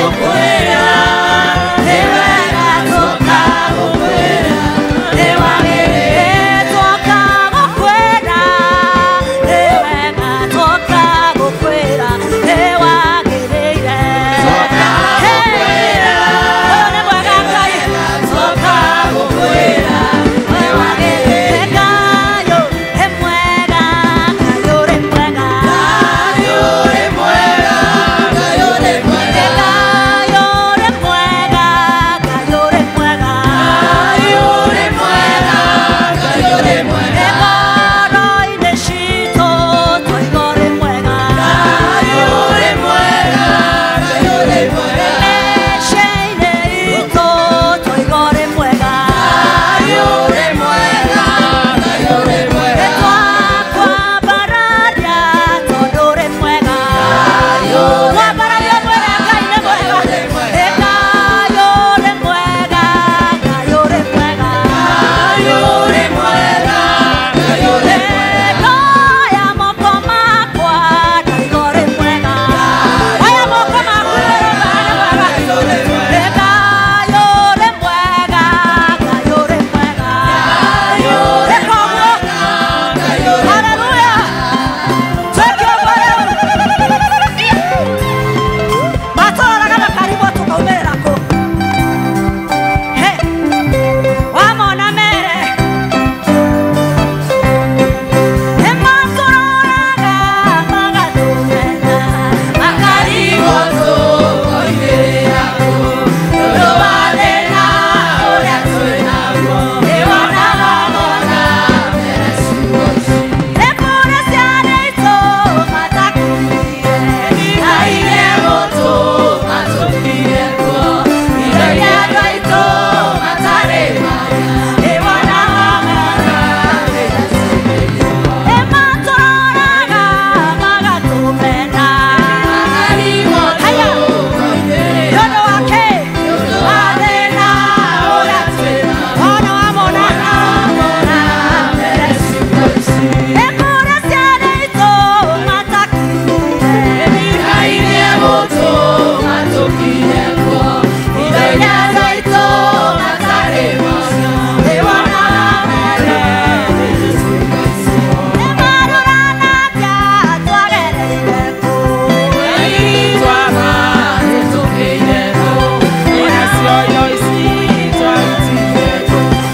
Gũkwĩra nĩ wega, tũka gũkwĩra nĩ wagĩrĩire. Twoka gũkwĩra nĩ wega, twoka gũkwĩra nĩ wagĩrĩire. Twoka gũkwĩra. Ũyũ nĩ mwega Ngai. Twoka gũkwĩra nĩ wagĩrĩire. Ngai ũrĩ mwega, Ngai ũrĩ mwega. Ngai ũrĩ mwega, Ngai ũrĩ mwega. Ngai ũrĩ mwega, Ngai ũrĩ mwega. Ngai ũrĩ mwega, Ngai ũrĩ mwega. Ngoro-inĩ citũ twoiga ũrĩ mwega. Ngai ũrĩ mwega, Ngai ũrĩ mwega. Mĩciĩ-inĩ itũ twoiga ũrĩ mwega. Ngai ũrĩ mwega, Ngai ũrĩ mwega. Twakwambararia tondũ ũrĩ mwega. Twambararia mwĩre Ngai nĩ mwega. Ngai ũrĩ mwega, Ngai ũrĩ mwega. Ngai ũrĩ mwega, Ngai ũrĩ mwega. Oya moko makwa ndaiga ũrĩ mwega. Oya moko maku igũrũ Ngai nĩ mwega. Ngai ũrĩ mwega. Ngai ũrĩ mwega, Ngai ũrĩ mwega. Ngai ũrĩ Ĩka ũguo. Ngai ũrĩ Hallelujah. Twĩke ũguo rĩu. Matũroraga makarigwo tũkaumĩrĩra kũ. He, wamona mere. Nĩmatũroraga magatũmena, Makarigwo tũkoimĩrĩra kũ, tondũ wa thĩna ũrĩa twĩ naguo. Nĩwonaga mona mbere ciugo ici. Nĩ kũrĩ ciana itũ matakinyire. Ngai gũtũma tũkinye kuo, indo iria andũ aitũ matarĩ marĩa. Nĩwonaga mona mbere ciugo ici. Nĩmatũroraga magatũmena. Makarigwo Haya. tũkoimĩrĩra Nĩ ũndũ wa kĩ? Nĩ ũndũ wa thĩna ũrĩa twĩ naguo. Wona wamona. Mona mbere ciugo ici. Nĩ kũrĩ ciana itũ matakinyire. Ngai nĩegũtũma tũkinye kuo, indo iria andũ aitũ matarĩ macio. Nĩwonaga mbere ciugo ici. Nĩmaroranagia twagereire kũ.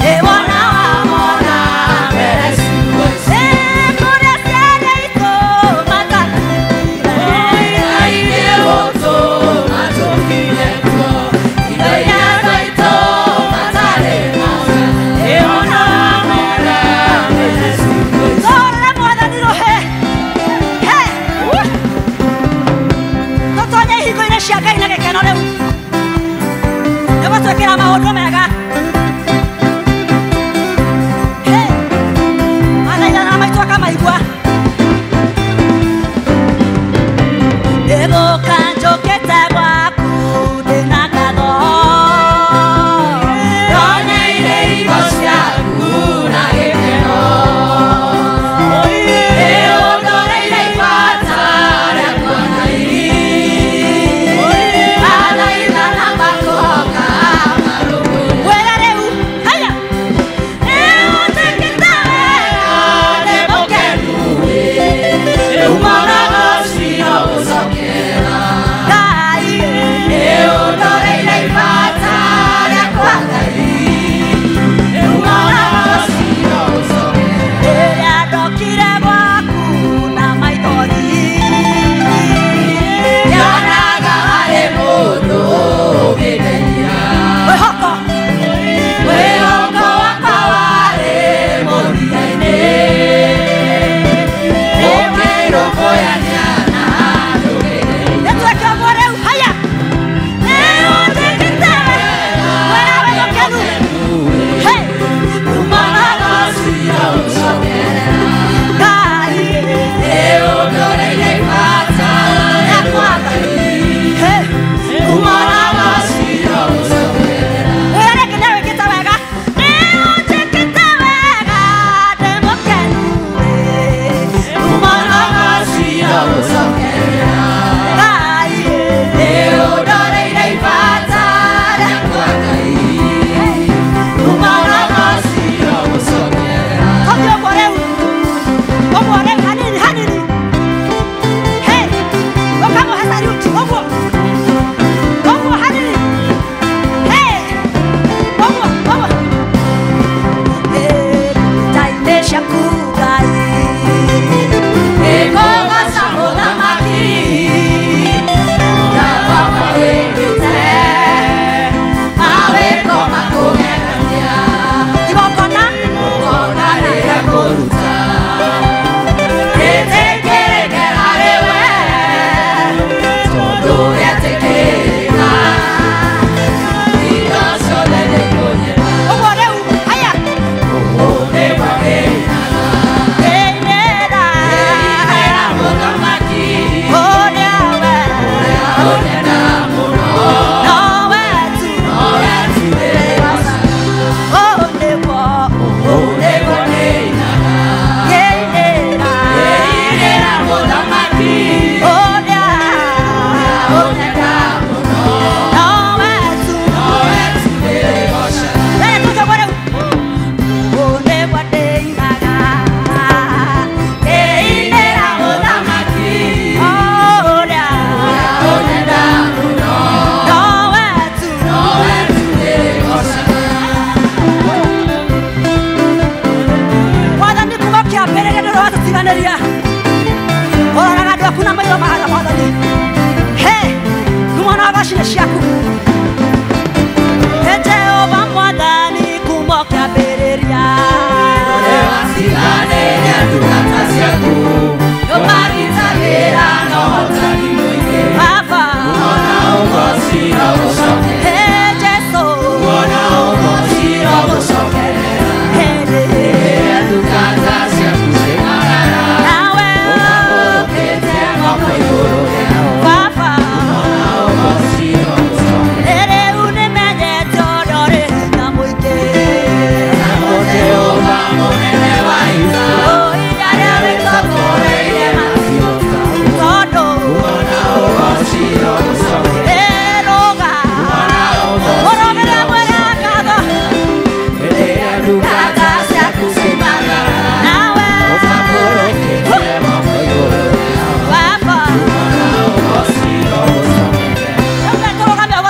Nĩwona wamona. Nĩ kũrĩ ciana itũ matakinyire. Tũhũrĩre Mwathani rũhĩ. He. Tũtonye ihingo-inĩ cia Ngai na gĩkeno rĩu. Nĩgũtwĩkĩra maũndũ mega. He. Mathaithana maitũ akamaigua. Ndĩgũka njũkĩte gwaku ndĩna ngatho. Ndonyeire igo ciaku na gĩkeno. Nĩũndoreire ibata rĩakwa Ngai.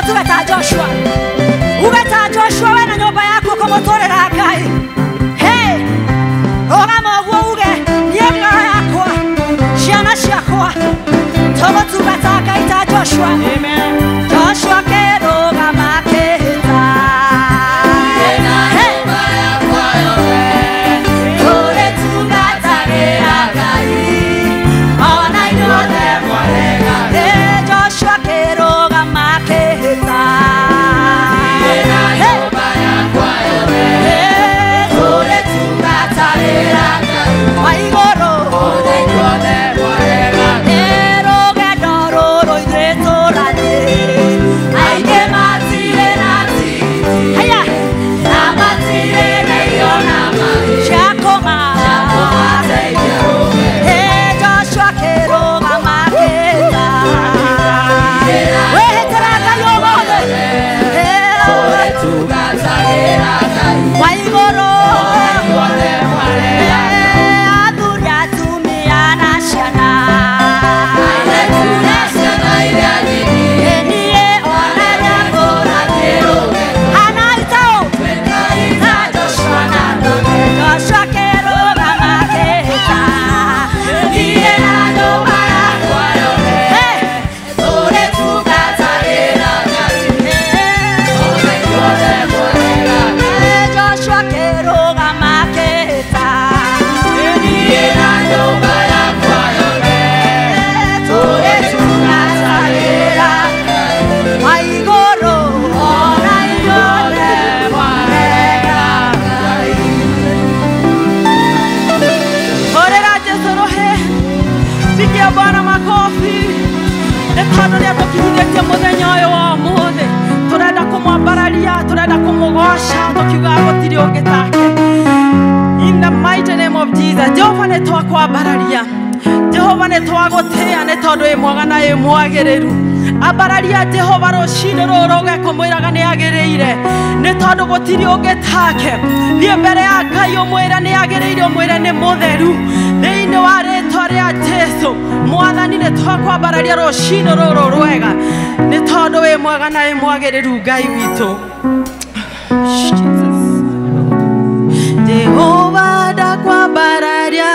Tuge ta Joshua. Uge ta Joshua we na nyũmba yaku ũkũmũtũrĩra Ngai. Hey, rũgama ũguo uge niĩ ngoro yakwa, ciana ciakwa, tũgũtungata Ngai ta Joshua. Amen. Joshua kĩrũgama akĩhĩta. Hey, tũrĩtungatagĩra Ngai ona inyuothe. Hey, Joshua kĩrũgama akĩhĩta. Hey, hey, tũrĩtungatagĩra wa igũrũ. Rũgendo rũrũ ithuĩ tũrathiĩ, aingĩ matirĩ na tigiti. Haya, na matirĩ na irio na maĩ cia kũmateithia. Hey, Joshua kĩrũgama akĩhĩta. Wĩhĩtĩra Ngai ũmũthĩ. Hey, wa igũrũ. Hey, athuri, atumia na ciana. Niĩ ona nyakũra hana itaũ. Joshua kĩrũgama akĩhĩta. Niĩ na nyũmba yakwa yothe. Hey, hey, Joshua kĩrũgama akĩhĩta. Tũrĩtungatagĩra wa igũrũ ona inyuothe mwarega Ngai. Horera Jesu rohe. Pigia Bwana makofi. Nĩ tondũ nĩ atũkinyithĩtie mũthenya ũyũ wa ũmũthĩ. Tũrenda kũmwambararia, tũrenda kũmũgoca, tũkiugaga gũtirĩ ũngĩ take. In the mighty name of Jesus. Jehova nĩ twakwambararia. Jehova nĩ twagũtĩĩa nĩ tondũ wĩ mwega na wĩ mwagĩrĩru. Ambararia Jehova rũcinĩ rũrũ rũge kũmwĩraga nĩ agĩrĩire nĩ tondũ gũtirĩ ũngĩ take. Thiĩ mbere ya Ngai ũmwĩre nĩ agĩrĩire, ũmwĩre nĩ mũtheru. Thĩinĩ wa rĩtwa rĩa Jesu, Mwathani nĩ twakwambararia rũcinĩ rũrũ rwega nĩ tondũ wĩ mwega na wĩ mwagĩrĩru Ngai witũ. Jesus. Jehova ndakwambararia,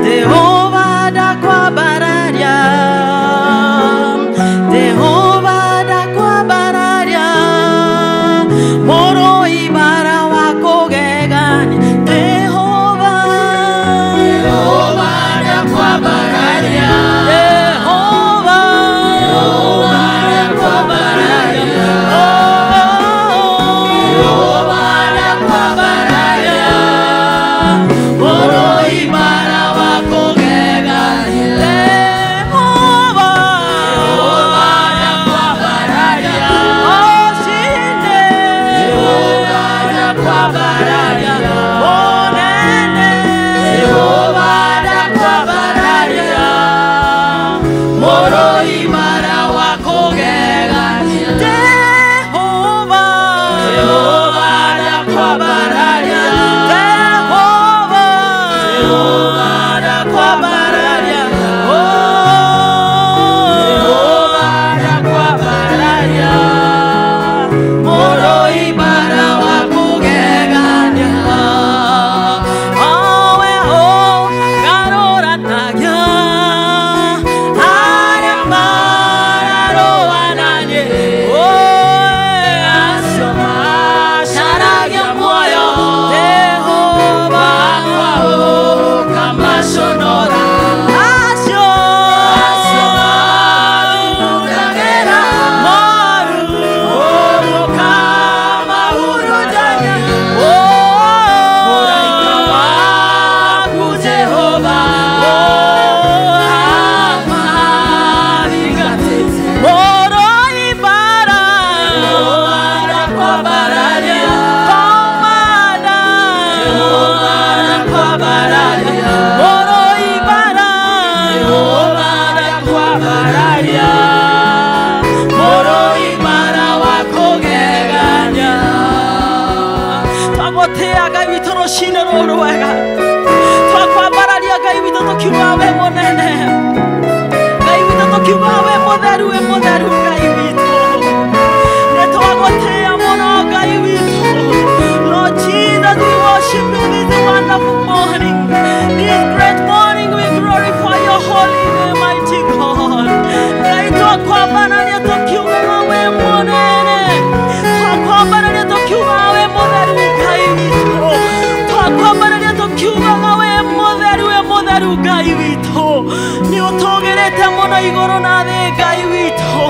Jehova ndakwambararia, Jehova ndakwambararia, mũrũi bara wa kũgegania. Jehova, Jehova, Ngai witũ rũcinĩ rũrũ rwega. Twakwambararia Ngai witũ tũkiuga we mũnene. Ngai witũ. Tũkiuga wĩ mũtheru, wĩ mũtheru Ngai witũ. Nĩtwagũtĩĩa mũno Ngai witũ. Lord Jesus, we worship you this wonderful morning. This great morning we glorify your holy name, mighty God. Ngai twakwambarania tũkiugaga wĩ mũnene. Twakwambarania tũkiugaga wĩ mũtheru Ngai witũ. Twakwambarania tũkiugaga wĩ mũtheru, wĩ mũtheru Ngai witũ. Nĩ ũtũgĩrĩte mũno igũrũ na thĩ Ngai witũ.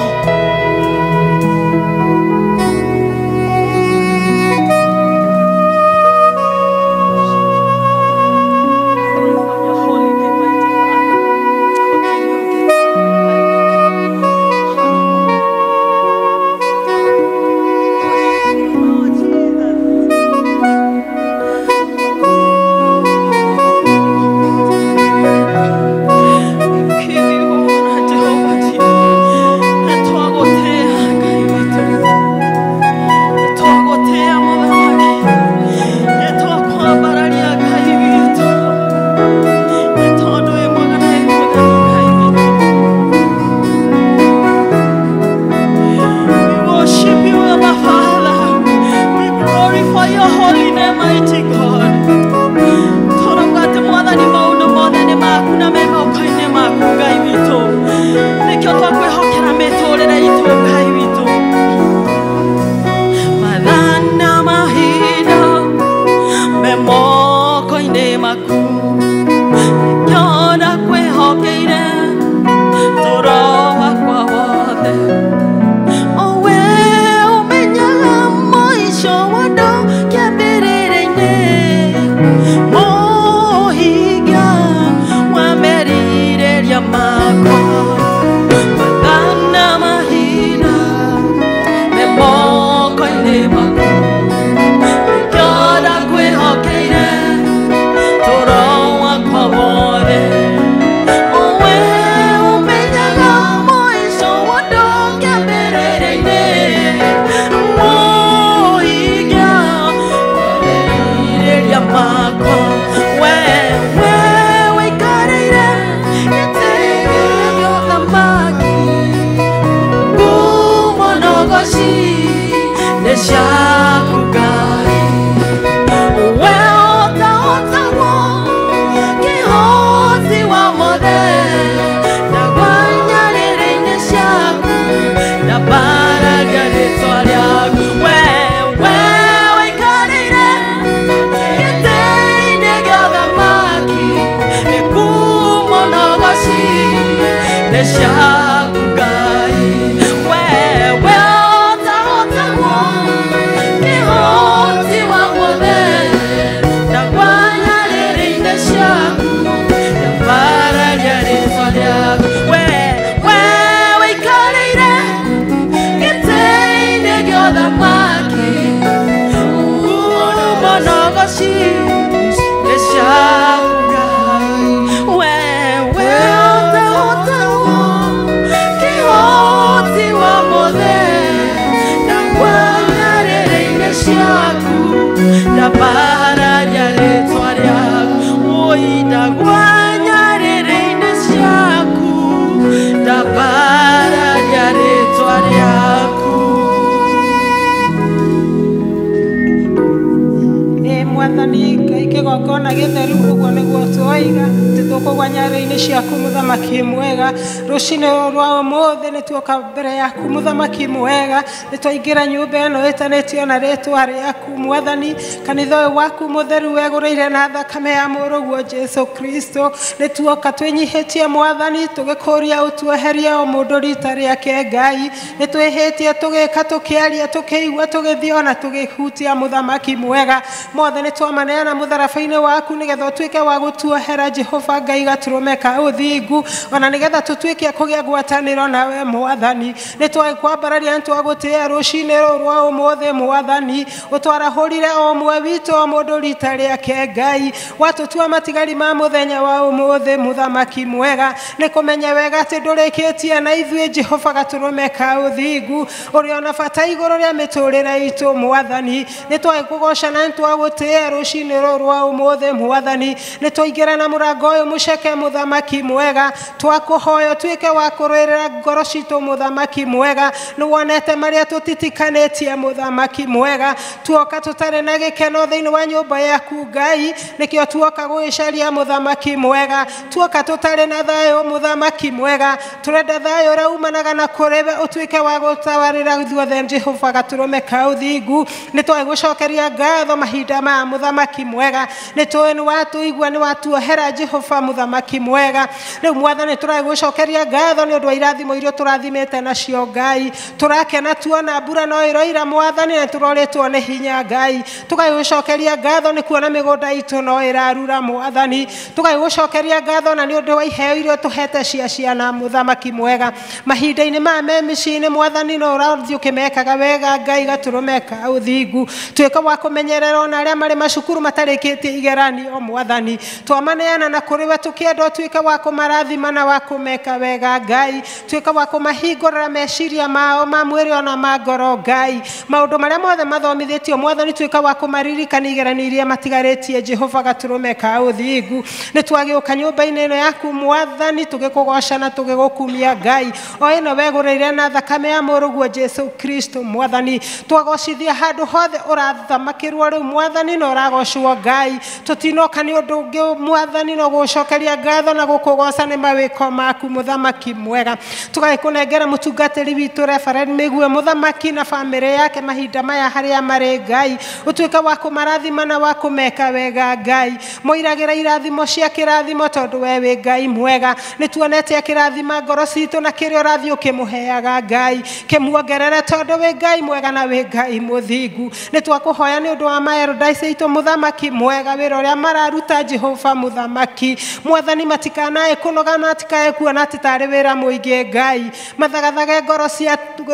Kĩgongona gĩtheru ũguo nĩguo twoiga atĩ tũkũgwa nyarĩrĩ-inĩ ciaku mũthamaki mwega. Rũcinĩ rũrũ rwa ũmũthĩ nĩ tuoka mbere yaku mũthamaki mwega, nĩ twaingĩra nyũmba ĩno ĩtanĩtio na rĩtwa rĩaku mwathani. Kanitha ũyũ waku mũtheru wegũrĩire na thakame ya mũrũguo Jesu Kristo. Nĩ tuoka twĩnyihĩtie mwathani, tũgĩkũria ũtuoherie o mũndũ rita rĩake Ngai. Nĩ twĩhĩtie tũgĩka, tũkĩaria, tũkĩigua, tũgĩthiĩ ona tũgĩhutia mũthamaki mwega. Mothe nĩ twamaneana mũtharaba-inĩ waku nĩgetha ũtuĩke wa gũtuohera Jehova Ngai gatũrũme ka ũthingu, ona nĩgetha tũtuĩke kũgĩa ngwatanĩro nawe mwathani. Nĩ twakwambararia, nĩ twagũtĩĩa rũcinĩ rũrũ rwa ũmũthĩ mwathani. Ũtwarahũrire o ũmwe witũ o mũndũ rita rĩake Ngai, watũtua matigari ma mũthenya wa ũmũthĩ mũthamaki mwega. Nĩ kũmenya wega atĩ ndũrĩkĩtie na ithuĩ Jehova gatũrũme ka ũthingu, ũrĩ ona bata igũrũ rĩa mĩtũrĩre itũ mwathani. Nĩ twagũgoca na nĩ twagũtĩĩa rũcinĩ rũrũ rwa ũmũthĩ mwathani. Nĩ twaingĩra na mũrango ũyũ mũceke mũthamaki Mũthamaki mwega. Twakũhoya ũtuĩke wa kũrũĩrĩra ngoro citũ Mũthamaki mwega. Nĩwonete marĩa tũtitikanĩtie Mũthamaki mwega. Tuoka tũtarĩ na gĩkeno thĩinĩ wa nyũmba yaku Ngai, nĩkĩo tuoka gũgĩcaria Mũthamaki mwega. Tuoka tũtarĩ na thayũ Mũthamaki mwega. Tũrenda thayũ ũrĩa umanaga na kũrĩ we ũtuĩke wa gũtawarĩra ithuothe Jehova gatũrũme ka ũthingu. Nĩtwagũcokeria ngatho mahinda maya Mũthamaki mwega. Nĩtũĩ nĩwatũigua, nĩwatuohera Jehova Mũthamaki mwega. Rĩu Mwathani tũragũcokeria ngatho nĩ ũndũ wa irathimo iria tũrathimĩte nacio Ngai. Tũrakena tuona mbura no ĩroira Mwathani, na tũrorĩtwo nĩ hinya Ngai. Tũgagũcokeria ngatho nĩ kuona mĩgũnda itũ no ĩrarura Mwathani. Tũgagũcokeria ngatho na nĩ ũndũ wa iheo iria tũhete cia ciana Mũthamaki mwega. Mahinda-inĩ maya me mĩciĩ-inĩ Mwathani no ũrathiĩ ũkĩmekaga wega Ngai gatũrũme ka ũthingu. Tuĩka wa kũmenyerera ona arĩa marĩ macukuru matarĩkĩtie igeranio Mwathani. Twamaneana na kũrĩ we tũkĩenda ũtuĩke wa kũmarathima na wa kũmeka wega Ngai. Tuĩka wa kũmahingũrĩra meciria mao ma mwĩrĩ ona ma ngoro Ngai. Maũndũ marĩa mothe mathomithĩtio Mwathani tuĩka wa kũmaririkania igeranio iria matigarĩtie Jehova gatũrũme ka ũthingu. Nĩtwagĩũka nyũmba-inĩ ĩno yaku Mwathani tũgĩkũgoca na tũgĩgũkumia Ngai. O ĩno wegũrĩire na thakame ya mũrũguo Jesu Kristo Mwathani. Twagocithia handũ hothe ũrathamakĩrwo rĩu Mwathani na ũragocwo Ngai. Tũtinoka nĩ ũndũ ũngĩ Mwathani no gũcokeria ngatho na gũkũgoca nĩ mawĩko maku Mũthamaki mwega. Tũgagĩkũnengera mũtungatĩri witũ Reverend Mĩgue Mũthamaki na bamĩrĩ yake mahinda maya harĩa marĩ Ngai. Ũtuĩke wa kũmarathima na wa kũmeka wega Ngai. Moiragĩra irathimo cia kĩrathimo tondũ we wĩ Ngai mwega. Nĩtuonete akĩrathima ngoro citũ na kĩrĩa ũrathiĩ ũkĩmũheaga Ngai. Kĩmuongerere tondũ wĩ Ngai mwega na wĩ Ngai mũthingu. Nĩtwakũhoya nĩ ũndũ wa maerodaici aitũ Mũthamaki mwega, wĩra ũrĩa mararuta Jehova Mũthamaki Mwathani. Matikanae kũnoga na matikae kuona atĩ tarĩ wĩra mũingĩ Ngai. Mathagathage ngoro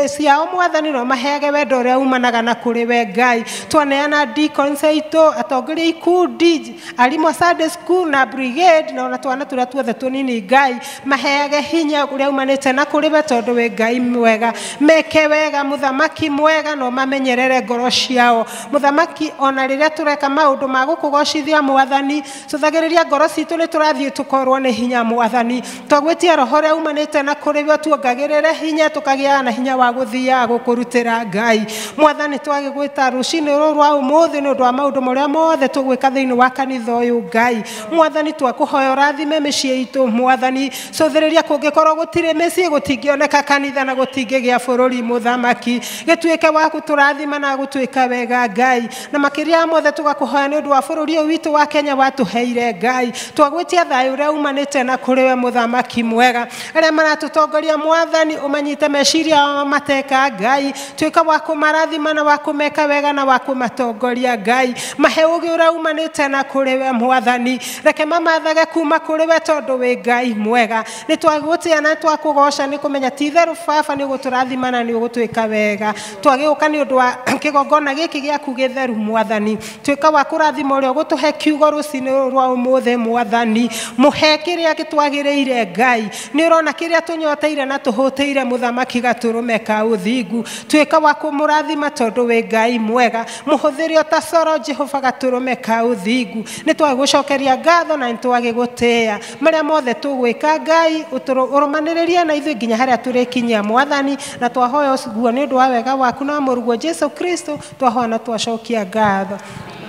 ciao Mwathani no maheage wendo ũrĩa umanaga na kũrĩ we Ngai. Twaneana deacons aitũ, atongoria ikundi, arimũ a Sunday school na brigade na ona twana tũrĩa tuothe tũnini Ngai. Maheage hinya ũrĩa umanĩte na kũrĩ we tondũ wĩ Ngai mwega. Meke wega Mũthamaki mwega no mamenyerere ngoro ciao Mũthamaki. Ona rĩrĩa tũreka maũndũ ma gũkũgocithia Mwathani, cũthagĩrĩria ngoro citũ nĩ tũrathiĩ tũkorwo nĩ hinya Mwathani. Twagwĩtia roho ũrĩa umanĩte na kũrĩ we tuongagĩrĩre hinya, tũkagĩaga na hinya wa gũthiaga gũkũrutĩra Ngai Mwathani. Twagĩgwĩta rũcinĩ rũrũ rwa ũmũthĩ nĩ ũndũ wa maũndũ marĩa mothe tũgwĩka thĩinĩ wa kanitha ũyũ Ngai Mwathani. Twakũhoya ũrathime mĩciĩ itũ Mwathani. Cũthĩrĩria kũngĩkorwo gũtirĩ mĩciĩ gũtingĩoneka kanitha na gũtingĩgĩa bũrũri Mũthamaki. Gĩtuĩke wa gũtũrathima na gũtuĩka wega Ngai. Na makĩria ya mothe tũgakũhoya nĩ ũndũ wa bũrũri ũyũ witũ wa Kenya watũheire Ngai. Twagwĩtia thayũ ũrĩa umanĩte na kũrĩ we Mũthamaki mwega. Arĩa maratũtongoria Mwathani ũmanyite meciria mao mateka Ngai. Tuĩka wa kũmarathima na wa kũmeka wega na wa kũmatongoria Ngai. Mahe ũũgĩ ũrĩa umanĩte na kũrĩ we Mwathani. Reke mamathage kuma kũrĩ we tondũ wĩ Ngai mwega. Nĩtwagũtĩa na twakũgoca nĩ kũmenya ti itherũ Baba nĩ ũgũtũrathima na nĩ ũgũtwĩka wega. Twagĩũka nĩ ũndũ wa kĩgongona gĩkĩ gĩaku gĩtheru Mwathani. Tuĩka wa kũrathima ũrĩa ũgũtũhe kiugo rũcinĩ rũrũ rwa ũmũthĩ Mwathani. Mũhe kĩrĩa gĩtwagĩrĩire Ngai. Nĩ ũrona kĩrĩa tũnyoteire na tũhũtĩire Mũthamaki gatũrũme ka ũthingu. Tuĩka wa kũmũrathima tondũ wĩ Ngai mwega. Mũhũthĩre o ta coro Jehova gatũrũme ka ũthingu. Nĩtwagũcokeria ngatho na nĩtwagĩgũtĩĩa. Marĩa mothe tũgwĩka Ngai ũrũmanĩrĩrie na ithuĩ nginya harĩa tũrĩkinyia Mwathani. Na twahoya ũguo nĩ ũndũ wa wega waku na mũrũguo Jesu Kristo. Twahoya na twacokia ngatho.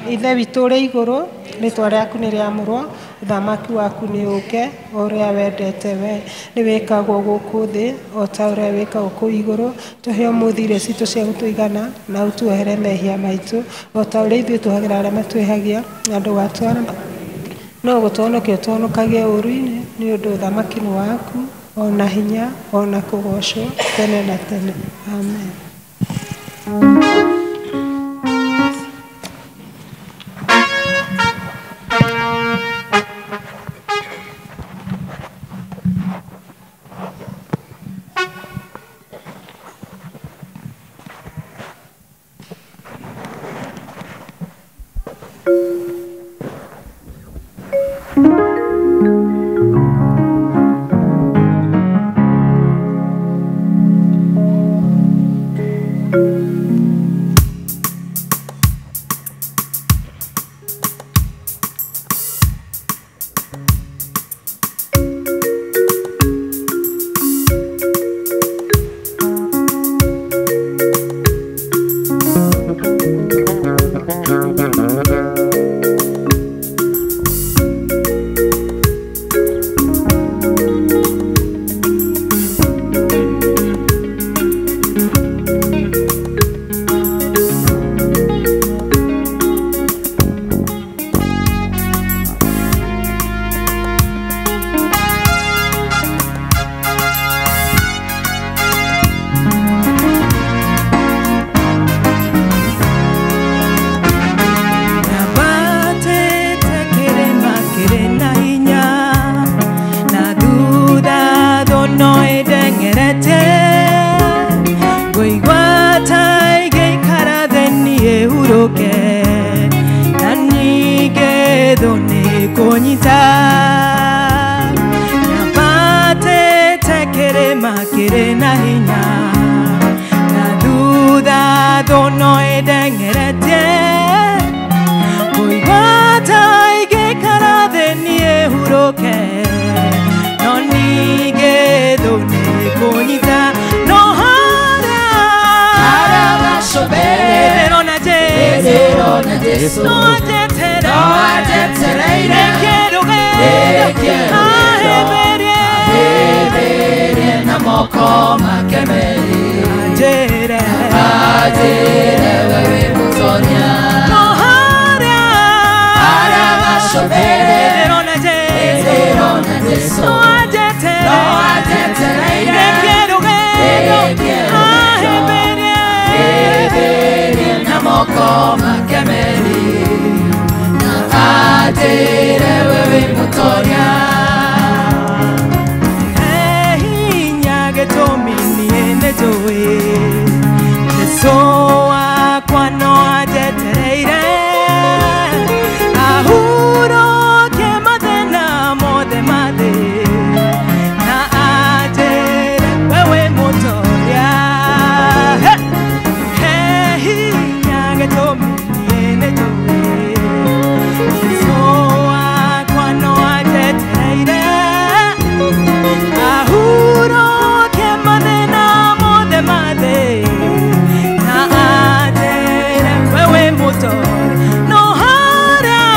Ithe witũ ũrĩ igũrũ, rĩtwa rĩaku nĩ rĩamũrwo, ũthamaki waku nĩ ũũke, o ũrĩa wendete we nĩ wĩkagwo gũkũ thĩ o ta ũrĩa wĩkagwo kũu igũrũ. Tũhe ũmũthĩ irio citũ cia gũtũigana, na ũtuohere mehia maitũ o ta ũrĩa ithuĩ tuohagĩra arĩa matwĩhagia, na ndũgatware no gũtũhonokia ũtũhonokagie ũũru-inĩ, nĩ ũndũ ũthamaki nĩ waku, ona hinya, ona kũgocwo tene na tene. Amen. Jesu no anjetereire ahĩmbĩrie na moko make merĩ anjĩre we wĩ mũtoria no harĩa gacũmbĩrĩ ndĩrona Jesu no anjetereire ahĩmbĩrie na moko make merĩ na anjĩre we wĩ mũtoria hinya gĩtũmi niĩ nĩnjũĩ Jesu wakwa no anjetereire ahurũke mathĩna mothe ma thĩ na anjĩre we wĩ mũtoria he hinya gĩtũmi niĩ nĩnjũĩ Jesu wakwa no anjetereire ahurũke mathĩna mothe ma thĩ na anjĩre we wĩ mũtoria no harĩa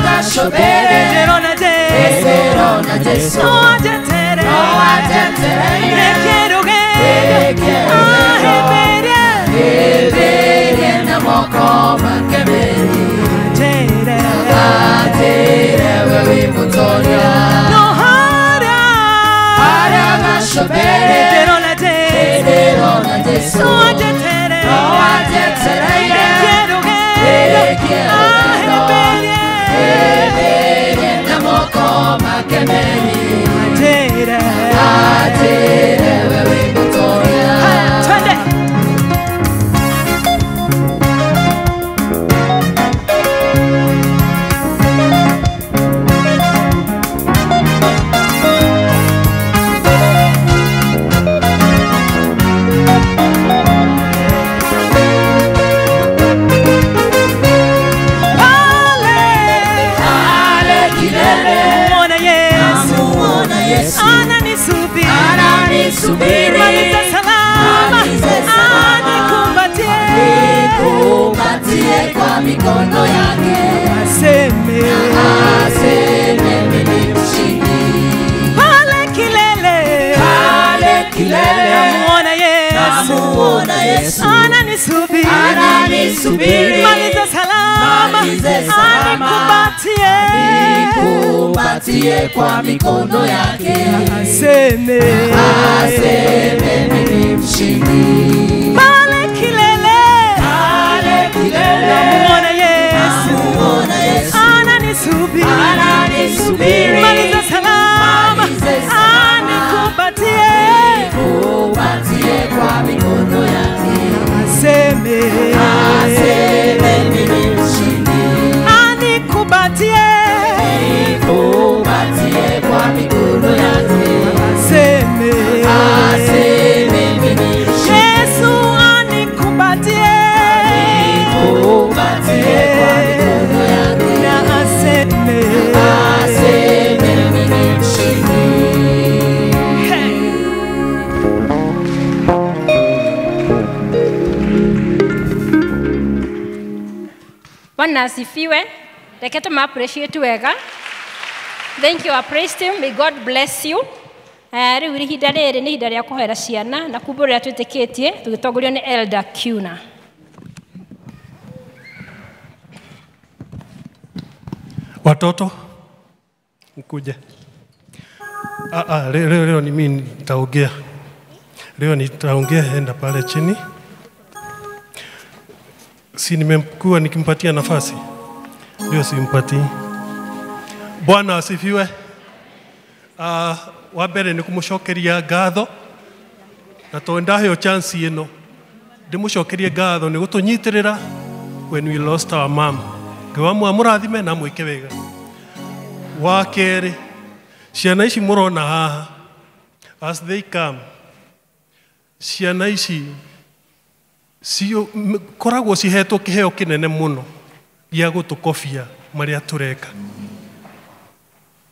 gacũmbĩrĩ ndĩrona Jesu no anjetereire ahĩmbĩrie na moko make merĩ anjĩre we wĩ mũtoria no harĩa gacũmbĩrĩ ndĩrona Jesu no anjetereire ahĩmbĩrie na moko make merĩ anjĩre we wĩ mũtoria. Twende. Ananisubiri, maliza salama, anikumbatie kwa mikono yake, aseme mimi ni mshindi. Pale kilele, namuona Yesu, ananisubiri, maliza salama, anikumbatie kwa mikono yake, aseme mimi mshindi. Pale kilele, namuona Yesu, ananisubiri, maliza salama, anikumbatie kwa mikono yake, aseme mimi mshindi, anikumbatie kwa mikono yake, aseme mimi mshindi. Yesu anikumbatie kwa mikono yake, na aseme mimi mshindi. Bwana asifiwe. Reke tuma appreciate wega. Thank you, our praise team. May God bless you. Rĩu ihinda rĩrĩ nĩ ihinda rĩa kũhoera ciana na kumbũrĩra twĩtĩkĩtie tũgĩtongorio nĩ Elder Kiuna. Watoto mkuje. Leo ni mimi nitaongea. Leo nitaongea, enda pale chini. Si nimekuwa nikimpatia nafasi. Leo simpatii. Bwana asifiwe. Wa mbere ni kumucokeria ngatho na to ndaheo chance ino ndimucokerie ngatho ni gutunyitirira when we lost our mom. Ngai wa amurathime na mwike wega. Wa keri ciana ici murona haha as they come, ciana ici koragwo cihetwo kiheo kinene muno gĩa gũtũkobia marĩa tũreka.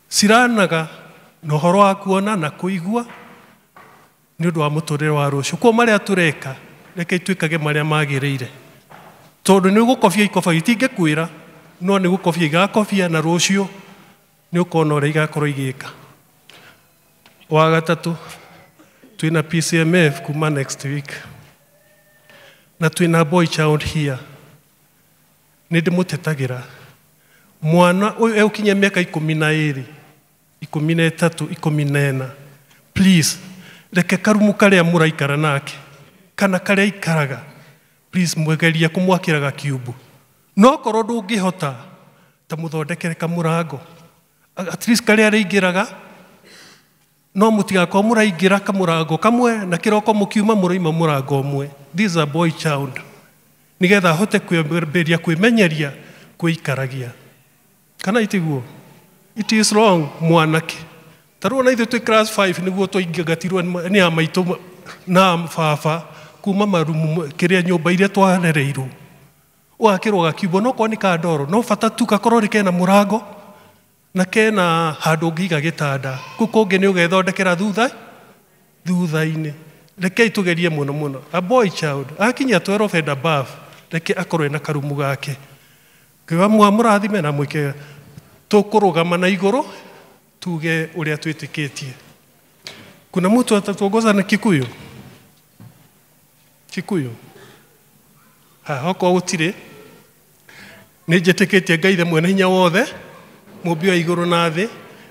Ciranaga na ũhoro wa kuona na kũigua nĩ ũndũ wa mũtũrĩre wa rũciũ. Kuo marĩa tũreka reke ituĩkage marĩa magĩrĩire. Tondũ nĩ ũgũkobia ikoba itingĩkwĩra no nĩ gũkobia igakobia na rũciũ nĩ ũkona ũrĩa igakorwo igĩka. Wa gatatũ twĩna PCMF kuma next week na twĩna boy child here. Nĩ ndĩmũtetagĩra mwana ũyũ egũkinyia mĩaka 12, 13, 14, please reke karumu karĩa mũraikara nake kana karĩa aikaraga, please mwegerie kũmwakĩra gakiumbu. No korwo ndũngĩhota ta mũthondekere kamũrango at least karĩa arĩingĩraga, no mũtigakorwo mũraingĩra kamũrango kamwe na kĩroko mũkiuma mũraima mũrango ũmwe. This is a boy child, nĩgetha ahote kwĩambĩrĩria kwĩmenyeria kwĩikaragia. Kana itiguo? It is wrong mwanake. Ta rĩu ona ithuĩ twĩ class 5 nĩguo twaingĩgatirwo nĩ a maitũ na baba kuma marumu kĩrĩa nyũmba iria twarereirwo. Ũgakĩrwo gakiumbo no korwo nĩ ka ndoro, no bata tu gakorwo nĩ kena mũrango na kena handũ ũngĩiga gĩtanda. Kũu kũngĩ nĩ ũgethondekera thutha-inĩ. Rekei tũgerie mũno mũno. A boy child akinyia 12 and above, reke akorwo ena karumu gake. Ngai mũrathime na mwĩke. Tũkũrũgama na igũrũ tuge ũrĩa twĩtĩkĩtie. Kuna mtu atatuongoza na Kikuyu? Kikuyu? Ha, okorwo gũtirĩ, nĩ njĩtĩkĩtie Ngai Ithe mwene hinya wothe, mũmbi wa igũrũ na thĩ,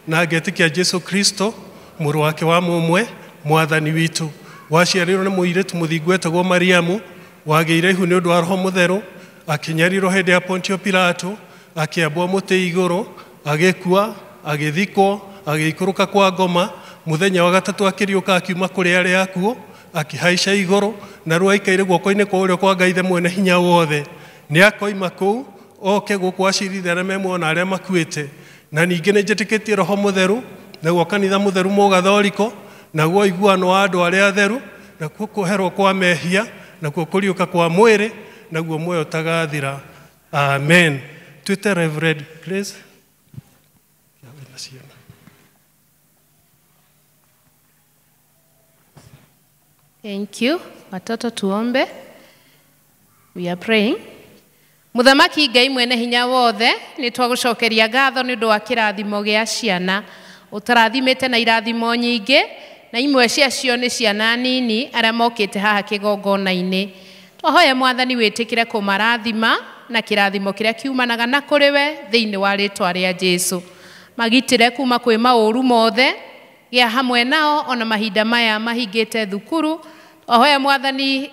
na ngetĩkia Jesu Kristo mũrũ wake wa mũmwe, mwathani witũ, waciarirwo nĩ mũirĩtu mũthingu wetagwo Mariamu, wagĩire ihu nĩ ũndũ wa Roho Mũtheru, akĩnyarirwo hĩndĩ ya Pontio Pilato, akĩambwo mũtĩ igũrũ, agĩkua, agĩthikwo, agĩikũrũka kwa ngoma, mũthenya wa gatatũ akĩriũka akiuma kũrĩ arĩa akuũ, akĩhaica igũrũ, na rĩu aikaire guoko-inĩ kwa ũrĩo kwa Ngai Ithe mwene hinya wothe. Nĩ akoima kũu oke gũkũ acirithie arĩa me muoyo na arĩa makuĩte. Na ningĩ nĩ njĩtĩkĩtie Roho Mũtheru, naguo kanitha mũtheru mũgathoriko, naguo ũiguano wa andũ arĩa atheru, nakuo kũherwo kwa mehia, nakuo kũriũka kwa mwĩrĩ, naguo muoyo ũtagathira. Amen. Twĩte Reverend Grace. Thank you. Watoto tuombe. We are praying. Muthamaki Ngai mwene hinya wothe, nĩ twagũcokeria ngatho nĩ ũndũ wa kĩrathimo gĩa ciana. Ũtũrathimĩte na irathimo nyingĩ, na imwe ciacio nĩ ciana nini arĩa mokĩte haha kĩgongona-inĩ. Twahoya Mwathani wĩtĩkĩre kũmarathima na kĩrathimo kĩrĩa kiumanaga na kũrĩ we thĩinĩ wa rĩtwa rĩa Jesu. Magitĩre kuma kwĩ maũru mothe, gĩa hamwe nao ona mahinda maya mahingĩte thukuru. Twahoya Mwathani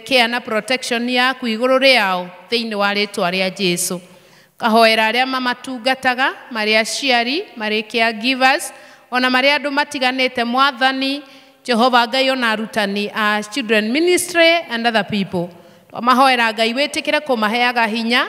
care na protection yaku igũrũ rĩao thĩinĩ wa rĩtwa rĩa Jesu. Kahoera arĩa mamatungataga, marĩ aciari, marĩ caregivers, ona marĩ andũ matiganĩte Mwathani Jehova Ngai ona arutani a children ministry and other people. Twamahoera Ngai wĩtĩkĩre kũmaheaga hinya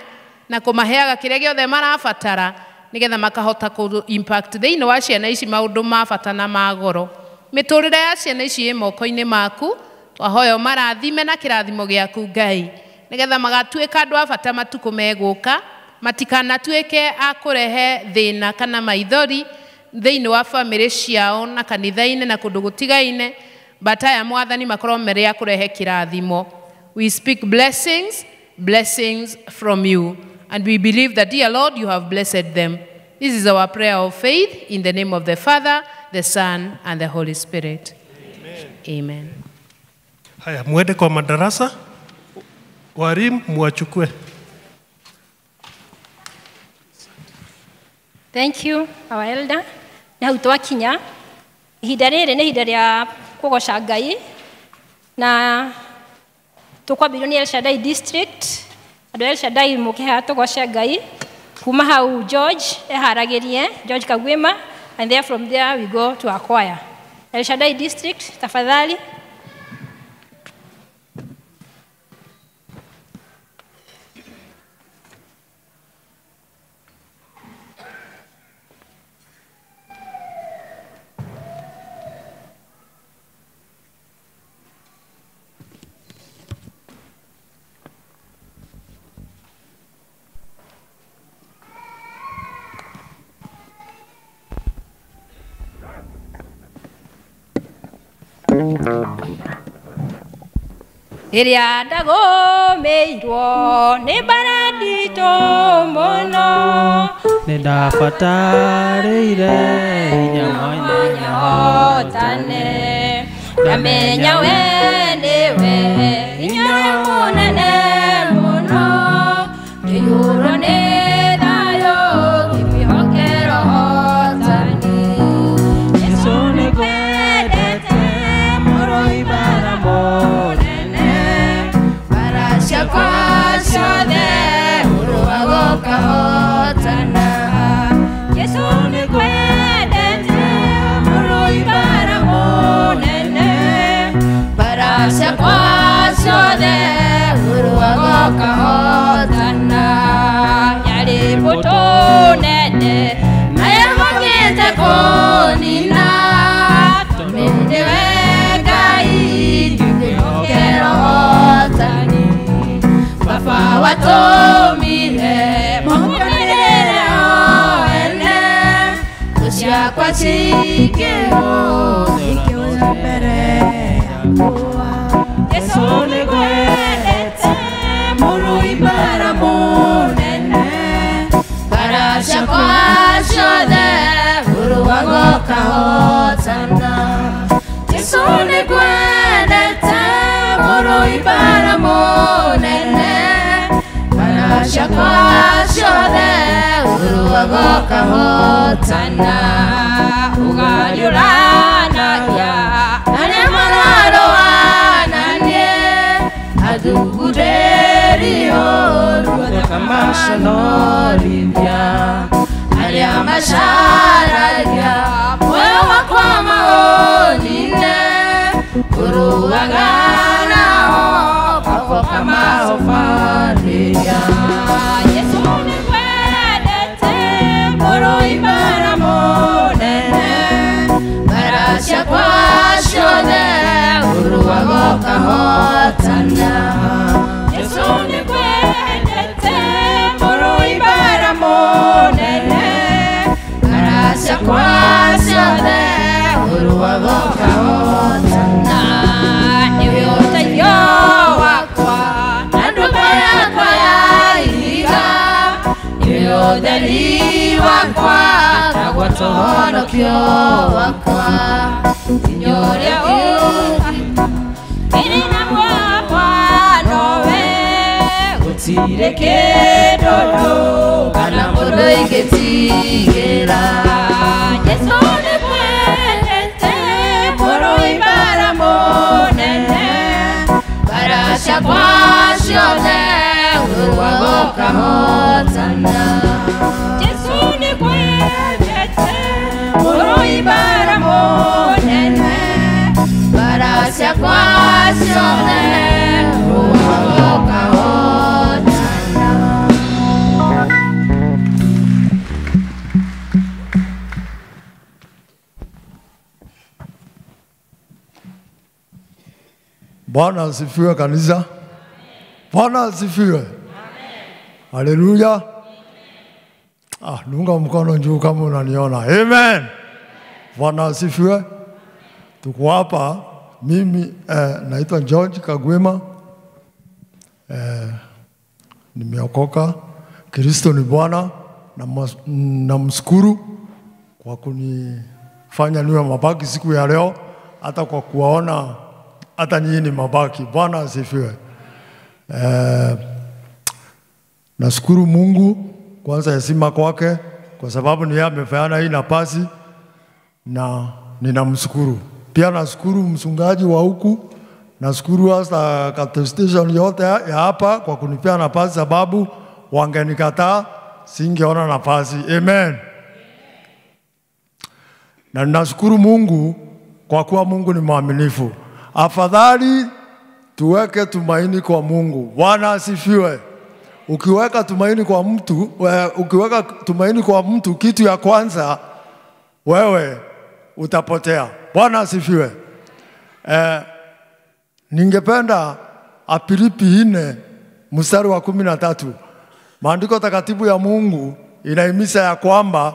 na kũmaheaga kĩrĩa gĩothe marabatara nĩgetha makahota kũ impact thĩinĩ wa ciana ici maũndũ ma bata na ma goro. Mĩtũrĩre ya ciana ici ĩ moko-inĩ maku, twahoya ũmarathime na kĩrathimo gĩaku Ngai nĩgetha magatuĩka andũ a bata matukũ megũka, matikanatuĩke a kũrehe thĩna kana maithori thĩinĩ wa bamĩrĩ ciao na kanitha-inĩ na kũndũ gũtigaine, but aya Mwathani makorwo marĩ a kũrehe kĩrathimo. We speak blessings, blessings from you, and we believe that, dear Lord, you have blessed them. This is our prayer of faith in the name of the Father, the Son, and the Holy Spirit. Amen. Amen. Haya, mwende kwa madarasa, walimu mwachukue. Thank you, our elder. Na hau twakinya ihinda rĩrĩ nĩ ihinda rĩa kũgoca Ngai, na tũkwambĩrĩrio nĩ El Shaddai District. Andũ a El Shaddai mũke haha tũgoce Ngai. Kuma hau George eharagĩrie, George Kagwema, and there from there we go to our choir. El Shaddai District, tafadhali. Rĩrĩa ndagũmĩirwo nĩ mbara nditũ mũno, nĩndabatarĩire hinya mwanya hotane. Ndamenya we nĩwe hinya ũrĩa mũnene mũno, ngĩiyũrwo nĩ thayũ ngĩmwĩhokera ũhotani. Jesũ nĩngwendete mũrũi mbara mũnene, mbara ciakwa ciothe ũrũaga ũkahotana. Jesũ nĩngwendete mũrũi mbara mũnene, mbara ciakwa ciothe ũrũaga ũkahotana. Yarĩ mbũtũ nene na yahotete kũnina, tondũ nĩwe Ngai ngĩkwĩhokera ũhotani. Baba watũmire mũhũranĩre o ene, thũ ciakwa cikĩhũthĩra mbere yakwa. Jesũ nĩngwendete mũrũi mbara mũnene, mbara ciakwa ciothe ũrũaga ũkahotana. Jesũ nĩngwendete mũrũi mbara mũnene, mbara ciakwa ciothe ũrũaga ũkahotana. Ũgariũranagia arĩa mararũa na niĩ, athugundĩrio ruothe Kamaconorithia arĩa macaragia muoyo wakwa maũnine, ũrũaga nao baba ũkamahobanĩria. Jesũ nĩngwendete mũrũi mbara mũnene, mbara ciakwa ciothe ũrũaga ũkahotana. Jesũ nĩngwendete mũrũi mbara mũnene, mbara ciakwa ciothe ũrũaga ũkahotana. Nĩwe ũteithio wakwa na ndũmba yakwa ya ihiga, nĩwe ũtheri wakwa na gwata ũhonokio wakwa. Hinya ũrĩa ĩrĩ na mwakwa nowe, gũtirĩ kĩndũ kana mũndũ ingĩtigĩra. Jesũ nĩngwendete mũrũi mbara mũnene, mbara ciakwa ciothe ũrũaga ũkahotana. Jesũ nĩngwendete mũrũi mbara mũnene, mbara ciakwa ciothe ũrũaga ũkahotana. Bwana asifiwe kanisa. Bwana asifiwe. Haleluya. Nunga mkono juu kama unaniona. Amen. Bwana asifiwe. Tuko hapa mimi naitwa George Kagwema. Nimeokoka. Kristo ni Bwana na namshukuru kwa kunifanya niwe mabaki siku ya leo, hata kwa kuwaona hata nyinyi ni mabaki. Bwana asifiwe. Nashukuru Mungu kwanza heshima kwake kwa sababu ni yeye amepeana hii nafasi na ninamshukuru. Pia nashukuru mchungaji wa huku, nashukuru hasa station yote ya hapa kwa kunipea nafasi, sababu wangenikataa singeona nafasi. Amen. Na nashukuru Mungu kwa kuwa Mungu ni mwaminifu. Afadhali tuweke tumaini kwa Mungu. Bwana asifiwe. Ukiweka tumaini kwa mtu, ukiweka tumaini kwa mtu, kitu ya kwanza wewe utapotea. Bwana asifiwe. Ningependa Filipi 4 mstari wa 13. Maandiko takatifu ya Mungu inahimiza ya kwamba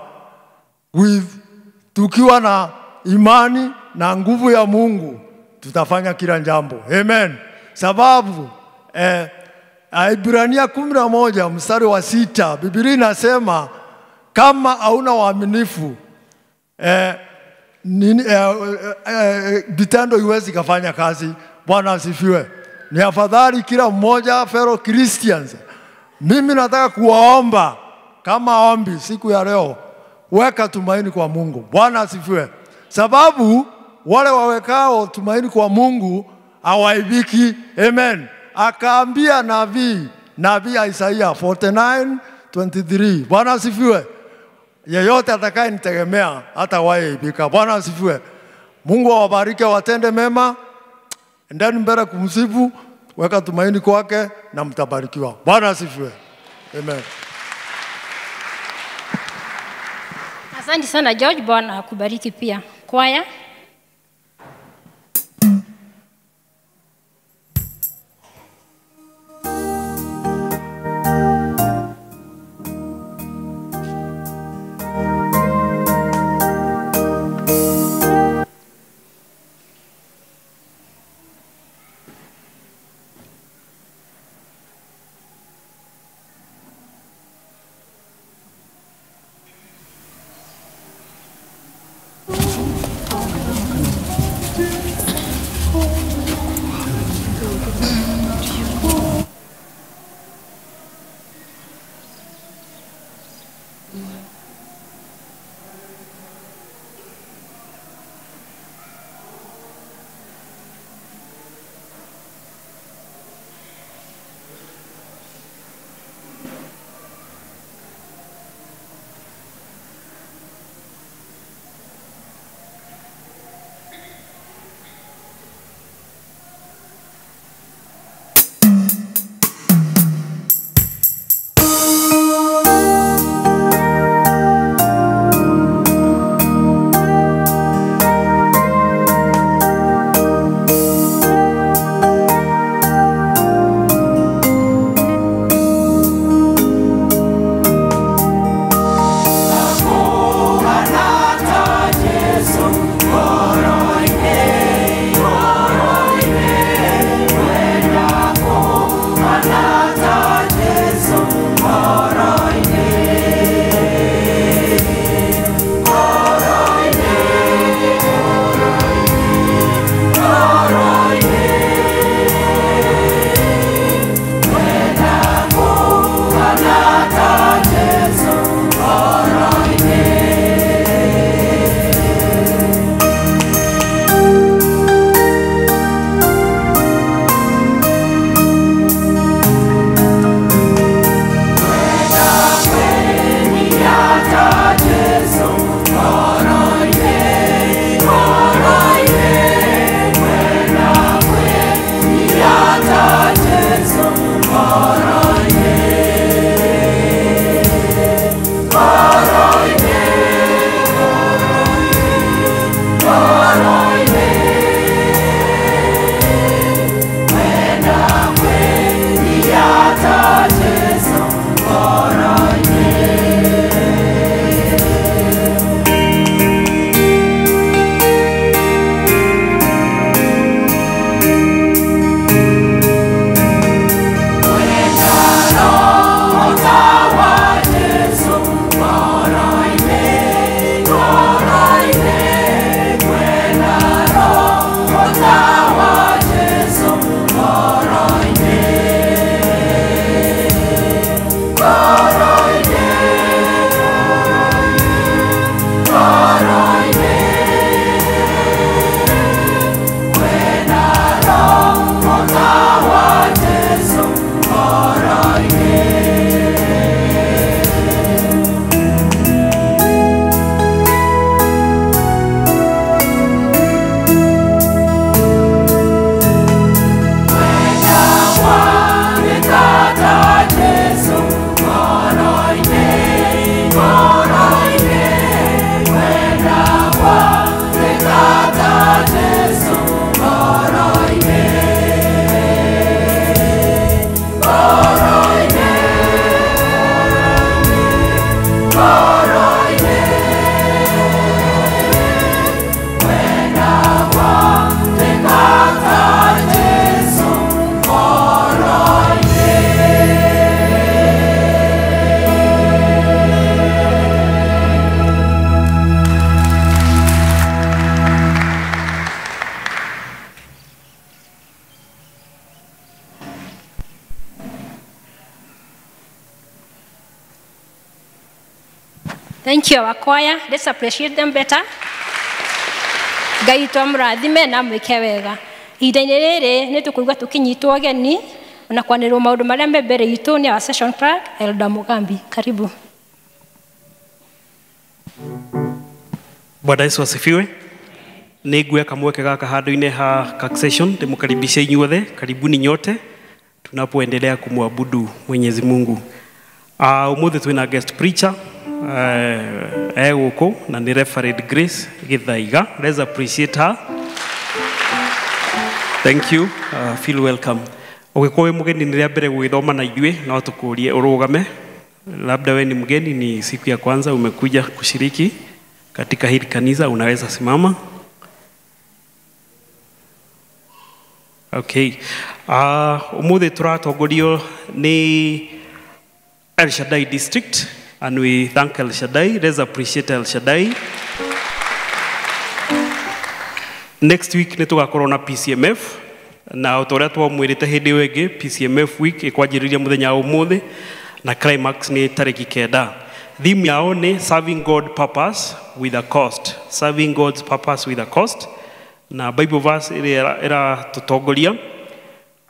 tukiwa na imani na nguvu ya Mungu tutafanya kila jambo. Amen. Sababu Ibrania 11 mstari wa 6 Biblia inasema kama hauna uaminifu vitendo iwezi kafanya kazi. Bwana asifiwe. Ni afadhali kila mmoja fellow Christians. Mimi nataka kuwaomba kama ombi siku ya leo, weka tumaini kwa Mungu. Bwana asifiwe. Sababu wale wawekao tumaini kwa Mungu hawaibiki. Amen. Akaambia nabii Isaiah 49:23. Bwana asifiwe. Yeyote atakayenitegemea hatawaibika. Bwana asifiwe. Mungu awabariki, watende mema. Endeni mbele kumsifu, weka tumaini kwake na mtabarikiwa. Bwana asifiwe. Amen. Asante sana George, Bwana akubariki pia. Kwaya. Thank you, our choir. Let's appreciate them better. Ngai twamũrathime na mwĩke wega. Ihinda-inĩ rĩrĩ nĩ tũkũigua tũkĩnyitwo ũgeni na kwanĩrĩrwo maũndũ marĩa me mbere itũ nĩ our session clerk Elder Mugambi. Karibu. Bwana Yesu asifiwe. Nĩ nguoya kamweke gaka handũ-inĩ ha session ndĩmũkaribishe inyuothe, karibuni nyote tunapoendelea kumwabudu Mwenyezi Mungu. Umuthi twina guest preacher egũkũ na nĩ Reverend Grace Githaiga. Let's appreciate her. Thank you. Feel welcome. Ũgĩkorwo wĩ mũgeni nĩ rĩa mbere gũgĩthoma na ithuĩ, no tũkũrie ũrũgame. Labda we ni mgeni, ni siku ya kwanza umekuja kushiriki katika hili kanisa, unaweza simama. Okay. Umuthi tũratongorio nĩ El Shaddai District, and we thank El Shaddai. Let's appreciate El Shaddai. Next week nĩ tũgakorwo na PCMF, na o ta ũrĩa twamwĩrĩte hĩndĩ ĩyo ĩngĩ, PCMF week ĩkwanjĩrĩria mũthenya wa ũmũthĩ na climax nĩ tarĩki 9. Theme yao nĩ serving God purpose with a cost. Serving God's purpose with a cost. Na Bible verse ĩrĩa ĩratũtongoria,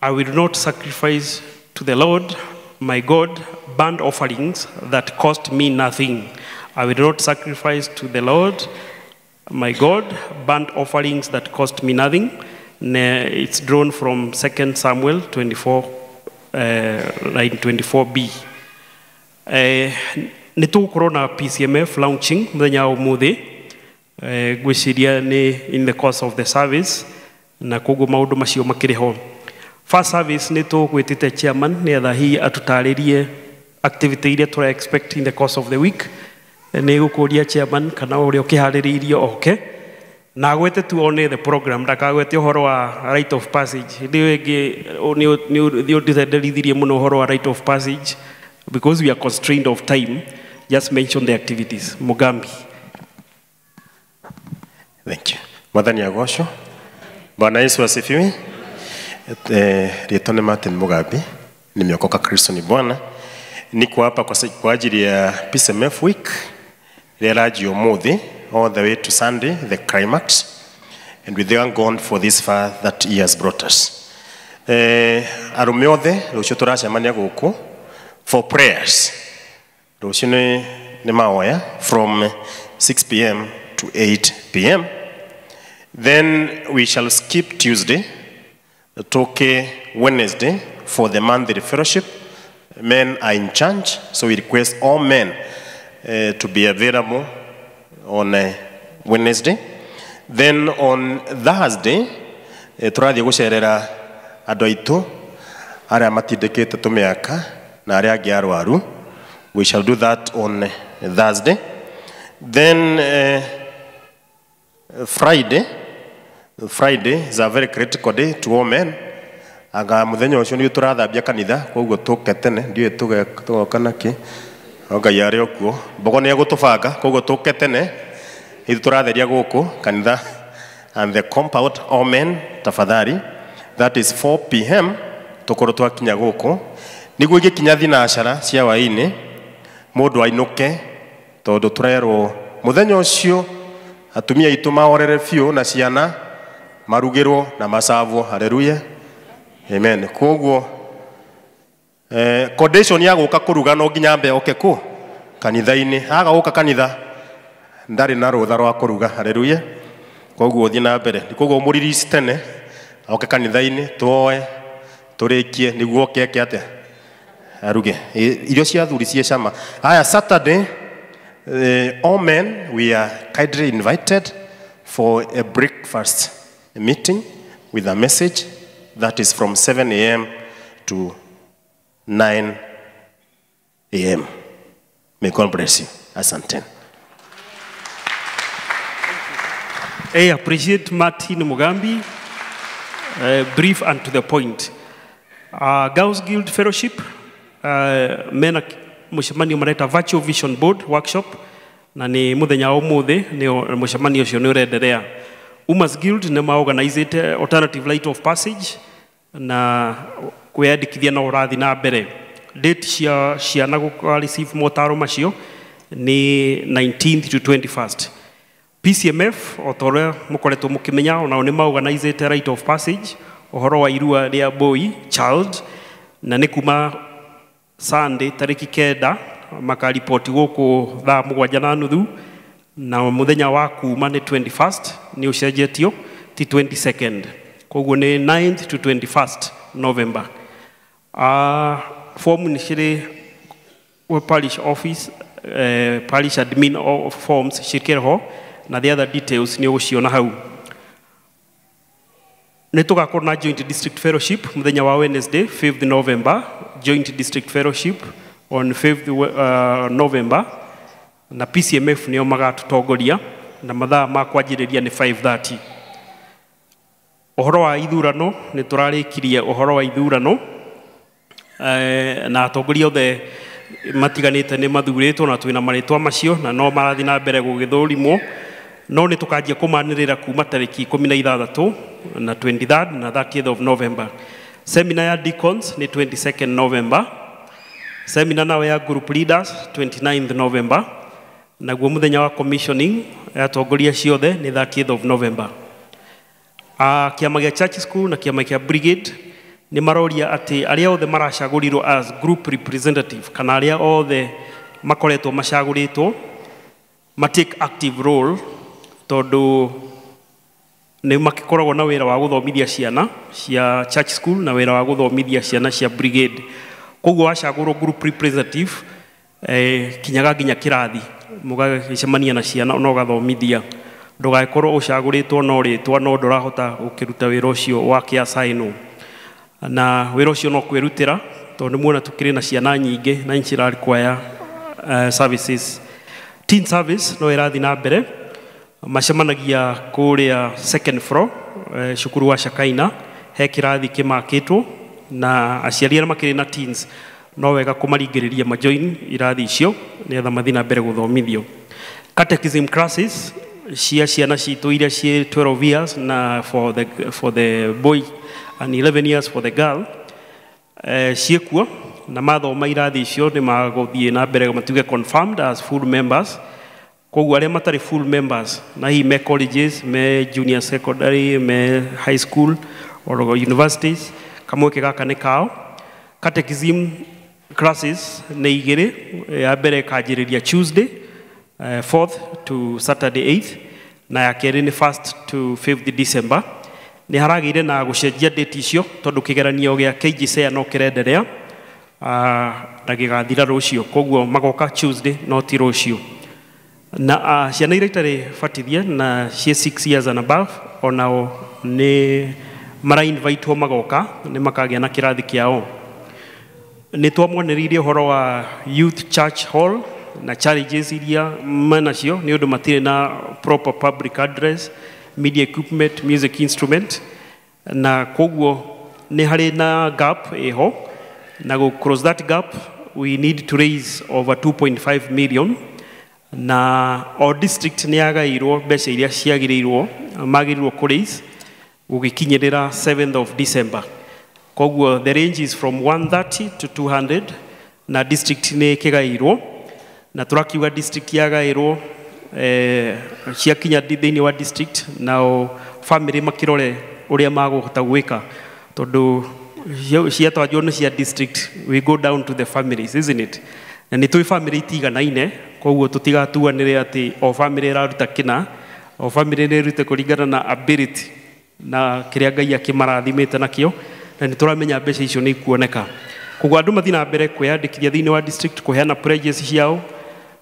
I will not sacrifice to the Lord my God burnt offerings that cost me nothing. I will not sacrifice to the Lord my God burnt offerings that cost me nothing. It's drawn from 2 Samuel 24, line 24b. Nĩ tũgũkorwo na PCMF launching mũthenya wa ũmũthĩ, ngwĩciria nĩ in the course of the service, na koguo maũndũ macio makĩrĩ ho. First service nĩ tũgwĩtĩte chairman nĩgetha hihi atũtarĩrie activity iria tũra expect in the course of the week. Nĩ gũkũria chairman kana ũrĩa ũkĩharĩrĩirio oke na agwete tu one the program, ndakagwete ũhoro wa rite of passage. Hĩndĩ ĩyo ĩngĩ nĩ ũndĩtenderithirie mũno ũhoro wa rite of passage because we are constrained of time. Just mention the activities. Mugambi. Thank you. Mwathani agocwo. Bwana Yesu asifiwe. Rĩtwa nĩ Martin Mugambi, nimeokoka, Kristo ni Bwana. Niko hapa kwa ajili ya PCMF week ĩrĩa ĩranjia ũmũthĩ all the way to Sunday, the climax, and we thank God for this far that he has brought us. Arũme othe rũciũ tũracemania gũkũ for prayers. Rũciũ nĩ mahoya from 6 p.m. to 8 p.m. Then we shall skip Tuesday, toke Wednesday for the monthly fellowship. Men are in charge, so we request all men to be available on Wednesday. Then on Thursday, tũrathiĩ gũcerera andũ aitũ arĩa matindĩkĩte tũmĩaka na arĩa angĩ arwaru. We shall do that on Thursday. Then Friday is a very critical day to all men. Anga muthenya ũcio nĩ tũrathambia kanitha, koguo tũke tene, ndiũĩ tũgoka nakĩ. No Ngai arĩ o kuo. Mbogo nĩ egũtũbanga, koguo tũke tene. Ithuĩ tũratheria gũkũ kanitha and the compound, all men, tafadhali. That is 4 p.m. tũkorwo twakinya gũkũ. Nĩguo igĩkinya thinacara cia hwaĩ-inĩ, mũndũ ainũke, tondũ tũrerwo mũthenya ũcio atumia aitũ mahorere biũ na ciana marugĩrwo na macabwo. Haleluya. Amen. Koguo condition ya gũka kũruga no nginya mbe oke kũ kanitha-inĩ. Aga gũka kanitha ndarĩ na rũtha rwa kũruga. Haleluya. Koguo thiĩ na mbere. Koguo mũririsi tene oke kanitha-inĩ tuoe tũrĩkie nĩguo oke eke atĩa aruge irio cia athuri ciĩ cama. Haya, Saturday, all men, we are kindly invited for a breakfast meeting with a message that is from 7 a.m. to 9 a.m. May God bless you. Asante. I appreciate Martin Mugambi. Brief and to the point. Girls Guild Fellowship, mena mũcemanio mareta Virtual Vision Board Workshop, na nĩ mũthenya wa ũmũthĩ nĩ mũcemanio ũcio nĩ ũrenderea. Umas Guild nĩ maorganizĩte Alternative Rite of Passage na kwĩyandĩkithia no ũrathiĩ na mbere. Date cia ciana gũka receive motaro macio Nĩ 19th to 21st. PCMF o ta ũrĩa mũkoretwo mũkĩmenya, onao nĩ maorganizĩte rite of passage, ũhoro wa irua rĩa boy child, na nĩ kuma Sunday tarĩki 9 makaripoti gũkũ thaa 7:30, na mũthenya wa kuma nĩ 21st, nĩ ũcenjetio ti 22nd, koguo nĩ 9th to 21st November. Form nĩ cirĩ parish office, parish admin forms cikĩrĩ ho, na the other details nĩ ũgũciona hau. Nĩ tũgakorwo na joint district fellowship mũthenya wa Wednesday 5th November, joint district fellowship on 5th November, na PCMF nĩo magatũtongoria, na mathaa ma kwanjĩrĩria nĩ 5:30. Ũhoro wa ithurano nĩ tũrarĩkirie ũhoro wa ithurano, na atongoria othe matiganĩte nĩ mathurĩtwo na twĩna marĩtwa macio, na no marathiĩ na mbere gũgĩthũrimwo, no nĩ tũkanjia kũmanĩrĩra kuma tarĩki 16 na 23rd na 30th of November. Seminar ya deacons nĩ 22nd November, seminar nayo ya group leaders 29th November, naguo mũthenya wa commissioning ya atongoria ciothe nĩ 30th of November. Kĩama gĩa church school na kĩama kĩa brigade nĩ maroria atĩ arĩa othe maracagũrirwo as group representative, kana arĩa othe makoretwo macagũrĩtwo ma take active role, tondũ nĩ makoragwo na wĩra wa gũthomithia ciana cia church school na wĩra wa gũthomithia ciana cia brigade. Koguo wacagũrwo group representative, kinyaga nginya kĩrathi mũgacemania na ciana na ũgathomithia, ndũgagĩkorwo ũcagũrĩtwo no rĩtwa no ndũrahota gũkĩruta wĩra ũcio wa kĩacainwo, na wĩra ũcio no kwĩrutĩra, tondũ nĩ muona tũkĩrĩ na ciana nyingĩ na nĩ cira require services. Teen service no ĩrathiĩ na mbere, macemanagia kũrĩa second floor, cukuru wa Shakaina, he kĩrathi kĩmakĩtwo, na aciari arĩa makĩrĩ na teens no wega kũmaringĩrĩria majoin irathi icio nĩgetha mathiĩ na mbere gũthomithio. Catechism classes cia ciana citũ iria ciĩ 12 years na for the boy and 11 years for the girl, ciĩkuo, na mathoma irathi icio nĩ magũthiĩ na mbere matuĩke confirmed as full members. Koguo arĩa matarĩ full members na hihi me colleges, me junior secondary, me high school or universities, kamweke gaka nĩ kao. Catechism classes nĩ igĩrĩ, ya mbere ĩkanjĩrĩria Tuesday 4th to Saturday 8th, na ya kerĩ nĩ 1st to 5th December. Nĩ haragĩire na gũcenjia date icio tondũ kĩgeranio gĩa KJSEA no kĩrenderea, na gĩgathira rũciũ, koguo magoka Tuesday no ti rũciũ. Na ciana iria itarĩ batithie na ciĩ 6 years and above onao nĩ mara-invitwo magoka, nĩ makagĩa na kĩrathi kĩao. Nĩ twamwanĩrĩirie ũhoro wa Youth Church Hall na challenges iria menacio nĩ ũndũ matirĩ na proper public address, media equipment, music instrument, na koguo nĩ harĩ na gap ĩho, na gũ cross that gap we need to raise over 2.5 million, na o district nĩ yagaĩirwo mbeca iria ciagĩrĩirwo magĩrĩirwo kũ raise gũgĩkinyĩrĩra 7th of December. Koguo the range is from 130 to 200, na district nĩ ĩkĩgaĩirwo, na tũrakiuga district yagaĩrwo, ciakinya thĩinĩ wa district, nao family makĩrore ũrĩa magũhota gwĩka, tondũ ciatwanjwo nĩ cia district, we go down to the families, isn't it? Na nĩ tũĩ family itiganaine, koguo tũtigatuanĩre atĩ o family ĩraruta kĩna, o family nĩ ĩrute kũringana na ability na kĩrĩa Ngai akĩmarathimĩte nakĩo, na nĩ tũramenya mbeca icio nĩ ikuoneka. Koguo andũ mathiĩ na mbere kwĩyandĩkithia thĩinĩ wa district, kũheana pledges ciao,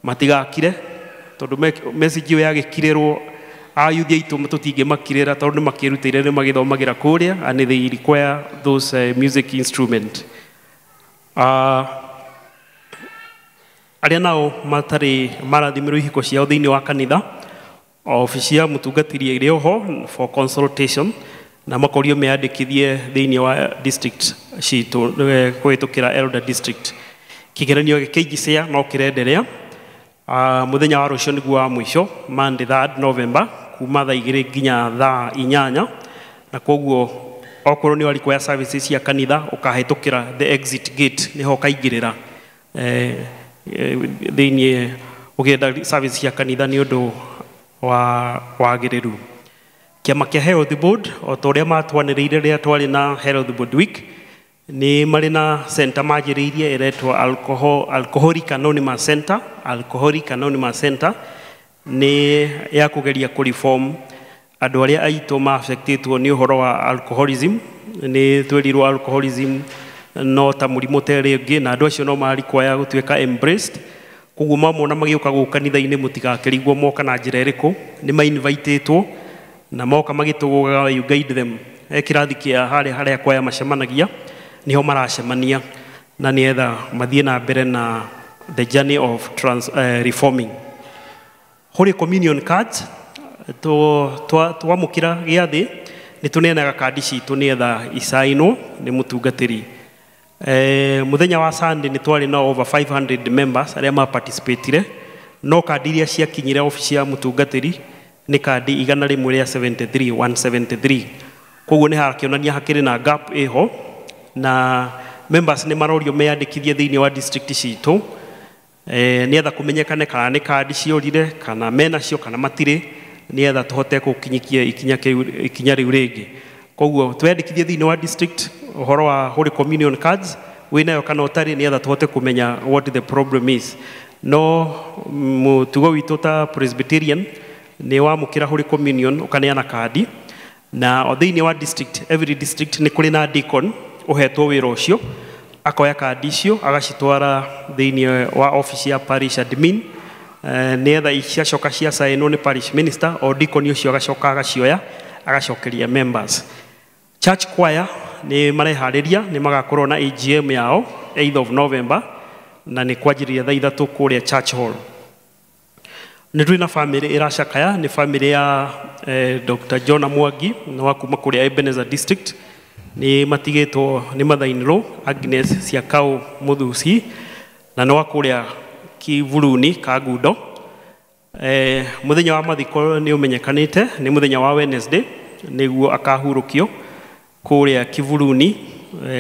matigakire, tondũ message ĩyo yagĩkirĩrwo ayuthi aitũ tũtingĩmakirĩra, tondũ nĩ makĩrutĩire, nĩ magĩthomagĩra kũrĩa, and they require those music instrument. Arĩa nao matarĩ marathimĩrwo ihiko ciao thĩinĩ wa kanitha, obici ya mũtungatĩri ĩrĩ oho for consultation, na makorio meyandĩkithie thĩinĩ wa district citũ kũhĩtũkĩra elder district. Kĩgeranio gĩa KJSEA no kĩrenderea. Mũthenya wa rũciũ nĩguo wa mũico, Monday 3rd November, kuma thaa 2 nginya thaa 8, na koguo okorwo nĩ warikwo ya services cia kanitha ũkahĩtũkĩra the exit gate, nĩho ũkaingĩrĩra thĩinĩ Ũkĩenda service cia kanitha nĩ ũndũ wa wagĩrĩru. Kĩama kĩa Health Board o ta ũrĩa matwanĩrĩire rĩrĩa twarĩ na Health Board Week, nĩ marĩ na center manjĩrĩirie ĩretwo Alcoholic Anonymous Center. Alcoholic Anonymous Center nĩ ya kũgeria kũreform andũ arĩa aitũ ma-affectĩtwo nĩ ũhoro wa alcoholism. Nĩ twerirwo alcoholism no ta mũrimũ ta ĩrĩa ĩngĩ, na andũ acio no ma require gũtuĩka embraced. Koguo mamona magĩũka gũkũ kanitha-inĩ mũtigakĩrigwo moka na njĩra ĩrĩkũ, nĩ ma-invitĩtwo na moka magĩtũgũgaga, you guide them. He kĩrathi kĩa harĩa harĩa kwaya macemanagia, niho maracemania na nĩgetha mathiĩ na mbere na the journey of reforming. Holy Communion cards twamũkĩra gĩathĩ nĩ tũneanaga kandi citũ nĩgetha icainwo nĩ mũtungatĩri. Mũthenya wa Sunday nĩ twarĩ na over 500 members arĩa ma-participatire, no kandi iria ciakinyire obici ya mũtungatĩri nĩ kandi 173, 173. Koguo nĩ harakĩonania hakĩrĩ na gap ĩho, na members nĩ marorio meyandĩkithie thĩinĩ wa district citũ, nĩgetha kũmenyekane kana nĩ kandi ciorire, kana menacio kana matirĩ, nĩgetha tũhote gũkinyikia ikinya rĩu rĩngĩ. Koguo tweyandĩkithie thĩinĩ wa district ũhoro wa Holy Communion cards wĩnayo kana ũtarĩ, nĩgetha tũhote kũmenya what the problem is. No mũtugo witũ ta Presbyterian nĩ wamũkĩra Holy Communion ũkaneana kandi, na o thĩinĩ wa district, every district nĩ kũrĩ na deacon ũhetwo wĩra ũcio, akoya kandi icio agacitwara thĩinĩ wa office ya parish admin, nĩgetha ciacoka ciacainwo nĩ parish minister, o deacon ũcio agacoka agacioya agacokeria members. Church choir nĩ mareharĩria, nĩ magakorwo na AGM yao 8th of November, na nĩ kwanjĩrĩria thaa 3 kũrĩa church hall. Nĩ twĩ na family ĩracakaya, nĩ family ya Dr. John Mwangi na wa kuma kũrĩa Ebenezer district, nĩ matigĩtwo nĩ mother-in-law Agnes Ciakau Mũthuci, na nĩ wa kũrĩa Kivuruni Kangundo. Mũthenya wa mathiko nĩ ũmenyekanĩte, nĩ mũthenya wa Wednesday nĩguo akahurũkio kũrĩa Kivuruni,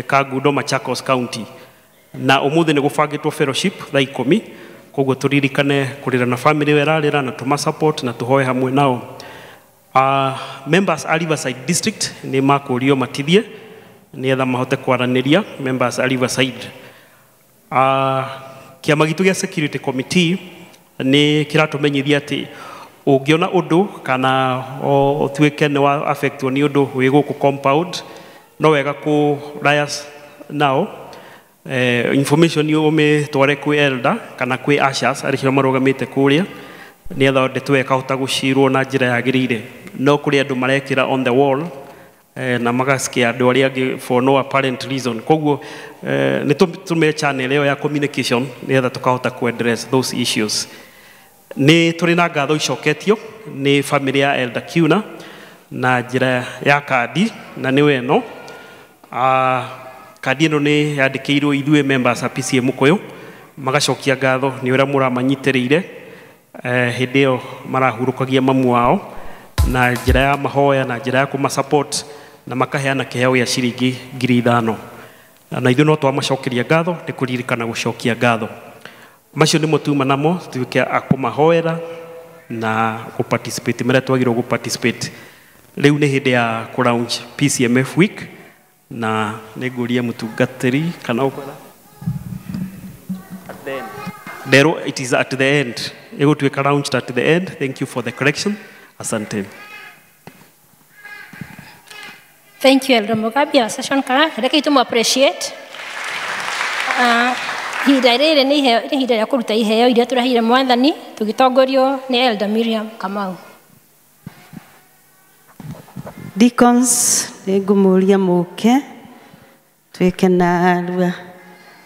Kangundo, Machakos County. Na ũmũthĩ nĩ gũbangĩtwo fellowship thaa 10, koguo tũririkane kũrĩra na family ĩyo ĩrarĩra na tũma support na tũhoe hamwe nao. Members a Riverside District nĩ makũrio matithie nĩgetha mahote kwaranĩria members a Riverside. Kĩama gitũ gĩa Security Committee nĩ kĩratũmenyithia atĩ ũngĩona ũndũ kana ũtuĩke nĩ wa affectwo nĩ ũndũ wĩ gũkũ compound, no wega kũ liaise nao. Information ũmĩtware kwĩ elder kana kwĩ ushers arĩa marũgamĩte kũrĩa, nĩgetha ndeto ĩyo ĩkahota gũcirwo na njĩra yagĩrĩire. No kũrĩ andũ marekĩra on the wall, na magasikia andũ arĩa angĩ for no apparent reason. Koguo nĩ tũtũmĩre channel ĩyo ya communication nĩgetha tũkahota ku address those issues. Nĩ tũrĩ na ngatho icoketio nĩ family ya Elder Kiuna na njĩra ya kandi, na nĩwe ĩno. Kandi ĩno nĩ yandĩkĩirwo ithuĩ members a PCEA Mũkũyũ, magacokia ngatho nĩ ũrĩa mũramanyitĩrĩire, hĩndĩ ĩyo marahurũkagia mamu wao na njĩra ya mahoya na njĩra ya kũma support, na makaheana kĩheo gĩa ciringi 5,000. Na ithuĩ no twamacokeria ngatho nĩ kũririkana gũcokia ngatho. Macio nĩmo tuma namo tuĩke a kũmahoera na kũ-participate marĩa twagĩrĩirwo kũ-participate. Rĩu nĩ hĩndĩ ya kũ-launch PCMF week, na nĩngũria mũtungatĩri kana ũkwenda at the end. Ndero, it is at the end. Ĩgũtuĩka launched at the end. Thank you for the correction. Asante. Thank you, Elder Mugabe. Our session kana reke itu appreciate. Ihinda rĩrĩ nĩ ihinda rĩa kũruta iheo iria tũraheire mwathani tũgĩtongorio nĩ Elder Miriam Kamau. Deacons, nĩngũmũria mũke twĩke na arua.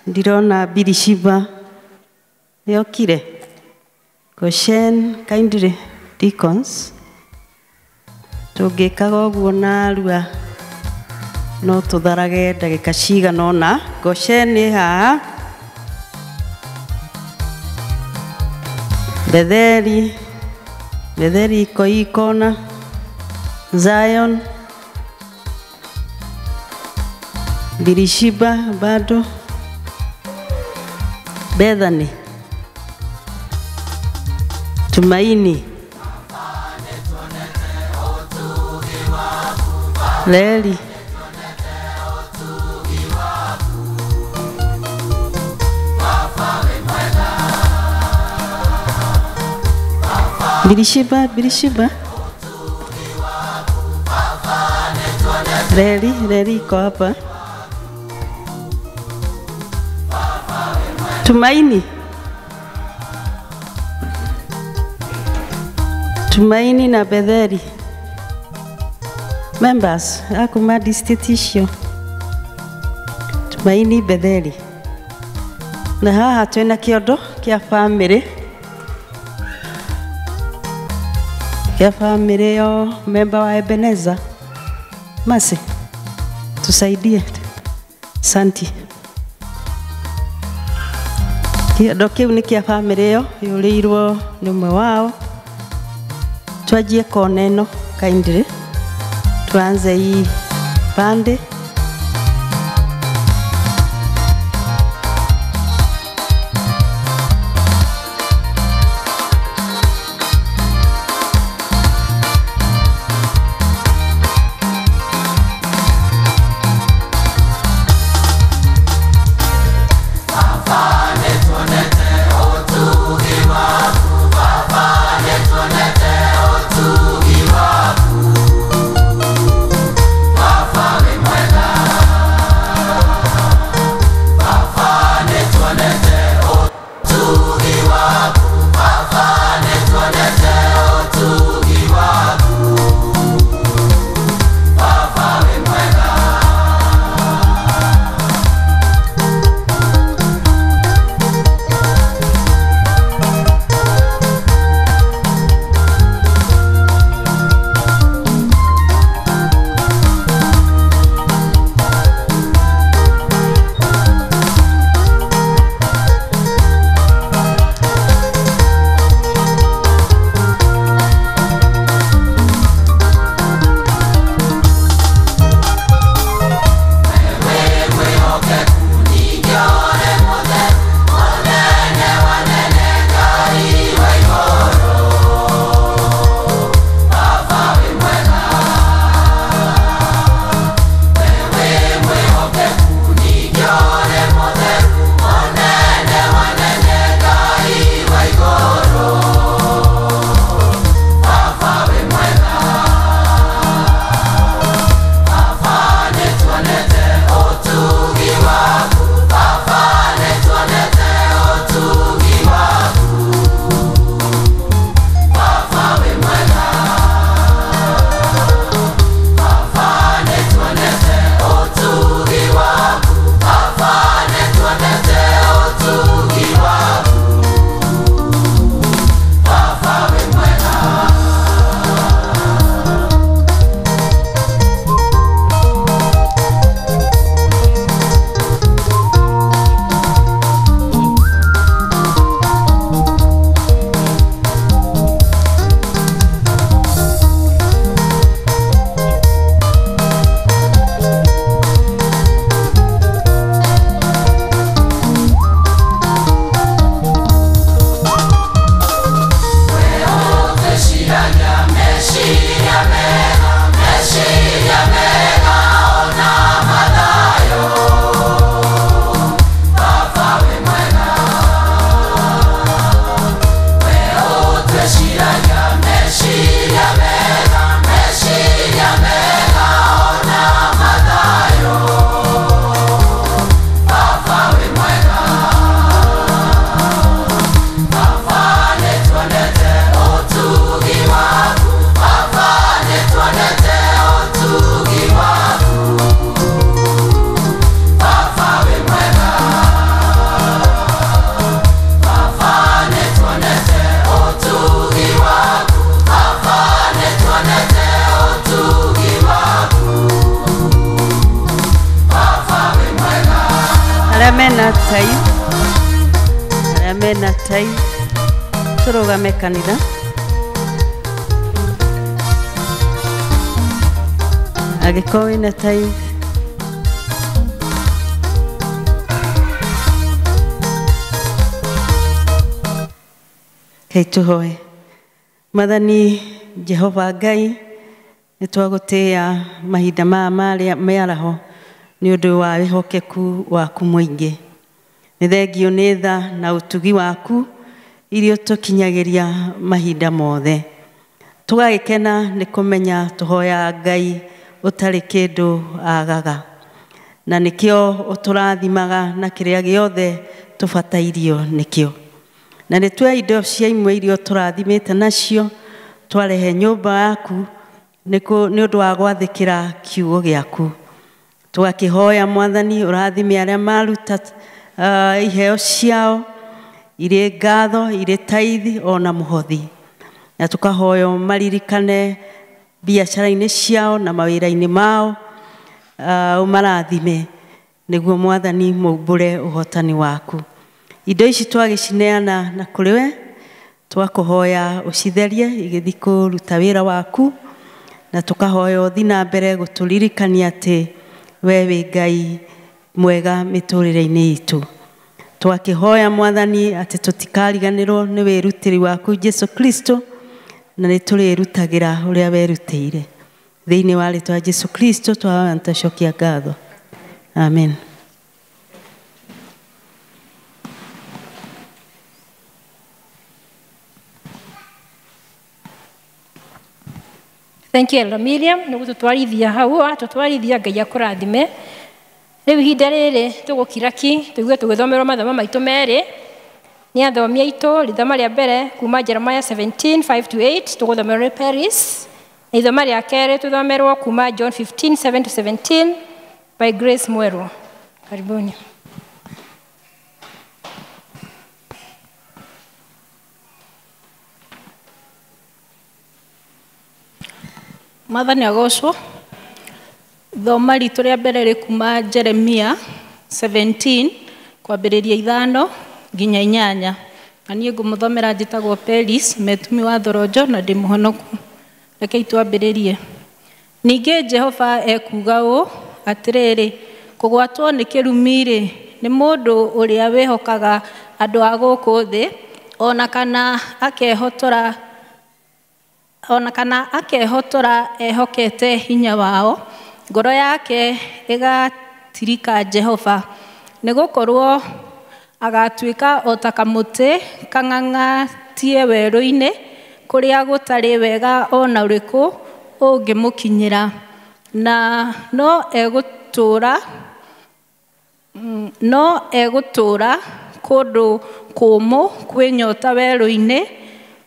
Ndirona Birishiba nĩokire. Goshen, kindly deacons, tũngĩkaga ũguo na arua no tũtharage ndagĩka cigana ũna. Goshen ĩ haha, Betheri, Betheri iko ikona, Zion, Birishiba bado, Bethany. Tumaini. Leli. Birishiba, Birishiba. Reli, Reli iko hapa. Tumaini. Tumaini na Betheli. Members, akuma distitution. Tumaini Betheli. Na haha twina kiondo kia family. Kia family yo member wa Ebeneza. Masi, tusaidie. Santi. Kiondo kiu ni kia family yo yuriirwo ni umwe wao. Twajie kona ino kindly. Tuanze hii pande. Mena tai turugame kanitha angĩkorwo wĩna tai kei tũhoe. Mwathani Jehova Ngai, nĩ twagũtĩĩa mahinda maya marĩa mĩaraho nĩ ũndũ wa wĩhokeku waku mũingĩ. Nĩ thengio nĩ tha na ũtugi waku iria ũtũkinyagĩria mahinda mothe. Tũgagĩkena nĩ kũmenya tũhoyaga Ngai ũtarĩ kĩndũ agaga, na nĩkĩo ũtũrathimaga na kĩrĩa gĩothe tũbatairio nĩkĩo. Na nĩ tuoya indo cia imwe iria ũtũrathimĩte nacio twarehe nyũmba yaku nĩ ũndũ wa gwathĩkĩra kiugo gĩaku. Tũgakĩhoya Mwathani ũrathime arĩa maruta iheo ciao irĩ ngatho, irĩ taithi ona mũhothi. Na tũkahoya maririkane biacara-inĩ ciao na mawĩra-inĩ mao, ũmarathime nĩguo Mwathani maumbũre ũhotani waku. Indo ici twagĩcineana na kũrĩ we, twakũhoya ũcitherie igĩthiĩ kũruta wĩra waku, na tũkahoya ũthiĩ na mbere gũtũririkania atĩ we wĩ Ngai mwega mĩtũrĩre-inĩ itũ. Twakĩhoya Mwathani atĩ tũtikariganĩrwo nĩ wĩrutĩri waku Jesu Kristo, na nĩ tũrĩrutagĩra ũrĩa werutĩire. Thĩinĩ wa rĩtwa Jesu Kristo twahoya na twacokia ngatho. Amen. Thank you, Elder Miriam. Nĩ gũtũtwarithia hau, atũtwarithia Ngai akũrathime. Rĩu ihinda rĩrĩ tũgũkira ki, tũigue tũgĩthomerwo mathomo maitũ merĩ nĩ athomi aitũ. Rĩthoma rĩa mbere kuma Jeremiah 17:5-8 tũgũthomerwo nĩ Paris, na ithoma rĩa kerĩ tũthomerwo kuma John 15:7-17 by Grace Mwerũ. Karibuni. Mwathani agocwo. Thoma ritũ rĩa mbere rĩ kuma Jeremia 17 kwambĩrĩria 5 nginya 8. Na niĩ ngũmũthomera njĩtagwo Peris Metumi wa Thorojo na ndĩ mũhonoku. Rekei twambĩrĩrie. Ningĩ Jehova ekuuga ũũ, atĩrĩrĩ, kũgwatwo nĩ kĩrumi-rĩ, nĩ mũndũ ũrĩa wĩhokaga andũ a gũkũ thĩ, ona kana akehotora ehokete hinya wao, ngoro yake ĩgatirika Jehova, nĩgũkorwo agatuĩka o ta kamũtĩ kang'ang'atie werũ-inĩ, kũrĩa gũtarĩ wega ona ũrĩkũ ũngĩmũkinyĩra, na no egũtũũra kũndũ kũmũ kwĩ nyota werũ-inĩ,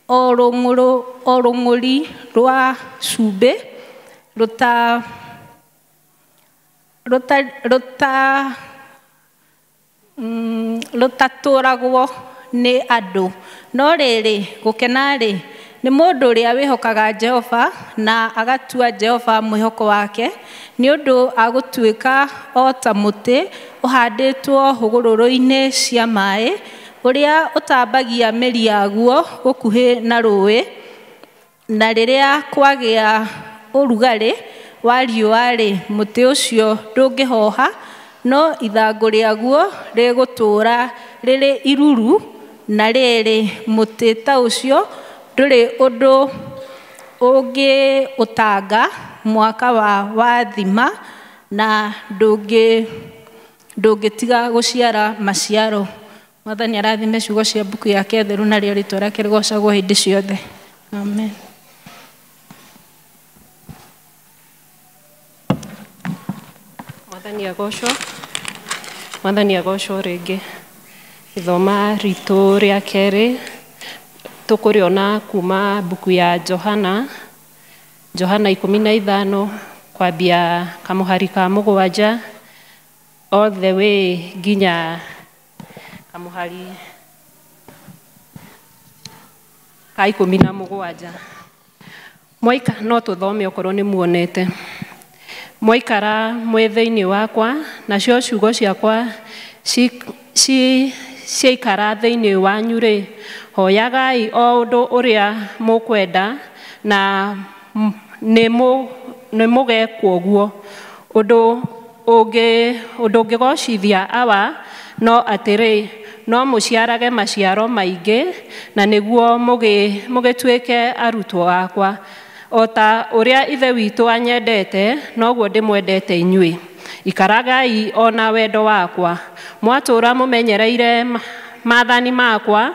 o rũng'ũri rwa cumbĩ rũtatũragwo nĩ andũ. No rĩrĩ, gũkena-rĩ, nĩ mũndũ ũrĩa wĩhokaga Jehova na agatua Jehova mwĩhoko wake, nĩ ũndũ agũtuĩka o ta mũtĩ ũhandĩtwo hũgũrũrũ-inĩ cia maĩ, ũrĩa ũtambagia mĩri yaguo gũkuhĩ na rũĩ, na rĩrĩa kwagĩa ũrugarĩ wa riũa-rĩ, mũtĩ ũcio ndũngĩhoha, no ithangũ rĩaguo rĩgũtũũra rĩrĩ iruru, na rĩrĩ, mũtĩ ta ũcio ndũrĩ ũndũ ũngĩũtanga mwaka wa wathima, na ndũngĩtiga gũciara maciaro. Mwathani arathime ciugo cia mbuku yake theru, narĩo rĩtwa rĩake rĩgocagwo hĩndĩ ciothe. Amen. Mwathani agocwo. Mwathani agocwo rĩngĩ. Ithoma ritũ rĩa kerĩ tũkũrĩona kuma mbuku ya Johana, Johana 15 kwambia kamũhari ka 7 all the way nginya kamũhari ka 17. Mwaika no tũthome okorwo nĩ muonete. Mwaikara mwĩ thĩinĩ wakwa, nacio ciugo ciakwa ciaikara thĩinĩ wanyu rĩ, hoyagai o ũndũ ũrĩa mũkwenda na nĩ mũgekwo guo. Ũndũ ũngĩgocithia Awa no atĩrĩ, no mũciarage maciaro maingĩ, na nĩguo mũgĩtuĩke arutwo akwa. O ta ũrĩa Ithe witũ anyendete, noguo ndĩmwendete inyuĩ. Ikaragai o na wendo wakwa. Mwatũũra mũmenyereire maathani makwa,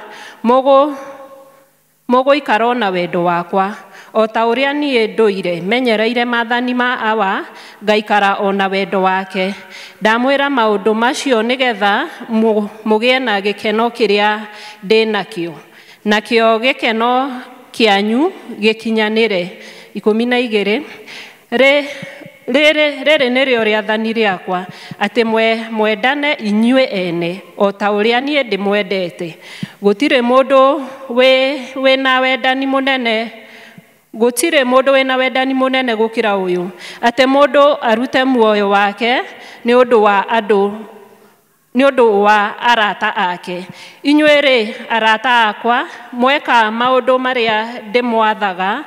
mũgũikara o na wendo wakwa. O ta ũrĩa niĩ ndũire menyereire maathani ma Awa, ngaikara o na wendo wake. Ndamwĩra maũndũ macio nĩgetha mũgĩe na gĩkeno kĩrĩa ndĩ nakĩo, nakĩo gĩkeno kĩanyu gĩkinyanĩre. 12. Rĩrĩ nĩrĩo rĩathani rĩakwa, atĩ mwendane inyuĩ ene o ta ũrĩa niĩ ndĩmwendete. Gũtirĩ mũndũ wĩna wendani mũnene, gũtirĩ mũndũ wĩna wendani mũnene gũkĩra ũyũ, atĩ mũndũ arute muoyo wake nĩ ũndũ wa andũ, nĩ ũndũ wa arata ake. Inyuĩ rĩ, arata akwa, mweka maũndũ marĩa ndĩmwathaga,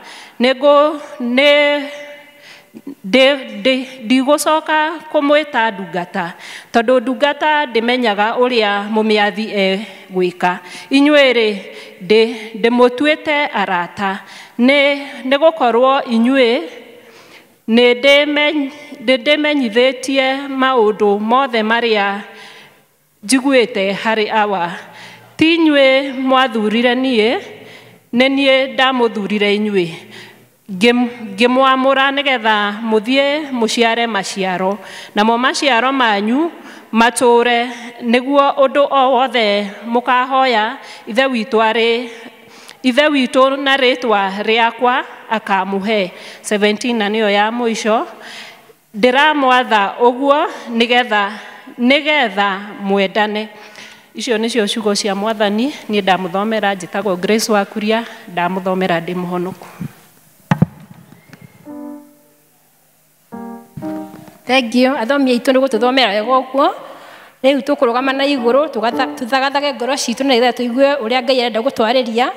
ndigũcoka kũmwĩta ndungata, tondũ ndungata ndĩmenyaga ũrĩa mũmĩathi egwĩka. Inyuĩ rĩ, ndĩmũtuĩte arata, nĩ gũkorwo inyuĩ nĩ ndĩmenyithĩtie maũndũ mothe marĩa njiguĩte harĩ Awa. Ti inyuĩ mwathurire niĩ, nĩ niĩ ndamũthurire inyuĩ, ngĩmwamũra nĩgetha mũthiĩ mũciare maciaro, namo maciaro manyu matũũre, nĩguo ũndũ o wothe mũkahoya Ithe witũ na rĩĩtwa rĩakwa akamũhe. 17 na nĩyo ya mũico. Ndĩramwatha ũguo nĩgetha mwendane. Icio nĩcio ciugo cia Mwathani. Niĩ ndamũthomera, njĩtagwo Grace Wakuria, ndamũthomera ndĩ mũhonoku. Thank you. Athomi aitũ nĩ gũtũthomera wega ũguo. Rĩu tũkũrũgama na igũrũ tũthagathage ngoro citũ nĩgetha tũigue ũrĩa Ngai arenda gũtwarĩria,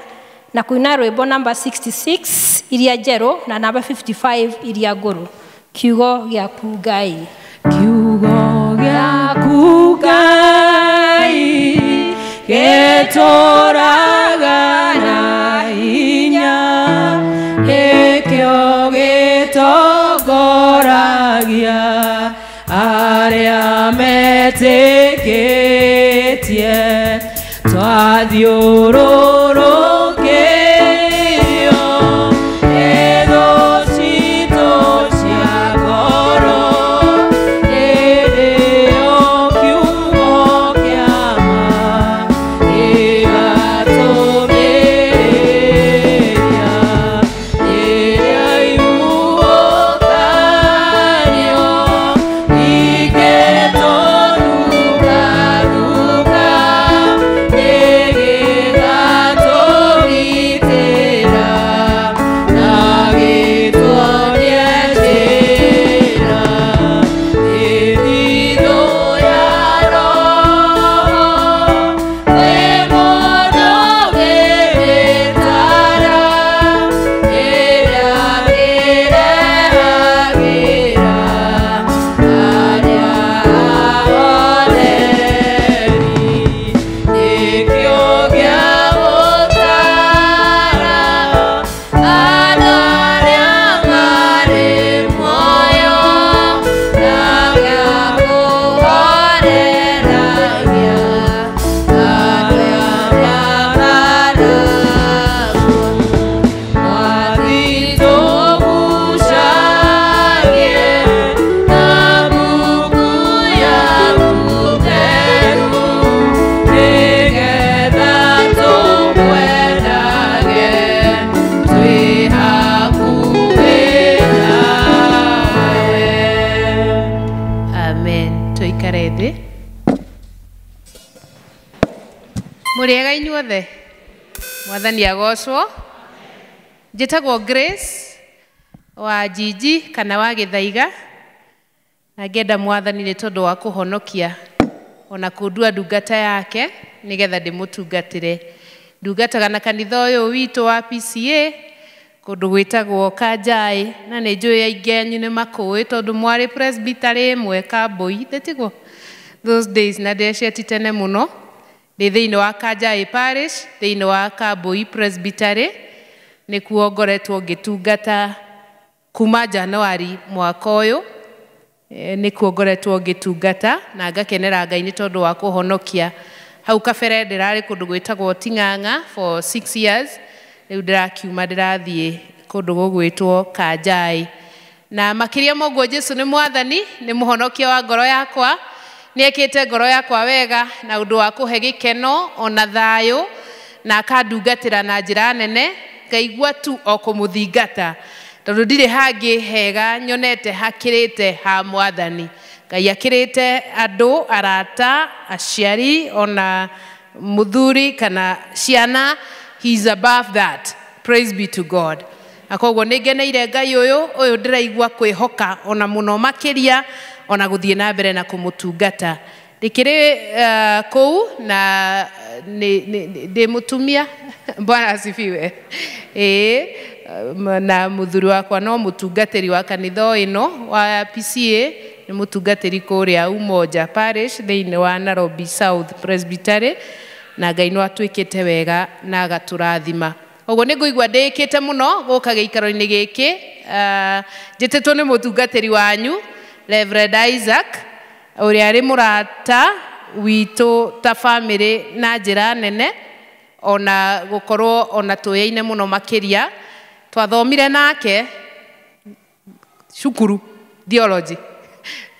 na kũina rwĩmbo namba 66 iria njerũ na namba 55 iria ngũrũ. Kiugo gĩaku Ngai. Kiugo gĩaku Ngai gĩtũũraga na hinya, nĩkĩo gĩtongoragia arĩa metĩkĩtie. Twathiũrũrũkĩrio nĩ thũ citũ cia ngoro, hĩndĩ ĩyo kiugo kĩa ma gĩgatũmĩrĩria. Rĩrĩa ihuhũkanio ikĩtũnukanuka, nĩgĩgatũgitĩra na gĩtuonie njĩra. Mĩthithũ ya Roho kwĩ mũndũ wĩmĩtara, ĩrĩa ĩrehagĩra arĩa ahoreri. Nĩkĩo gĩa gũtaara andũ arĩa marĩ muoyo, na gĩa kũhoreragia arĩa makaragwo. Mwathi tũgucagie na mbuku yaku theru, nĩgetha tũkwendage twĩ hakuhĩ nawe. Amen. Tũikare thĩ. Mũrĩega inyuothe. Mwathani agocwo. Njĩtagwo Grace wa Jiji kana wa Gĩthaiga, na ngenda Mwathani nĩ tondũ wa kũhonokia ona kũndua ndungata yake nĩgetha ndĩmũtungatĩre. Ndungataga na kanitha ũyũ witũ wa PCA kũndũ gwĩtagwo Kanjai, na nĩ njũĩ aingĩ anyu nĩ makũĩ tondũ mwarĩ presbytery ĩmwe Kambui, tiguo? Those days, na ndeceti tene mũno. Ndĩ thĩinĩ wa Kanjai Parish, thĩinĩ wa Kambui Presbytery, nĩkuo ngoretwo ngĩtungata kuma Januari mwaka ũyũ. Nĩkuo ngoretwo ngĩtungata na ngakenera Ngai nĩ tondũ wa kũhonokia. Hau kabere ndĩrarĩ kũndũ gwĩtagwo Ting'ang'a for 6 years, rĩu ndĩrakiuma ndĩrathiĩ kũndũ gũgwĩtwo Kanjai. Na makĩria ma ũguo Jesũ nĩ mwathani, nĩ mũhonokia wa ngoro yakwa, nĩ ekĩte ngoro yakwa wega na ũndũ wa kũhe gĩkeno ona thayũ, na akandungatĩra na njĩra nene, ngaigua tu o kũmũthingata tondũ ndirĩ hangĩ hega nyonete hakĩrĩte ha mwathani. Ngai akĩrĩte andũ, arata, aciari, ona mũthuri kana ciana. He is above that. Praise be to God. Na koguo nĩ ngeneire Ngai ũyũ, ũyũ ndĩraigua kwĩhoka ona mũno makĩria, ona gũthiĩ na mbere na kũmũtungata. Ndĩkĩrĩ kũu na ndĩ mũtumia, Bwana asifiwe. Ĩĩ, na mũthuri wakwa no mũtungatĩri wa kanitha ĩno wa PCA, nĩ mũtungatĩri kũrĩa Umoja Parish thĩinĩ wa Nairobi South Presbytery, na Ngai no atuĩkĩte wega na agatũrathima. Koguo nĩ ngũigua ndĩĩkĩte mũno gũka gĩikaro-inĩ gĩkĩ. Njĩtĩtwo nĩ mũtungatĩri wanyu Reverend Isaac, ũrĩa arĩ mũrata witũ ta famĩlĩ na njĩra nene, ona gũkorwo ona tũyaine mũno makĩria. Twathomire nake cukuru theology,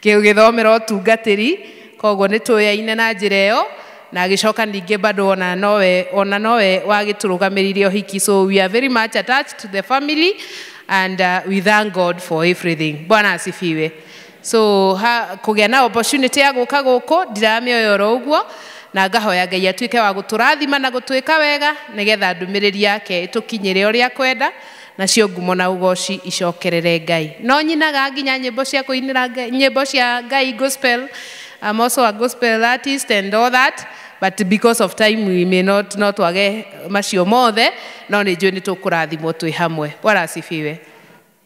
gĩthomera ũtungatĩri, koguo nĩ tũyaine na njĩra ĩyo, na agĩcoka ningĩ bado ona nowe wagĩtũrũgamĩrĩire ũhiki. So we are very much attached to the family and we thank God for everything. Bwana asifiwe. So kũgĩa na opportunity ya gũka gũkũ ndiramĩoya oro ũguo, na ngahoya Ngai atuĩke wa gũtũrathima na gũtwĩka wega nĩgetha ndũmĩrĩri yake ĩtũkinyĩre ũrĩa kwenda, nacio ngumo na ũgoci icokerere Ngai. No nyinaga nginya nyĩmbo cia kũinĩra Ngai, nyĩmbo cia Ngai gospel. I'm also a gospel artist and all that, but because of time we may not twage macio mothe, no nĩ njũĩ nĩ tũkũrathimwo twĩ hamwe. Bwana asifiwe.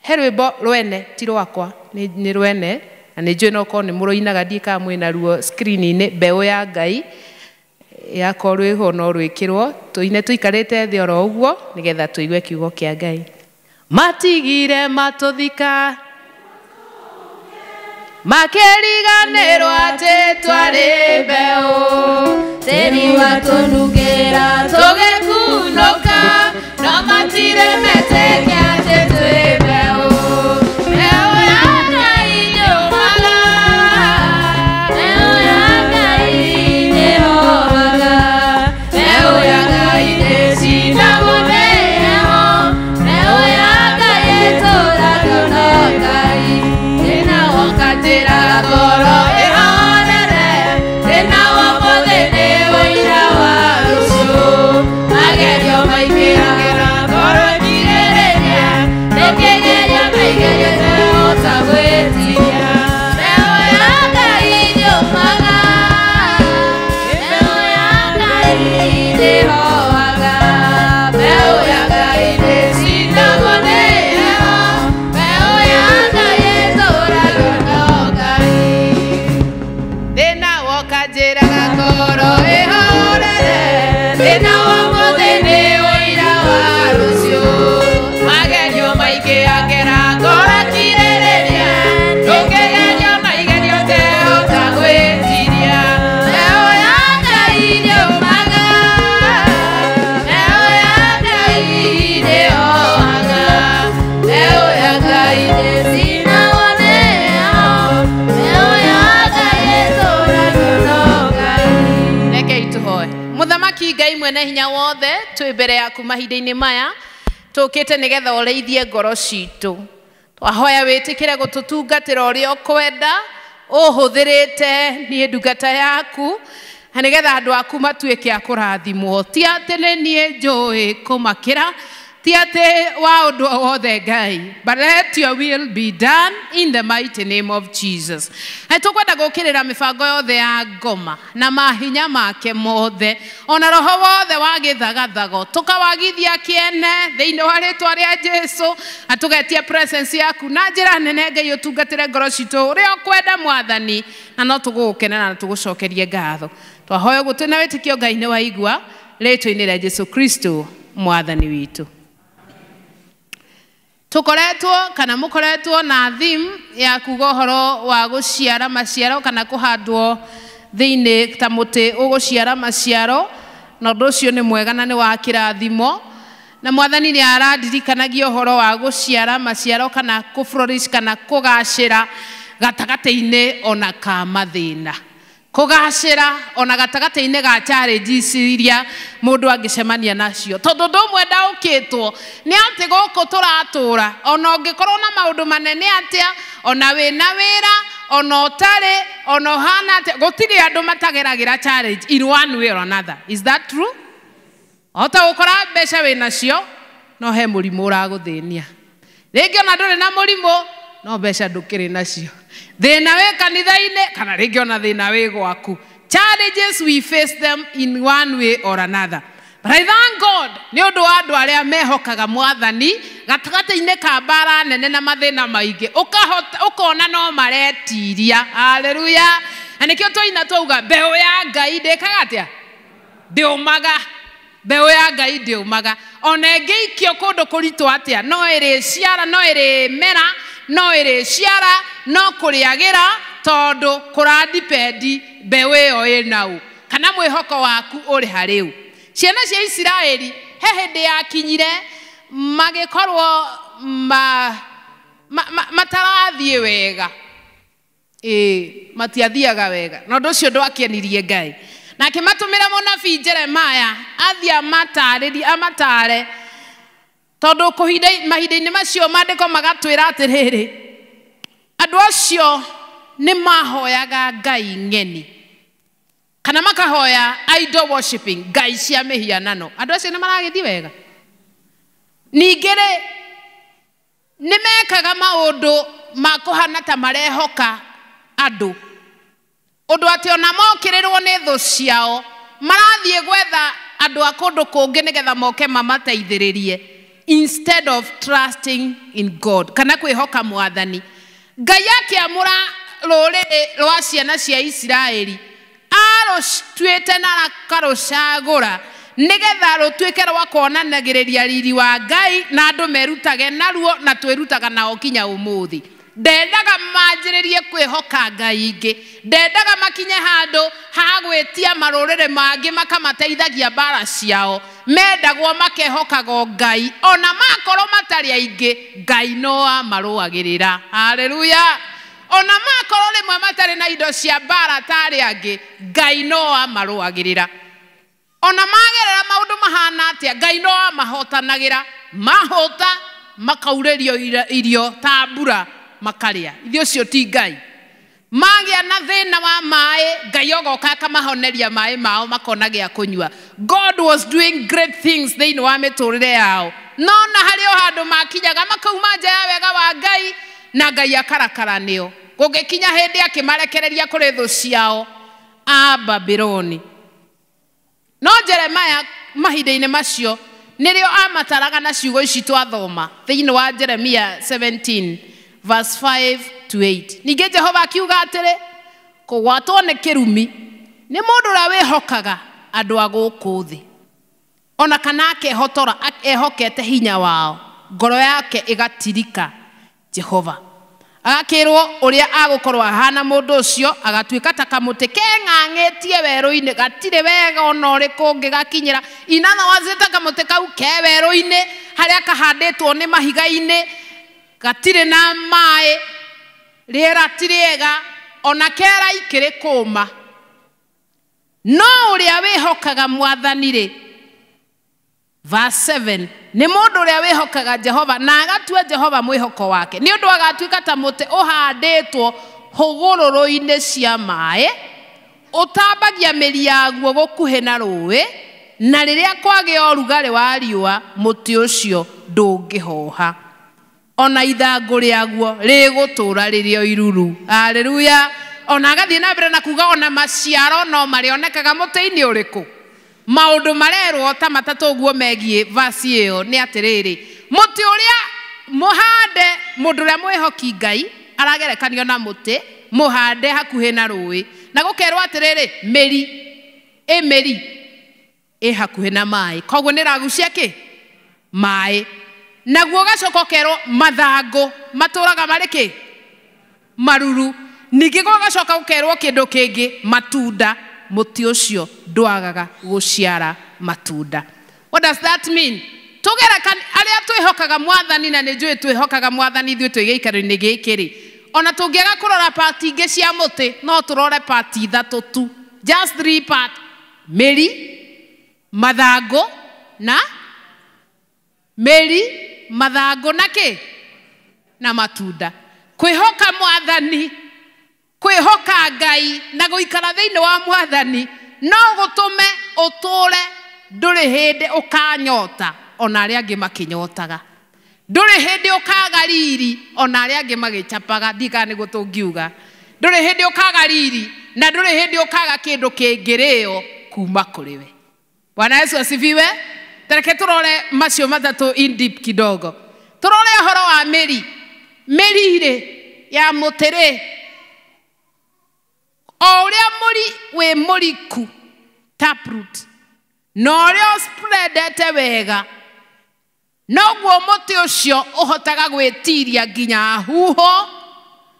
He rwĩmbo rwene ti rwakwa, nĩ rwene, na nĩ njũĩ no korwo nĩ mũrũinaga, ndiĩ kana mwĩna ruo screen-inĩ, mbeũ ya Ngai yakorwo rwĩho no rwĩkĩrwo, tũine tũikarĩte thĩ oro ũguo nĩgetha tũigue kiugo kĩa Ngai. Matigire matũthika makĩriganĩrwo atĩ twarĩ mbeũ, tĩri watũnungĩra tũgĩkunũka, no matirĩ metĩkia atĩ twĩ mbeũ. Mbeũ ya Ngai nĩyũmaga, mbeũ ya Ngai nĩĩhohaga, mbeũ ya Ngai nĩĩcinagwo nĩ heho, mbeũ ya Ngai ĩtũragio no Ngai. Thĩna woka njĩra ngoro ĩhorere, thĩna wa ũmũthĩ nĩ ũira wa rũciũ. Magerio maingĩragĩra ngoro ĩkirĩrĩria, ndũkĩgeria maigerio ndehota gwĩtiria. Mbeũ ya Ngai nĩyũmaga, mbeũ ya Ngai nĩĩhohaga, mbeũ ya Ngai nĩĩcinagwo nĩ heho, mbeũ ya Ngai ĩtũragio no Ngai. Thĩna woka njĩraga ngoro ĩhorere, thĩna wa ũmũthĩ nĩ ũira wa rũciũ. Magerio maingĩ akera ngoro ĩkirĩrĩria, ndũngĩgerio maigerio ndehota gwĩtiria. Mbeũ ya Ngai nĩyũmaga, mbeũ ya Ngai nĩĩhohaga, mbeũ ya Ngai nĩĩcinagwo nĩ heho, mbeũ ya Ngai ĩtũragio no Ngai. Rekei tũhoe. Mũthamaki Ngai mwene hinya wothe, twĩ mbere yaku mahinda-inĩ maya, tũkĩte nĩgetha ũrĩithie ngoro citũ. Twahoya wĩtĩkĩre gũtũtungatĩra ũrĩa ũkwenda, ũhũthĩrĩte niĩ ndungata yaku, na nĩgetha andũ aku matuĩke a kũrathimwo. Ti atĩ nĩ niĩ njũĩ kũmakĩra, Ti atĩ wa ũndũ o wothe Ngai, but let your will be done in the mighty name of Jesus. Na tũkwenda gũkĩrĩra mĩbango yothe ya ngoma na mahinya make mothe, ona roho wothe wa gĩthagathago tũkawagithia kĩene thĩinĩ wa rĩtwa rĩa Jesu, na tũgetia presence yaku na njĩra nene Ngai ũtungatĩre ngoro citũ ũrĩa ũkwenda Mwathani, na no tũgũgũkenera na tũgũcokerie ngatho. Twahoya ũguo twĩna wĩtĩkio Ngai nĩ waigua, rĩtwa-inĩ rĩa Jesu Kristo Mwathani witũ. Tukoretwo kana mukoretwo na theme ya kuga ũhoro wa gũciara maciaro kana kũhandwo thĩinĩ ta mũtĩ ũgũciara maciaro, na ũndũ ũcio nĩ mwega na nĩ wa kĩrathimo. Na Mwathani nĩ aradirikanagia ũhoro wa gũciara maciaro kana kũ flourish kana kũgacĩra gatagatĩ-inĩ ona ka mathĩna, kũgacĩra ona gatagatĩ-inĩ ga challenges iria mũndũ angĩcemania nacio, tondũ ũndũ ũmwe ndaũkĩtwo nĩ atĩ gũkũ tũratũra ona ũngĩkorwo na maũndũ manene atĩa, ona wĩna wĩra, ona ũtarĩ, ona ũhana atĩa, gũtirĩ andũ matageragĩra challenge in one way or another. Is that true? Ota gũkora mbeca wĩnacio no he mũrimũ ũragũthĩnia, rĩngĩ ona ndũrĩ na mũrimũ no mbeca ndũkĩrĩ nacio, thĩna wĩ kanitha-inĩ kana rĩngĩ ona thĩna wĩ gwaku. Challenges, we face them in one way or another. But I thank God nĩ ũndũ wa andũ arĩa mehokaga Mwathani gatagatĩ-inĩ ka mbara nene na mathĩna maingĩ, ũkona no maretiria. Haleluya. Na nĩkĩo twaina twauga mbeũ ya Ngai ndĩkaga atĩa? Ndĩũmaga. Mbeũ ya Ngai ndĩũmaga. Ona ĩngĩikio kũndũ kũritũ atĩa, no ĩrĩciara, no ĩrĩmera, no ĩrĩciara, no kũrĩagĩra, tondũ kũradipendi mbeũ ĩyo ĩnau kana mwĩhoko waku ũrĩ harĩu. Ciana cia Isiraeli he hĩndĩ yakinyire magĩkorwo matarathiĩ wega, matiathiaga wega, na ũndũ ũcio ndwakenirie Ngai. Na akĩmatũmĩra mũnabii Jeremaya athiĩ amatarĩrie, amatare, tondũ mahinda-inĩ macio maandĩko magatwĩra atĩrĩrĩ, andũ acio nĩ mahoyaga ngai ng'eni kana makahoya idol worshiping, ngai cia mĩhianano. Andũ acio nĩ maragĩthiĩ wega. Ningĩ rĩ, nĩ mekaga maũndũ ma kũhana ta marehoka andũ, ũndũ atĩ ona mokĩrĩrwo nĩ thũ ciao marathiĩ gwetha andũ a kũndũ kũngĩ nĩgetha moke mamateithĩrĩrie, instead of trusting in God kana kwĩhoka Mwathani. Ngai akĩamũra rũrĩrĩ rwa ciana cia Isiraeli, arũtuĩte na akarũcagũra nĩgetha rũtuĩke rwa kuonanagĩrĩria riri wa Ngai na andũ merutage naruo, na twĩrutaga nao kinya ũmũthĩ. Ndendaga manjĩrĩrie kwĩhoka ngai ingĩ, ndendaga makinye handũ ha gwĩtia marũrĩrĩ mangĩ makamateithagia mbara ciao. Mendagwo makehokago Ngai ona makorwo matarĩ aingĩ, Ngai no amarũagĩrĩra. Haleluya. Ona makorwo rĩmwe matarĩ na indo cia mbara ta arĩa angĩ, Ngai no amarũagĩrĩra. Ona magerera maũndũ mahana atĩa, Ngai no amahotanagĩra. Mahota makaurĩrio irio ta mbura makarĩa. Ithuĩ ũcio ti Ngai. Magĩa na thĩna wa maĩ, Ngai ogoka akamahoneria maĩ mao makona gĩa kũnyua. God was doing great things thĩinĩ wa mĩtũrĩre yao. No na harĩ o handũ makinyaga makauma nja ya wega wa Ngai, na Ngai akarakara nĩo. Gũgĩkinya hĩndĩ akĩmarekereria kũrĩ thũ ciao a Babironi. No Jeremaya mahinda-inĩ macio nĩrĩo amataraga na ciugo ici twathoma thĩinĩ wa Jeremia 17 verse 5 to 8. Ningĩ Jehova akiuga atĩrĩ, kũgwatwo nĩ kĩrumi nĩ mũndũ ũrĩa wĩhokaga andũ a gũkũ thĩ, ona kana akehotora ehokete hinya wao, ngoro yake ĩgatirika Jehova. Agakĩrwo ũrĩa agũkorwo ahana mũndũ ũcio, agatuĩka ta kamũtĩ keng'ang'ĩtie werũ-inĩ, gatirĩ wega ona ũrĩkũ ũngĩgakinyĩra. In other words, ta kamũtĩ kau ke werũ-inĩ harĩa kahandĩtwo nĩ mahiga-inĩ, gatirĩ na maĩ, rĩera ti rĩega, ona kera ikĩrĩ kũma. No ũrĩa wĩhokaga Mwathani rĩ, verse 7, nĩ mũndũ ũrĩa wĩhokaga Jehova na agatua Jehova mwĩhoko wake, nĩ ũndũ agatuĩka ta mũtĩ ũhandĩtwo hũgũrũrũ-inĩ cia maĩ, ũtambagia mĩri yaguo gũkuhĩ na rũĩ, Na rĩrĩa kwagĩa ũrugarĩ wa riũa, mũtĩ ũcio ndũngĩhoha. Ona ithangũ rĩaguo rĩgũtũũra rĩrĩ o iruru. Haleluya. Ona agathiĩ na mbere na kuga ona maciaro no marĩonekaga mũtĩ-inĩ ũrĩkũ. Maũndũ marerwo ta matatũ ũguo megiĩ vasi ĩyo nĩ atĩrĩrĩ, mũtĩ ũrĩa mũhande, mũndũ ũrĩa mwĩhoki Ngai aragerekanio na mũtĩ mũhande hakuhĩ na rũĩ, na gũkerwo atĩrĩrĩ, mĩri ĩ mĩri ĩ hakuhĩ na maĩ, koguo nĩ ĩragucia kĩ maĩ. Naguo gacoka ũkerwo mathangũ matũraga marĩ kĩ maruru. Ningĩ gũgacoka gũkerwo kĩndũ kĩngĩ, matunda. Mũtĩ ũcio ndwagaga gũciara matunda. What does that mean? Tũgerekani arĩa twĩhokaga mwathani, na nĩ njũĩ twĩhokaga mwathani ithuĩ twĩ gĩikaro-inĩ gĩkĩ rĩ, ona tũngĩaga kũrora pati ingĩ cia mũtĩ, no tũrore pati ithatũ tu, just three part: mĩri, mathangũ na mĩri, mathangũ na kĩ na matunda. Kwĩhoka mwathani, kwĩhoka Ngai na gũikara thĩinĩ wa mwathani no gũtũme ũtũre ndũrĩ hĩndĩ ũkanyota ona arĩa angĩ makĩnyotaga, ndũrĩ hĩndĩ ũkaga riri ona arĩa angĩ magĩcapaga. Ndiũĩ kana nĩguo tũngiuga, ndũrĩ hĩndĩ ũkaga riri na ndũrĩ hĩndĩ ũkaga kĩndũ kĩngĩrĩo kuma kũrĩ we. Bwana Yesu asifiwe. Tareke tũrore macio matatũ in deep kidogo. Tũrore ũhoro wa mĩri. Mĩri rĩ ya mũtĩ rĩ, o ũrĩa mũri wĩ mũriku taproot, na ũrĩa ũspreadete wega, noguo mũtĩ ũcio ũhotaga gwĩtiria nginya huho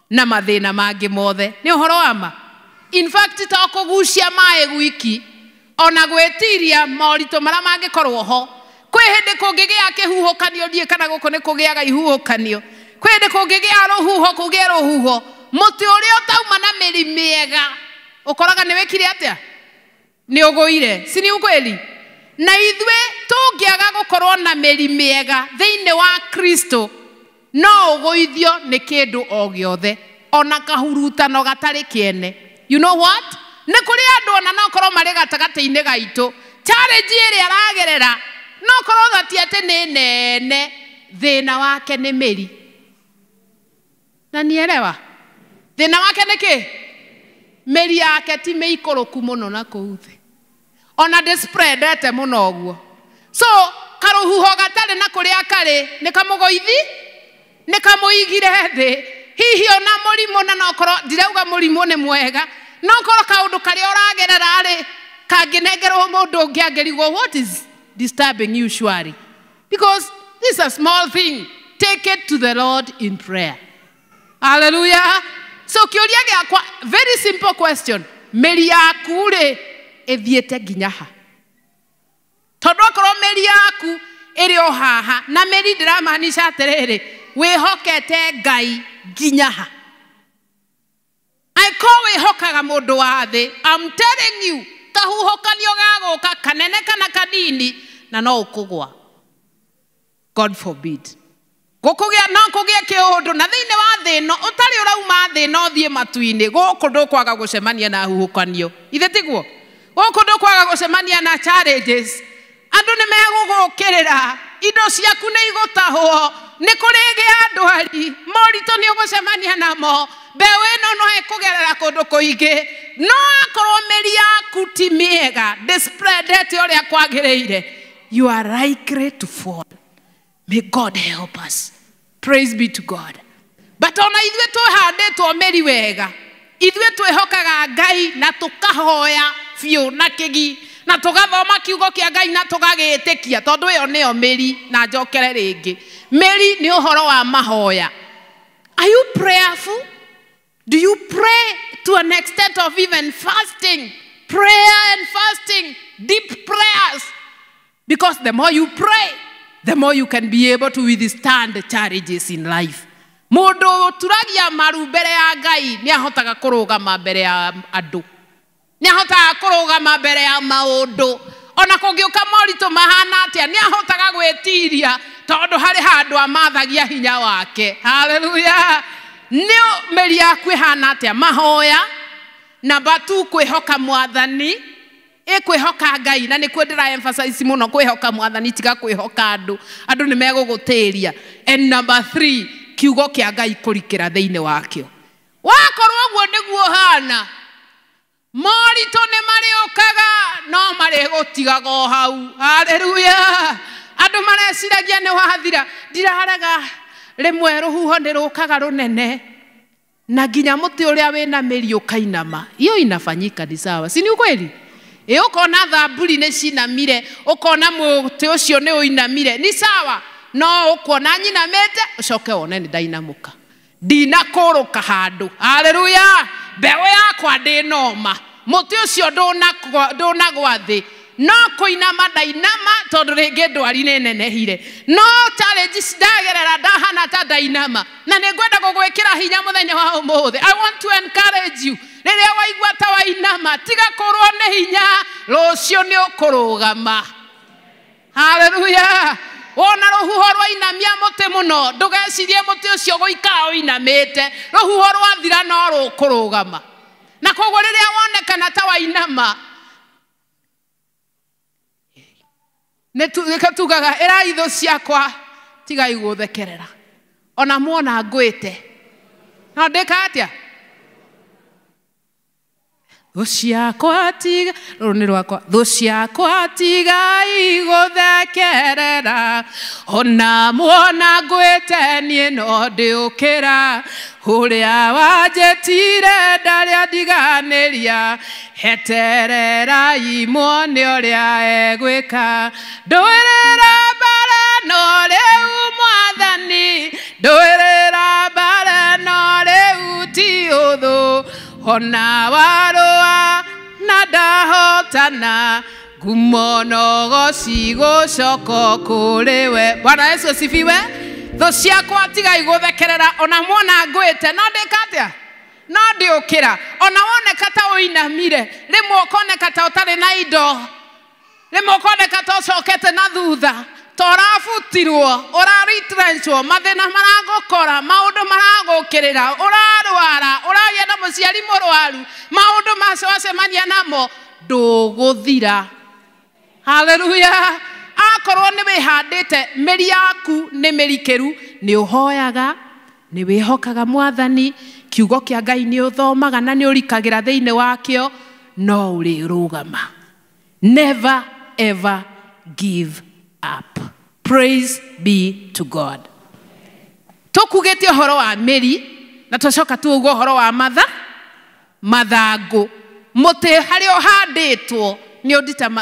na mathĩna mangĩ mothe. Nĩ ũhoro wa ma. In fact, to kũgucia maĩ gwiki, ona gwĩtiria moritũ marĩa mangĩkorwo ho. Kwĩ hĩndĩ kũngĩgĩa kĩhuhũkanio, ndiũĩ kana gũkũ nĩ kũgĩaga ihuhũkanio, kwĩ hĩndĩ kũngĩgĩa rũhuho, kũgĩe rũhuho, mũtĩ ũrĩa ũtauma na mĩri mĩega ũkoraga nĩ wĩkire atĩa? Nĩ ũgũire. Si ni ukweli? Na ithuĩ tũngĩaga gũkorwo na mĩri mĩega thĩinĩ wa Kristo, no ũgũithio nĩ kĩndũ o gĩothe, ona kahurutano gatarĩ kĩene. You know what? Nĩ kũrĩ andũ ona no korwo marĩ gatagatĩ-inĩ gaitũ, challenge ĩrĩa aragerera no korwo tha ti atĩ nĩ nene, thĩna wake nĩ mĩri. Na nielewa? Thĩna wake nĩ kĩ? Mĩri yake ti mĩikũrũku mũno na kũu thĩ, ona ndĩspreadete mũno ũguo. So karũhuho gatarĩ na kũrĩa karĩ nĩ kamũgũithi, nĩ kamũigire thĩ. Hihi ona mũrimũ, na no korwo ndirauga mũrimũ nĩ mwega, no korwo kaũndũ karĩa ũragerera rĩ kangĩnengerwo mũndũ ũngĩ angĩrigwo, what is disturbing you surely? Because this is a small thing. Take it to the Lord in prayer. Hallelujah. So kĩũria gĩakwa, very simple question, mĩri yaku rĩ ĩthiĩte nginya ha? Tondũ okorwo mĩri yaku ĩrĩ o haha, na mĩri ndĩramaanisha atĩrĩrĩ, wĩhokete Ngai nginya ha? Angĩkorwo wĩhokaga mũndũ wa thĩ, I'm telling you, kahuhũkanio gagũka kanene kana kanini, na no ũkũgwa. God forbid. Gũkũgĩa no kũgĩe kĩũndũ na thĩinĩ wa thĩ ĩno, ũtarĩ ũrauma thĩ ĩno ũthiĩ matu-inĩ, gũkũ ndũkwaga gũcemania na huhũkanio. Ithe tiguo? Gũkũ ndũkwaga gũcemania na challenges. Andũ nĩ megũgũkĩrĩra, indo ciaku nĩ igũtahwo, nĩ kũrĩgĩa ndwari, moritũ nĩ ũgũcemania namo, mbeũ ĩno no ĩkũgerera kũndũ kũingĩ. No akorwo mĩri yaku ti mĩega, ndĩspreadete ũrĩa kwagĩrĩire, you are likely to fall. May God help us. Praise be to God. But ona ithuĩ twĩhandĩtwo mĩri wega, ithuĩ twĩhokaga Ngai na tũkahoya biũ na kĩgi, na tũgathoma kiugo kĩa Ngai na tũgagĩtĩkia, tondũ ĩyo nĩyo mĩri. Na njokere rĩngĩ, mĩri nĩ ũhoro wa mahoya. Are you prayerful? Do you pray to an extent of even fasting? Prayer and fasting, deep prayers. Because the more you pray, the more you can be able to withstand the challenges in life. Mũndũ ũturagia maru mbere ya Ngai nĩ ahotaga kũrũgama mbere ya andũ, nĩ ahotaga kũrũgama mbere ya maũndũ. Ona kũngĩũka moritũ mahana atĩa, nĩ ahotaga gwĩtiria, tondũ harĩ handũ amathagia hinya wake. Hallelujah. Nĩ mĩri yaku ĩhana atĩa? Mahoya. Namba 2, kwĩhoka mwathani. Kwĩhoka Ngai na nĩkuo ndĩra emphasize mũno kwĩhoka mwathani tiga kwĩhoka andũ. Andũ nĩ megũgũtĩria. And number 3, kiugo kĩa Ngai kũrikĩra thĩinĩ wakĩo. Wakorwo ũguo nĩguo hana, moritũ nĩ marĩũkaga no marĩgũtigaga o hau. Haleluya. Andũ mareciragia nĩ wathira. Ndirarega rĩmwe rũhuho nĩ rũkaga rũnene na nginya mũtĩ ũrĩa wĩna mĩri ũkainama. Hiyo inafanyika, ni sawa, si ni ukweli? Ũkona thamburi nĩ cinamire, ũkona mũtĩ ũcio nĩ ũinamire, ni sawa, no ũkuona nyinamĩte ũcoke wone nĩ ndainamũka, ndinakũrũka handũ. Haleluya. Mbeũ yakwa ndĩnoma, mũtĩ ũcio ndũnagwa thĩ, no kũinama ndainama tondũ rĩngĩ ndwari nĩ nenehire, no challenges ndagerera ndahana ta ndainama. Na nĩ ngwenda gũgwĩkĩra hinya mũthenya wa ũmũthĩ. I want to encourage you. Rĩrĩa waigua ta wainama, tiga kũrwo nĩ hinya, rũciũ nĩ ũkũrũgama. Haleluya. Wona rũhuho rwainamia mũtĩ mũno, ndũgecirie mũtĩ ũcio gũikara ũinamĩte. Rũhuho rwathira no rũkũrũgama. Na koguo rĩrĩa wonekana ta wainama, nĩ tugaga ĩrai thũ ciakwa tigai gũthekerera, ona muona ngwĩte no ndĩka atĩa? Thũ ciakwa tiga, rũrũ nĩ rwakwa. Thũ ciakwa tigai gũthekerera, ona muona ngwĩte niĩ no ndĩũkĩra. Ũrĩa wanjĩtire ndarĩ andiganĩria, hetererai muone ũrĩa egwĩka. Ndũĩrĩra mbara no rĩu mwathani, ndũĩrĩra mbara no rĩu ti ũthũ. Ona warũa na ndahotana, ngumo no cigũcoka kũrĩ we. Bwana Yesu asifiwe. Thũ ciakwa tigai gũthekerera, ona muona ngwĩte no ndĩka atĩa? No ndĩũkĩra. Ona woneka ta ũinamire, rĩmwe ũkoneka ta ũtarĩ na indo, rĩmwe ũkoneka ta ũcokete na thutha, ta ũrabutirwo, ũraretrenchwo, mathĩna maragũkora, maũndũ maragũkĩrĩra, ũrarwara, ũragĩa na mũciari mũrwaru, maũndũ macio wacemania namo ndũgũthira. Haleluya. Akorwo nĩ wĩhandĩte, mĩri yaku nĩ mĩrikĩru, nĩ ũhoyaga, nĩ wĩhokaga mwathani, kiugo kĩa Ngai nĩ ũthomaga na nĩ ũrikagĩra thĩinĩ wakĩo, no ũrĩrũgama. Never ever give up. Praise be to God. Tũkugĩte ũhoro wa mĩri na tũcoka tuuga ũhoro wa mathangũ. Mũtĩ harĩa ũhandĩtwo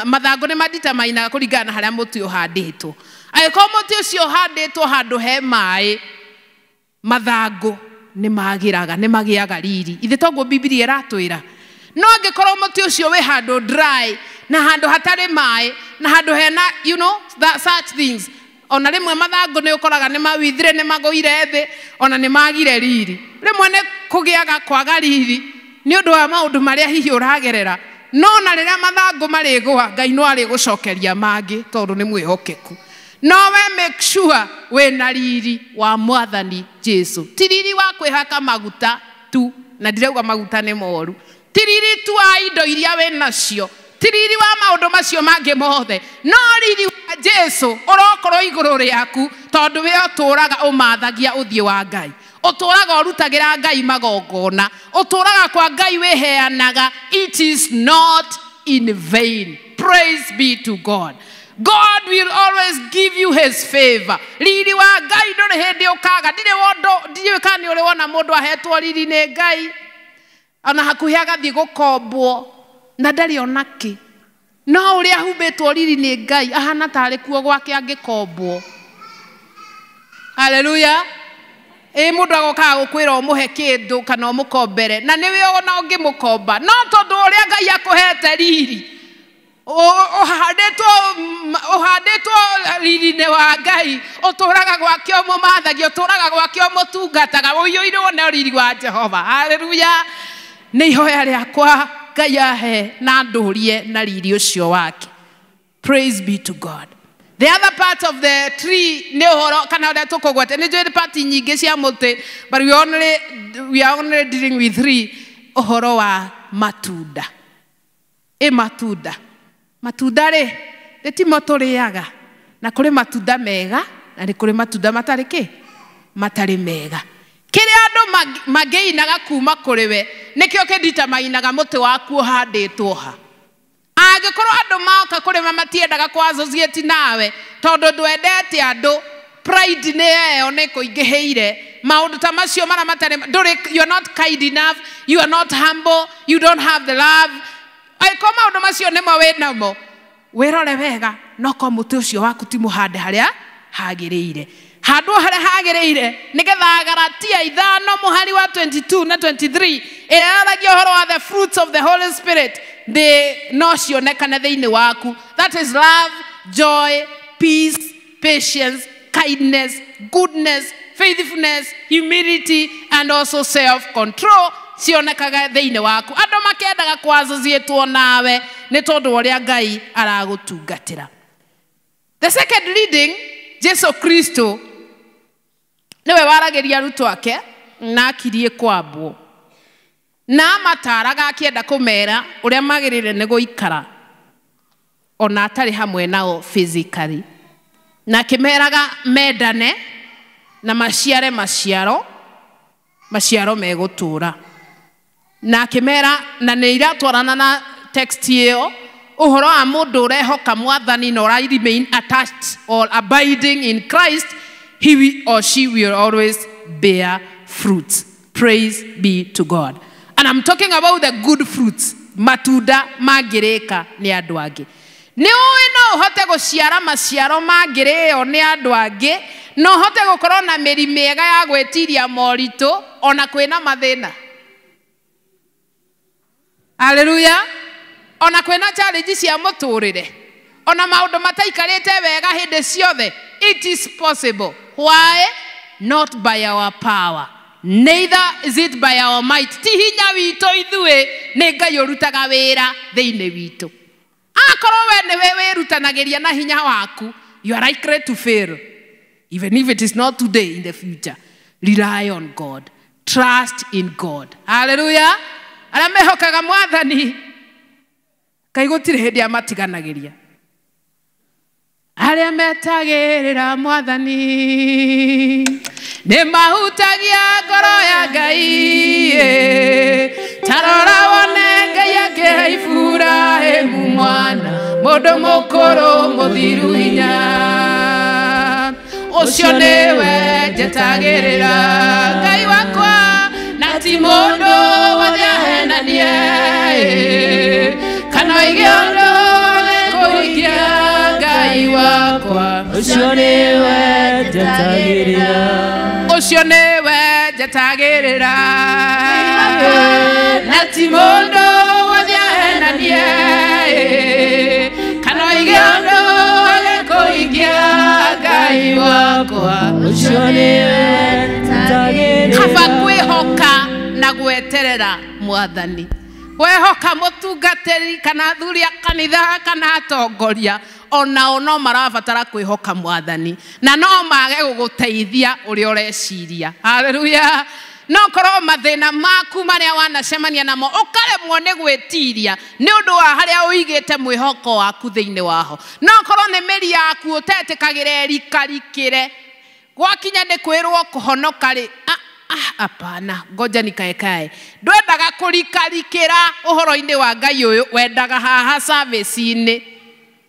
mathangũ nĩ maditamainaga kũringana na harĩa mũtĩ ũhandĩtwo. Angĩkorwo mũtĩ ũcio ũhandĩtwo handũ he maĩ, mathangũ nĩ magĩraga, nĩ magĩaga riri. Ithe toguo Bibilia ĩratwĩra. No angĩkorwo mũtĩ ũcio wĩ handũ dry, na handũ hatarĩ maĩ, na handũ hena, you know, that such things, ona rĩmwe mathangũ nĩ ũkoraga nĩ mawithire, nĩ magũire thĩ, ona nĩ magire riri. Rĩmwe nĩ kũgĩaga kwaga riri nĩ ũndũ wa maũndũ marĩa hihi ũragerera. No na rĩrĩa mathangũ marĩgũa, Ngai no arĩgũcokeria mangĩ tondũ nĩ mwĩhokeku. No we make sure wĩna riri wa mwathani Jesu. Ti riri wa kwĩhaka maguta tu, na ndirauga maguta nĩ moru. Ti riri tu wa indo iria wĩ nacio, ti riri wa maũndũ macio mangĩ mothe, no riri wa Jesu ũrokorwo igũrũ rĩaku, tondũ we ũtũũraga ũmathagia ũthiũ wa Ngai, ũtũũraga ũrutagĩra Ngai magongona, ũtũũraga kwa Ngai wĩheanaga. It is not in vain. Praise be to God. God will always give you his favor. Riri wa Ngai ndũrĩ hĩndĩ ũkaga. Ndiũĩ kana nĩ ũrĩ wona mũndũ ahetwo riri nĩ Ngai, ona hakuhĩ agathiĩ gũkombwo na ndarĩ ona kĩ, no ũrĩa ahumbĩtwo riri nĩ Ngai ahana tarĩ kuo gwake angĩkombwo. Haleluya. Ĩ mũndũ agokaga gũkwĩra ũmũhe kĩndũ kana ũmũkombere, na nĩwe ona ũngĩmũkomba, no tondũ ũrĩa Ngai akũhete riri, ũhandĩtwo riri-inĩ wa Ngai, ũtũũraga gwake ũmũmathagia, ũtũũraga gwake ũmũtungataga, ũiyũirwo nĩ riri wa Jehova. Haleluya. Nĩ ihoya rĩakwa Ngai ahe na ndũrie na riri ũcio wake. Praise be to God. The other part of the tree nĩ ũhoro kana ũrĩa tũkũgwete, nĩ njũĩ part nyingĩ cia mũtĩ, but we are only dealing with three. Ũhoro wa matunda. Ĩ matunda. Matunda rĩ nĩ timo tũrĩaga, na kũrĩ matunda mega na nĩ kũrĩ matunda matarĩ kĩ? Matarĩ mega. Kĩrĩa andũ mangĩinaga kuma kũrĩ we nĩkĩo kĩnditamainaga mũtĩ waku ũhandĩtwo ha. Angĩkorwo andũ moka kũrĩma matiendaga kũ associate nawe tondũ ndwendete andũ, pride nĩ ĩyo nĩ kũingĩhĩire maũndũ ta macio mara matarĩ, ndũrĩ, you are not kind enough, you are not humble, you don't have the love. Angĩkorwo maũndũ macio nĩmo wĩ namo, wĩrore wega, no korwo mũtĩ ũcio waku ti mũhande harĩa hagĩrĩire. Handũ harĩa hagĩrĩire nĩgetha Galatia 5 mũhari wa 22 na 23 ĩrĩa yaragia ũhoro wa the fruits of the Holy Spirit thĩ no cionekane thĩinĩ waku. That is love, joy, peace, patience, kindness, goodness, faithfulness, humility and also self-control cionekaga thĩinĩ waku. Andũ makendaga kũ-associate nawe nĩ tondũ wa ũrĩa Ngai aragũtungatĩra. The second leading, Jesu Kristo niwe waragĩria arutwo ake na akirie kwambwo, na amataraga akĩenda kũmera ũrĩa magĩrĩire nĩ gũikara ona atarĩ hamwe nao physically, na akĩmeraga mendane na maciare maciaro, maciaro megũtũũra. Na akĩmera, na nĩ iratwarana na text ĩyo, ũhoro wa mũndũ ũrehoka mwathani na ũra remain attached or abiding in Christ, he will or she will always bear fruits. Praise be to God. And I'm talking about the good fruits, matunda mangĩrĩka nĩ andũ angĩ. Nĩ ũĩ no ũhote gũciara maciaro mangĩrĩo nĩ andũ angĩ, no ũhote gũkorwo na mĩri mĩega ya gwĩtiria moritũ ona kwĩna mathĩna. Hallelujah. Ona kwĩna challenge cia mũtũrĩre, ona maũndũ mataikarĩte wega hĩndĩ ciothe, it is possible. Why? Not by our power, neither is it by our might. Ti hinya witũ ithuĩ, nĩ Ngai ũrutaga wĩra thĩinĩ witũ. Akorwo we nĩwe wĩrutanagĩria na hinya waku, you are likely to fail. Even if it is not today, in the future. Rely on God. Trust in God. Hallelujah. Arĩa mehokaga mwathani, Ngai gũtirĩ hĩndĩ amatiganagĩria. Arĩa metagĩrĩra mwathani nĩ mahutagia ngoro ya Ngai. Ta rora wone Ngai akĩhe Iburahĩmu mwana, mũndũ mũkũrũ mũthiru hinya. Ũcio nĩwe njetagĩrĩra Ngai wakwa, na ti mũndũ wothe ahenanie, kana oige ũndũ kũhingia Ngai wakwa. Ũcio nĩwe njetagĩrĩra, ũcio nĩwe njetagĩrĩra, na ti mũndũ wothe ahenanie, kana oige ũndũ kũhingia Ngai wakwa. Ũcio nĩwe njetagĩrĩra. Kaba kwĩhoka na gweterera mwathani. Wehoka mũtungatĩri kana athuri a kanitha kana atongoria, onao no marabatara kwĩhoka mwathani, na no mage gũgũteithia ũrĩa ũreciria. Hallelujah. No korwo mathĩna maku marĩa wanacemania namo ũkaremwo nĩ gwĩtiria nĩ ũndũ wa harĩa ũigĩte mwĩhoko waku thĩinĩ waho. No korwo nĩ mĩri yaku ũtetĩkagĩra ĩrikarikĩre, gwakinya nĩ kwĩrwo kũhonoka rĩ, hapana, ngoja nikaekae. Ndwendaga kũrikarikĩra ũhoro-inĩ wa Ngai ũyũ, wendaga haha service-inĩ,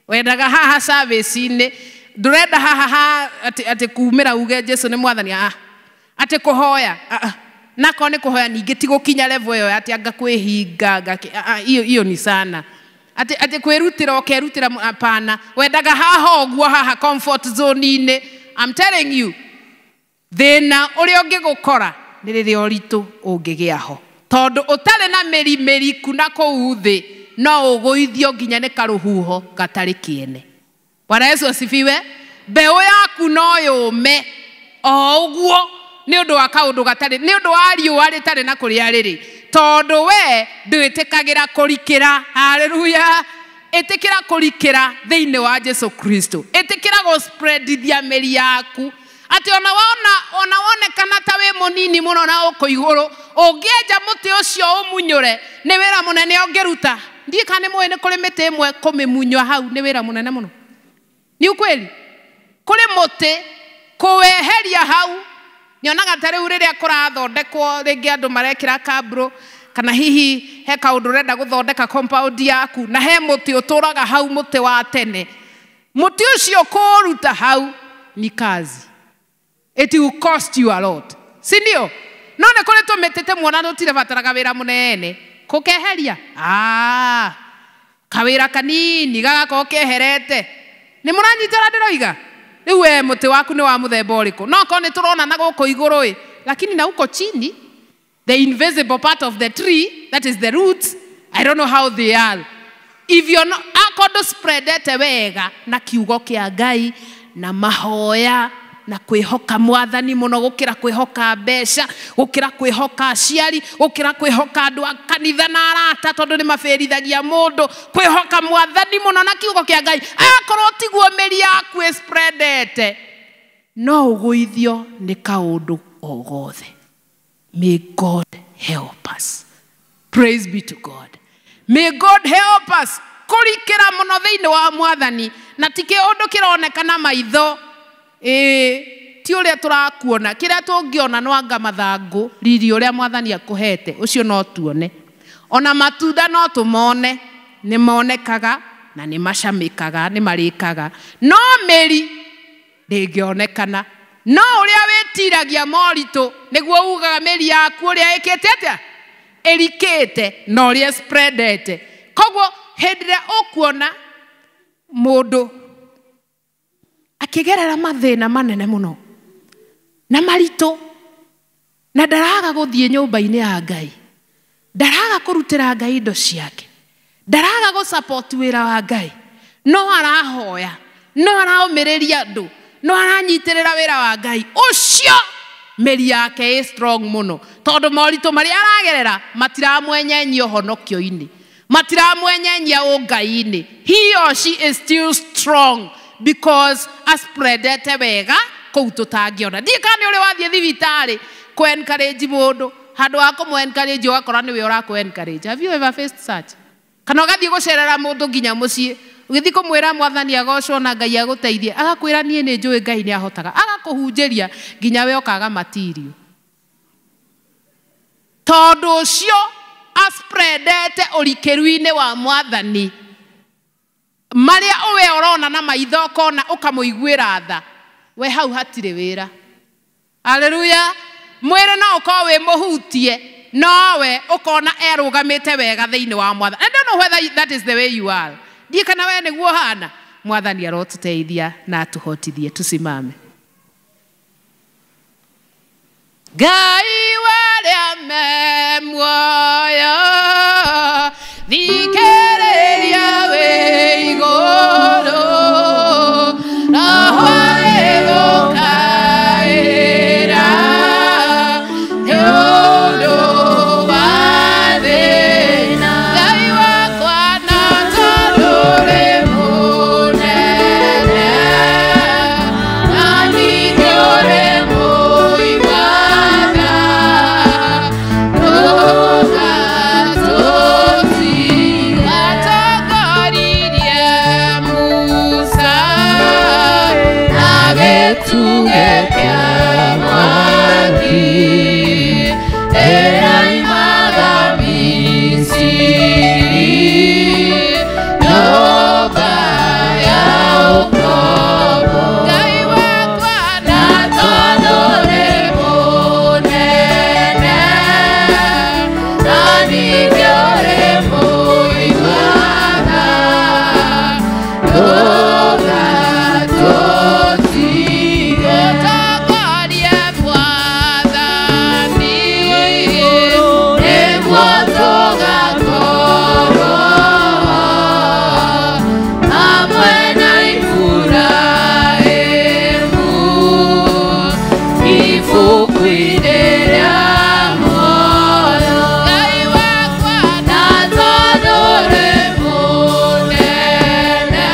wendaga haha service-inĩ, ndũrenda haha ha atĩ kumĩra uge Jesu nĩ mwathani, atĩ kũhoya, nako nĩ kũhoya ningĩ ti gũkinya level ĩyo atĩ anga kwĩhinga, hiyo ni sana. Atĩ kwĩrutĩra ũkerutĩra, hapana, wendaga haha ũguo, haha comfort zone-inĩ. I'm telling you, thĩna ũrĩa ũngĩgũkora nĩ rĩrĩa ũritũ ũngĩgĩa ho, tondũ ũtarĩ na mĩri mĩriku na kũu thĩ no ũgũithio nginya nĩ karũhuho gatarĩ kĩene. Bwana Yesu asifiwe. Mbeũ yaku no yũme o ũguo nĩ ũndũ wa kaũndũ gatarĩ, nĩ ũndũ wa riũa rĩtarĩ na kũrĩa rĩrĩ, tondũ we ndwĩtĩkagĩra kũrikĩra. Hallelujah. Ĩtĩkĩra kũrikĩra thĩinĩ wa Jesu Kristo. Ĩtĩkĩra gũspreadithia mĩri yaku, atĩ ona wonekana ta wĩ mũnini mũno na ũkũ igũrũ, ũngĩenja mũtĩ ũcio ũmunyũre, nĩ wĩra mũnene ũngĩruta. Ndiĩ kana nĩ mũĩ nĩ kũrĩ mĩtĩ ĩmwe kũmĩmunywa hau nĩ wĩra mũnene mũno. Ni ukweli? Kũrĩ mũtĩ kũweheria hau nyonaga ta rĩu rĩrĩa kũrathondekwo rĩngĩ andũ marekĩra kabro kana hihi he kaũndũ ũrenda gũthondeka compound yaku na he mũtĩ ũtũraga hau mũtĩ wa tene. Mũtĩ ũcio kũũruta hau ni kazi. It will cost you a lot. Si ndio? No nĩ kũrĩ tũmĩtĩ tũmwe tũtirebataraga wĩra mũnene. Kũkeheria? Ah, kawĩra kanini gagakorwo keherete. Nĩ mũranyita ũrĩa ndĩroiga? Rĩu we mũtĩ waku nĩ wa mũthemba ũrĩkũ? No korwo nĩ tũrona na gũkũ igũrũ ĩ, lakini na huko chini the invisible part of the tree, that is the roots, I don't know how they are. If you're not, akorwo spreadete wega na kiugo kĩa Ngai na mahoya na kwĩhoka mwathani mũno gũkĩra kwĩhoka mbeca, gũkĩra kwĩhoka aciari, gũkĩra kwĩhoka andũ a kanitha na arata tondũ nĩ mabĩrithagia mũndũ, kwĩhoka mwathani mũno na kiugo kĩa Ngai. Akorwo tiguo mĩri yaku ĩspreadete, no ũgũithio nĩ kaũndũ o gothe. May God help us. Praise be to God. May God help us. Kũrikĩra mũno thĩinĩ wa mwathani na ti kĩũndũ kĩroneka na maitho. Ti ũrĩa tũrakuona, kĩrĩa tũngĩona no anga mathangũ, riri ũrĩa mwathani akũhete, ũcio no tuone. Ona matunda no tũmone, nĩ monekaga na nĩ macamĩkaga, nĩ marĩkaga. No mĩri ndĩngĩonekana. No ũrĩa wĩtiragia moritũ nĩguo ugaga mĩri yaku ũrĩa ĩkĩte atĩa? Ĩrikĩte na ũrĩa spreadete. Koguo hĩndĩ ĩrĩa ũkuona mũndũ akĩgerera mathĩna manene mũno na maritũ na ndaraga gũthiĩ nyũmba-inĩ ya Ngai, ndaraga kũrutĩra Ngai indo ciake, ndaraga gũ-support wĩra wa Ngai, no arahoya, no araũmĩrĩria andũ, no aranyitĩrĩra wĩra wa Ngai, ũcio mĩri yake ĩ strong mũno tondũ moritũ marĩa aragerera matiramwenyenyia ũhonokio-inĩ, matiramwenyenyia ũngai-inĩ. He or she is still strong because aspreadete wega kũu tũtangĩona. Ndiĩ kana nĩ ũrĩ wathiĩ thibitarĩ kũ encourage mũndũ, handũ ha kũmũ encourage ũgakora nĩwe ũrakũ encourage. Have you ever faced such? Kana ũgathiĩ gũcerera mũndũ nginya mũciĩ, ũgĩthiĩ kũmwĩra mwathani agocwo na Ngai agũteithie, agakwĩra niĩ nĩ njũĩ Ngai nĩ ahotaga, agakũhunjĩria nginya we ũkaga matirio. Tondũ ũcio aspreadete ũrikĩru-inĩ wa mwathani, marĩa ũwe ũrona na maitho ũkona ũkamũiguĩra tha, we hau hatirĩ wĩra. Haleluya. Mwĩrĩ no ũkorwo wĩ mũhutie, nowe ũkona erũgamĩte wega thĩinĩ wa mwathani. I don't know whether that is the way you are. Ndiĩ kana we nĩguo ũhana. Mwathani arotũteithia na atũhotithie. Tusimame. Ngai warĩa me muoyo, thikĩrĩria wĩ igũrũ, roho ĩgũkaĩra nĩ ũndũ wa thĩna. Ngai wakwa na tondũ ũrĩ mũnene, na ningĩ ũrĩ mũigana, ndũgatũtige. Atongoririe Musa na gĩtugĩ kĩa mwaki, ĩraimaga Misiri, nyũmba ya ũkombo. Ngai wakwa na tondũ ũrĩ mũnene, na ningĩ ũrĩ mũigana, ndũgatũtige. Ũtongorie mwathani, nĩguo tũgakorwo hamwe na Iburahĩmu ibuku-inĩ rĩa muoyo. Ngai wakwa na tondũ ũrĩ mũnene,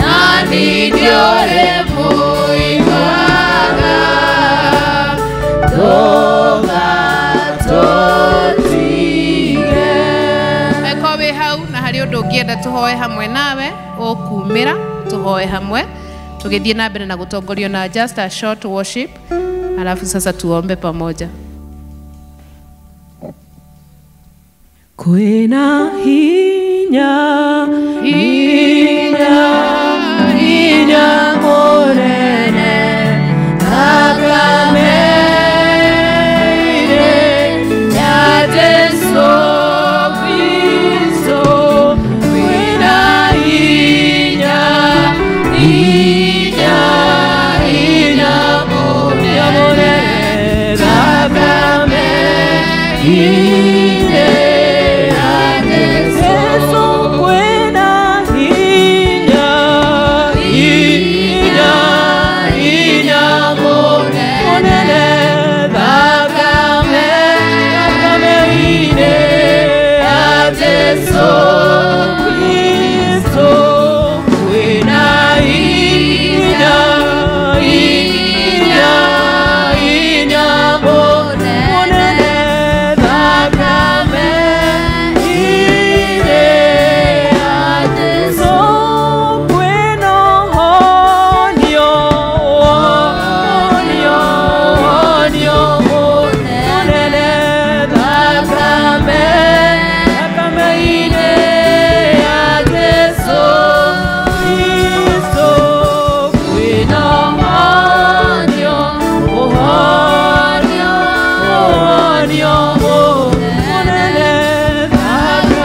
na ningĩ ũrĩ mũigana, ndũgatũtige. Ũngĩenda tũhoe hamwe nawe, ũkumĩra tũhoe hamwe, tũgĩthiĩ na mbere na gũtongorio na just a short worship, alafu sasa tuombe pamoja. Kwĩna hinya, hinya, hinya mũnene thakame-inĩ ya Jesũ Kristo. Kwĩna hinya, hinya, hinya mũnene thakame-inĩ ya Jesũ. Kwĩna hinya, hinya, hinya mũnene thakame-inĩ ya Jesũ Kristo. Kwĩna hinya, hinya, hinya mũnene thakame-inĩ ya Jesũ. Kwĩna ũhonio, ũhonio, ũhonio mũnene thakame-inĩ ya Jesũ Kristo. Kwĩna ũhonio, ũhonio, ũhonio mũnene thakame-inĩ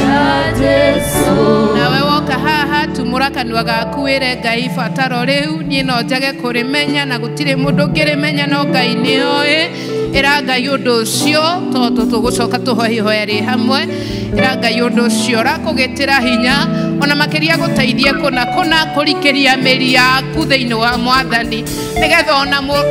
ya Jesũ. Nawe woka haha tumũra kanua gaku wĩre Ngai bataro rĩu, niĩ no njage kũrĩmenya na gũtirĩ mũndũ ũngĩrĩmenya no Ngai nĩoĩ. Ĩra Ngai ũndũ ũcio tondũ tũgũcoka tũhoe ihoya rĩ hamwe. Ĩra Ngai ũndũ ũcio ũrakũgĩtĩra hinya ona makĩria gũteithie kũna kũna kũrikĩria mĩri yaku thĩinĩ wa Mwathani, nĩgetha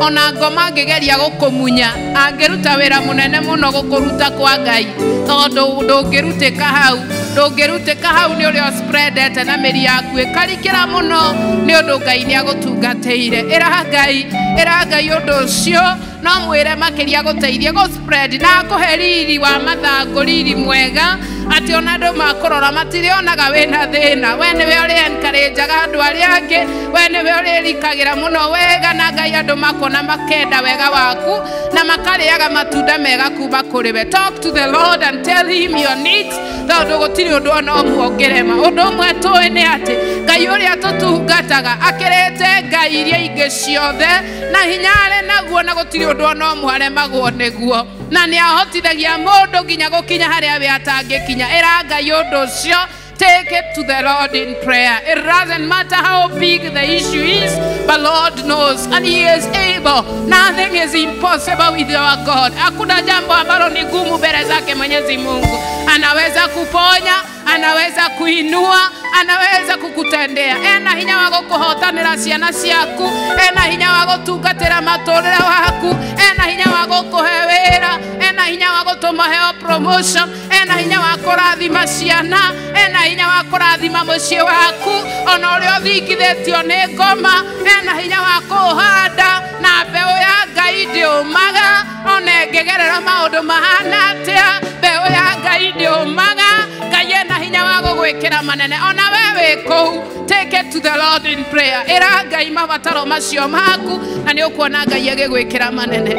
ona ngoma angĩgeria gũkũmunya angĩruta wĩra mũnene mũno gũkũruta kwa Ngai, tondũ ndũngĩrutĩka hau, ndũngĩrutĩka hau nĩ ũrĩa ũspreadete na mĩri yaku ĩkarikĩra mũno nĩ ũndũ Ngai nĩ agũtungatĩire. Ĩra Ngai, ĩra Ngai ũndũ ũcio no mwĩre makĩria gũteithie gũ spread na akũhe riri wa mathangũ, riri mwega atĩ ona andũ makũrora matirĩonaga wĩna thĩna. We nĩwe ũrĩ encourageaga andũ arĩa angĩ, we nĩwe ũrĩrikagĩra mũno wega na Ngai andũ makona makenda wega waku na makarĩaga matunda mega kuma kũrĩ we. Talk to the Lord and tell him your needs, tondũ gũtirĩ ũndũ ona ũmwe ũngĩrema. Ũndũ ũmwe tũĩ nĩ atĩ Ngai ũrĩa tũtungataga akĩrĩte ngai iria ingĩ ciothe na hinya arĩ naguo, na gũtirĩ ũndũ ona ũmwe aremagwo nĩguo, na nĩ ahotithagia mũndũ nginya gũkinya harĩa we atangĩkinya. Ĩra Ngai ũndũ ũcio. Take it to the Lord in prayer. It doesn't matter how big the issue is, but Lord knows and he is able. Nothing is impossible with our God. Hakuna jambo ambalo ni gumu mbele zake Mwenyezi Mungu. Anaweza kuponya, anaweza kuinua, anaweza kukutendea. Ena hinya wa gũkũhotanĩra ciana ciaku, ena hinya wa gũtungatĩra matũrĩre waku, ena hinya wa gũkũhe wĩra, ena hinya wa gũtũma heo promotion, ena hinya wa kũrathima ciana, ena hinya wa kũrathima mũciĩ waku ona ũrĩa ũthingithĩtio nĩ ngoma, ena hinya wa kũhanda na mbeũ ya Ngai ndĩũmaga, ona ĩngĩgerera maũndũ mahana atĩa, mbeũ ya Ngai ndĩũmaga. Ngai ena hinya wa gũgwĩkĩra manene ona we wĩ kũu. Take it to the Lord in prayer. Ĩra Ngai mabataro macio maku na nĩ ũkuona Ngai agĩgwĩkĩra manene.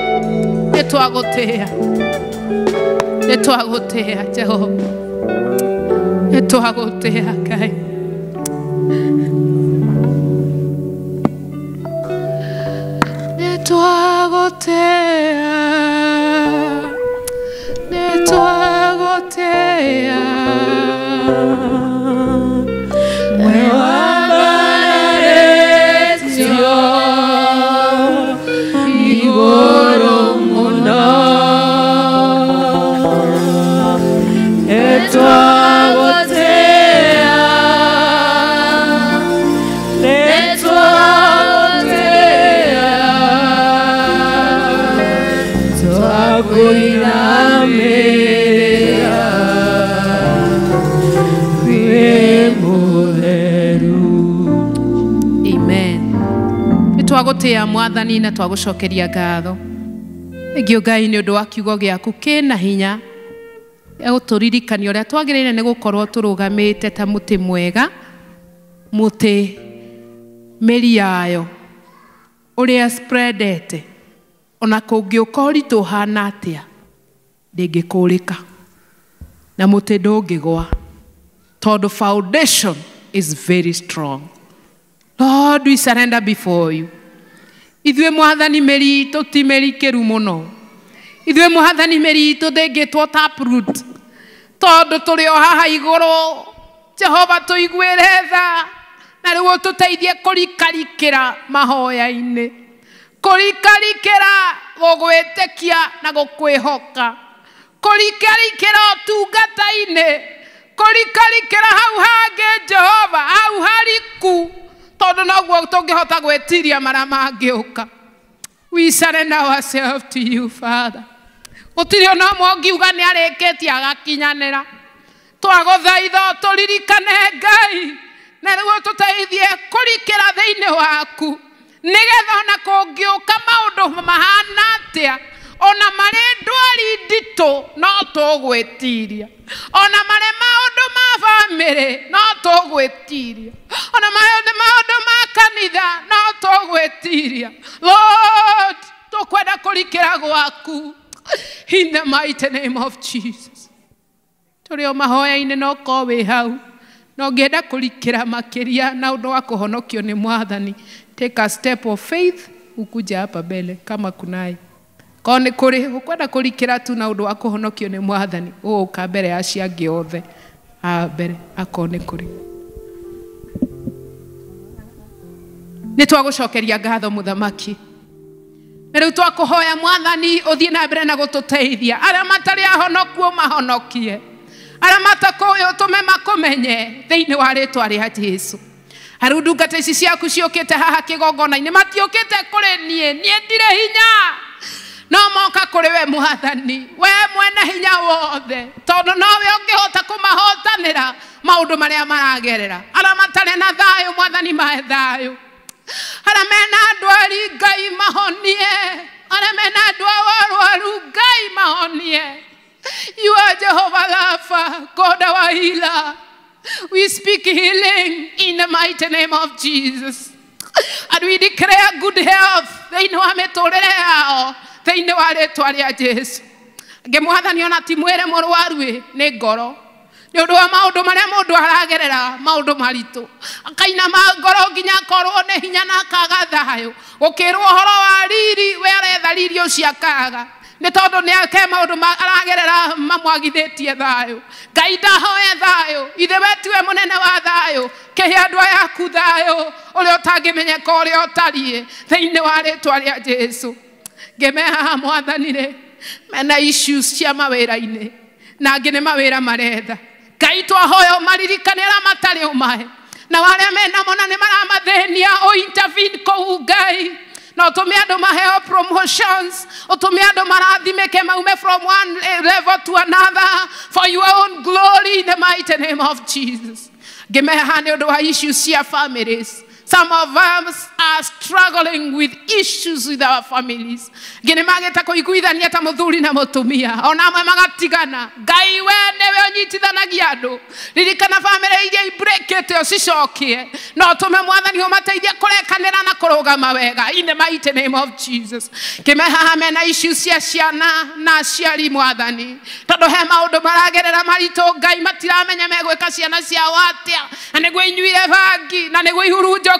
Nĩ twagũtĩĩa, nĩ twagũtĩĩa Jehova, nĩ twagũtĩĩa Ngai. Nĩ twagũtĩĩa, nĩ twagũtĩĩa. We wambarĩtio igũrũ mũno, nĩ twagũtĩĩa, nĩ twagũtĩĩa, twakũinamĩrĩra wĩ mũtheru. Amen. Nĩ twagũtĩĩa Mwathani na twagũcokeria ngatho. Thengiũ Ngai nĩ ũndũ wa kiugo gĩaku kĩna hinya. Egũtũririkania ũrĩa twagĩrĩire nĩ gũkorwo tũrũgamĩte ta mũtĩ mwega, mũtĩ mĩri yayo ũrĩa spreadete, ona kũngĩũka ũritũ ũhana atĩa ndĩngĩkũrĩka, na mũtĩ ndũngĩgwa tondũ foundation is very strong. Lord, we surrender before you. Ithuĩ mwathani mĩri itũ ti mĩrikĩru mũno. Ithuĩ mwathani mĩri itũ ndĩngĩtwo taproot tondũ tũrĩ o haha igũrũ. Jehova tũiguĩre tha na rĩu ũtũteithie kũrikarikĩra mahoya-inĩ, kũrikarikĩra gũgwĩtĩkia na gũkwĩhoka, kũrikarikĩra ũtungata-inĩ, kũrikarikĩra hau hangĩ Jehova, hau hariku, tondũ noguo tũngĩhota gwĩtiria marĩa mangĩũka. We surrender ourselves to you, Father. Gũtirĩ ona ũmwe ũngiuga nĩ arĩkĩtie agakinyanĩra. Twagũthaitha ũtũririkane Ngai, na rĩu ũtũteithie kũrikĩra thĩinĩ waku, nĩgetha ona kũngĩũka maũndũ mahana atĩa, ona marĩ ndwari nditũ no tũgwĩtiria, ona marĩ maũndũ ma bamĩrĩ no tũgwĩtiria, ona marĩ maũndũ ma kanitha no tũgwĩtiria. Lord, tũkwenda kũrikĩra gwaku in the mighty name of Jesus. Tũrĩ o mahoya-inĩ no korwo wĩ hau na ũngĩenda kũrikĩra makĩria na ũndũ wa kũhonokio nĩ mwathani, take a step of faith ukuja hapa mbele kama kunaye. Korwo nĩ kũrĩ ũkwenda kũrikĩra tu na ũndũ wa kũhonokio nĩ mwathani, ũgũka mbere ya acio angĩ othe haha mbere akorwo nĩ kũrĩ. Nĩ twagũcokeria ngatho mũthamaki. Na rĩu twakũhoya mwathani ũthiĩ na mbere na gũtũteithia. Arĩa matarĩ ahonoku ũmahonokie, arĩa matakũĩ ũtũme makũmenye thĩinĩ wa rĩtwa rĩa Jesũ. Rĩu ndungata ici ciaku ciũkĩte haha kĩgongona-inĩ matiũkĩte kũrĩ niĩ, niĩ ndirĩ hinya, no moka kũrĩ we mwathani, we mwene hinya wothe, tondũ nowe ũngĩhota kũmahotanĩra maũndũ marĩa maragerera. Arĩa matarĩ na thayũ mwathani mahe thayũ, arĩa mena ndwari Ngai mahonie, arĩa mena andũ arwaru Ngai mahonie. You are Jehovah Rapha, God our healer. We speak healing in the mighty name of Jesus. And we declare good health thĩinĩ wa mĩtũrĩre yao thĩinĩ wa rĩtwa rĩa Jesũ. Angĩ mwathani ona ti mwĩrĩ mũrwaru nĩ ngoro, nĩ ũndũ wa maũndũ marĩa mũndũ aragerera, maũndũ maritũ, akainama ngoro nginya akorwo nĩ hinya na akaga thayũ. Gũkĩrwo ũhoro wa riri, we aretha riri ũcio akaga, nĩ tondũ nĩ ake maũndũ aragerera mamwagithĩtie thayũ. Ngai ndahoya thayũ, ithe we tiwe mũnene wa thayũ, kĩhe andũ aya aku thayũ ũrĩa ũtangĩmenyeka ũrĩa ũtariĩ thĩinĩ wa rĩtwa rĩa Jesũ. Ngĩme haha mwathani rĩ, mena issues cia mawĩra-inĩ na angĩ nĩ mawĩra maretha. Ngai twahoya ũmaririkane arĩa matarĩ ũmahe, na arĩa menamo na nĩ maramathĩnia ũ intervene kũu Ngai. Na ũtũme andũ maheo promotions, ũtũme andũ marathimĩke maume from one level to another for your own glory in the mighty name of Jesus. Ngĩme haha nĩ ũndũ wa issues cia families. Some of us are struggling with issues with our families. Ngĩ nĩ magĩte kũiguithania ta mũthuri na mũtumia, ona amwe magatigana. Ngai we nĩwe ũnyitithanagia andũ. Ririkana bamĩrĩ iria ibreakĩte ũcicokie, na ũtũme mwathani ũmateithie kũrekanĩra na kũrũgama wega in the mighty name of Jesus. Ngĩme haha mena issues cia ciana na aciari mwathani, tondũ he maũndũ maragerera maritũ Ngai matiramenya megwĩka ciana ciao atĩa, na nĩguo inyuire bangi na nĩguo ihurunjũkire.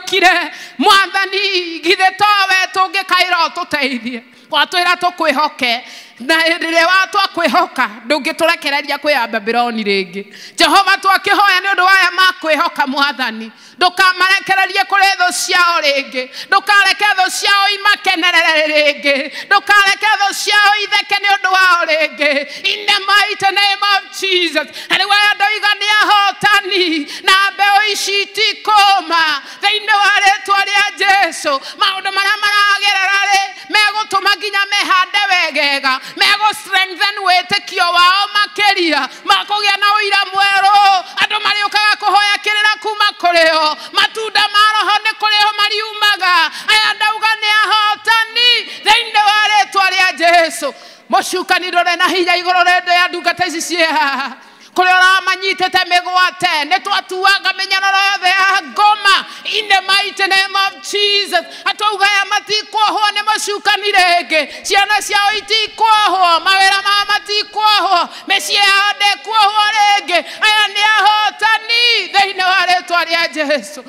Mwathani githĩ towe tũngĩkaĩra ũtũteithie, watwĩra tũkwĩhoke, na rĩrĩa watwakwĩhoka ndũngĩtũrekereria kwĩ Babuloni rĩngĩ. Jehova twakĩhoya nĩ ũndũ wa aya makwĩhoka mwathani, ndũkamarekererie kũrĩ thũ ciao rĩngĩ, ndũkareke thũ ciao imakenerere rĩngĩ, ndũkareke thũ ciao itheke nĩ ũndũ wao rĩngĩ in the mighty name of Jesus. Na rĩu aya ndoiga nĩ ahotani na mbeũ ici itikũma thĩinĩ wa rĩtwa rĩa Jesũ. Maũndũ marĩa maragerera rĩ megũtũma nginya mehande wegega, megũ strengthen wĩtĩkio wao makĩria, makũgĩa na ũira mwerũ. Andũ marĩũkaga kũhoya kĩrĩra kuma kũrĩ o, matunda ma roho nĩ kũrĩ o mariumaga. Aya ndauga nĩ ahotani thĩinĩ wa rĩtwa rĩa Jesũ. Mũcukani ndũrĩ na hinya igũrũ rĩndũ ya ndungata ici ciĩ haha. Kũrĩa ũramanyitĩte mĩgwate, nĩ twatuanga mĩnyororo yothe ya ngoma in the mighty name of Jesus. Atauga aya matikuohwo nĩ mũcukani rĩngĩ, ciana ciao itikuohwo, mawĩra mao matikuohwo, mĩciĩ yao ndĩkuohwo rĩngĩ. Aya nĩ ahotani thĩinĩ wa rĩtwa rĩa Jesu.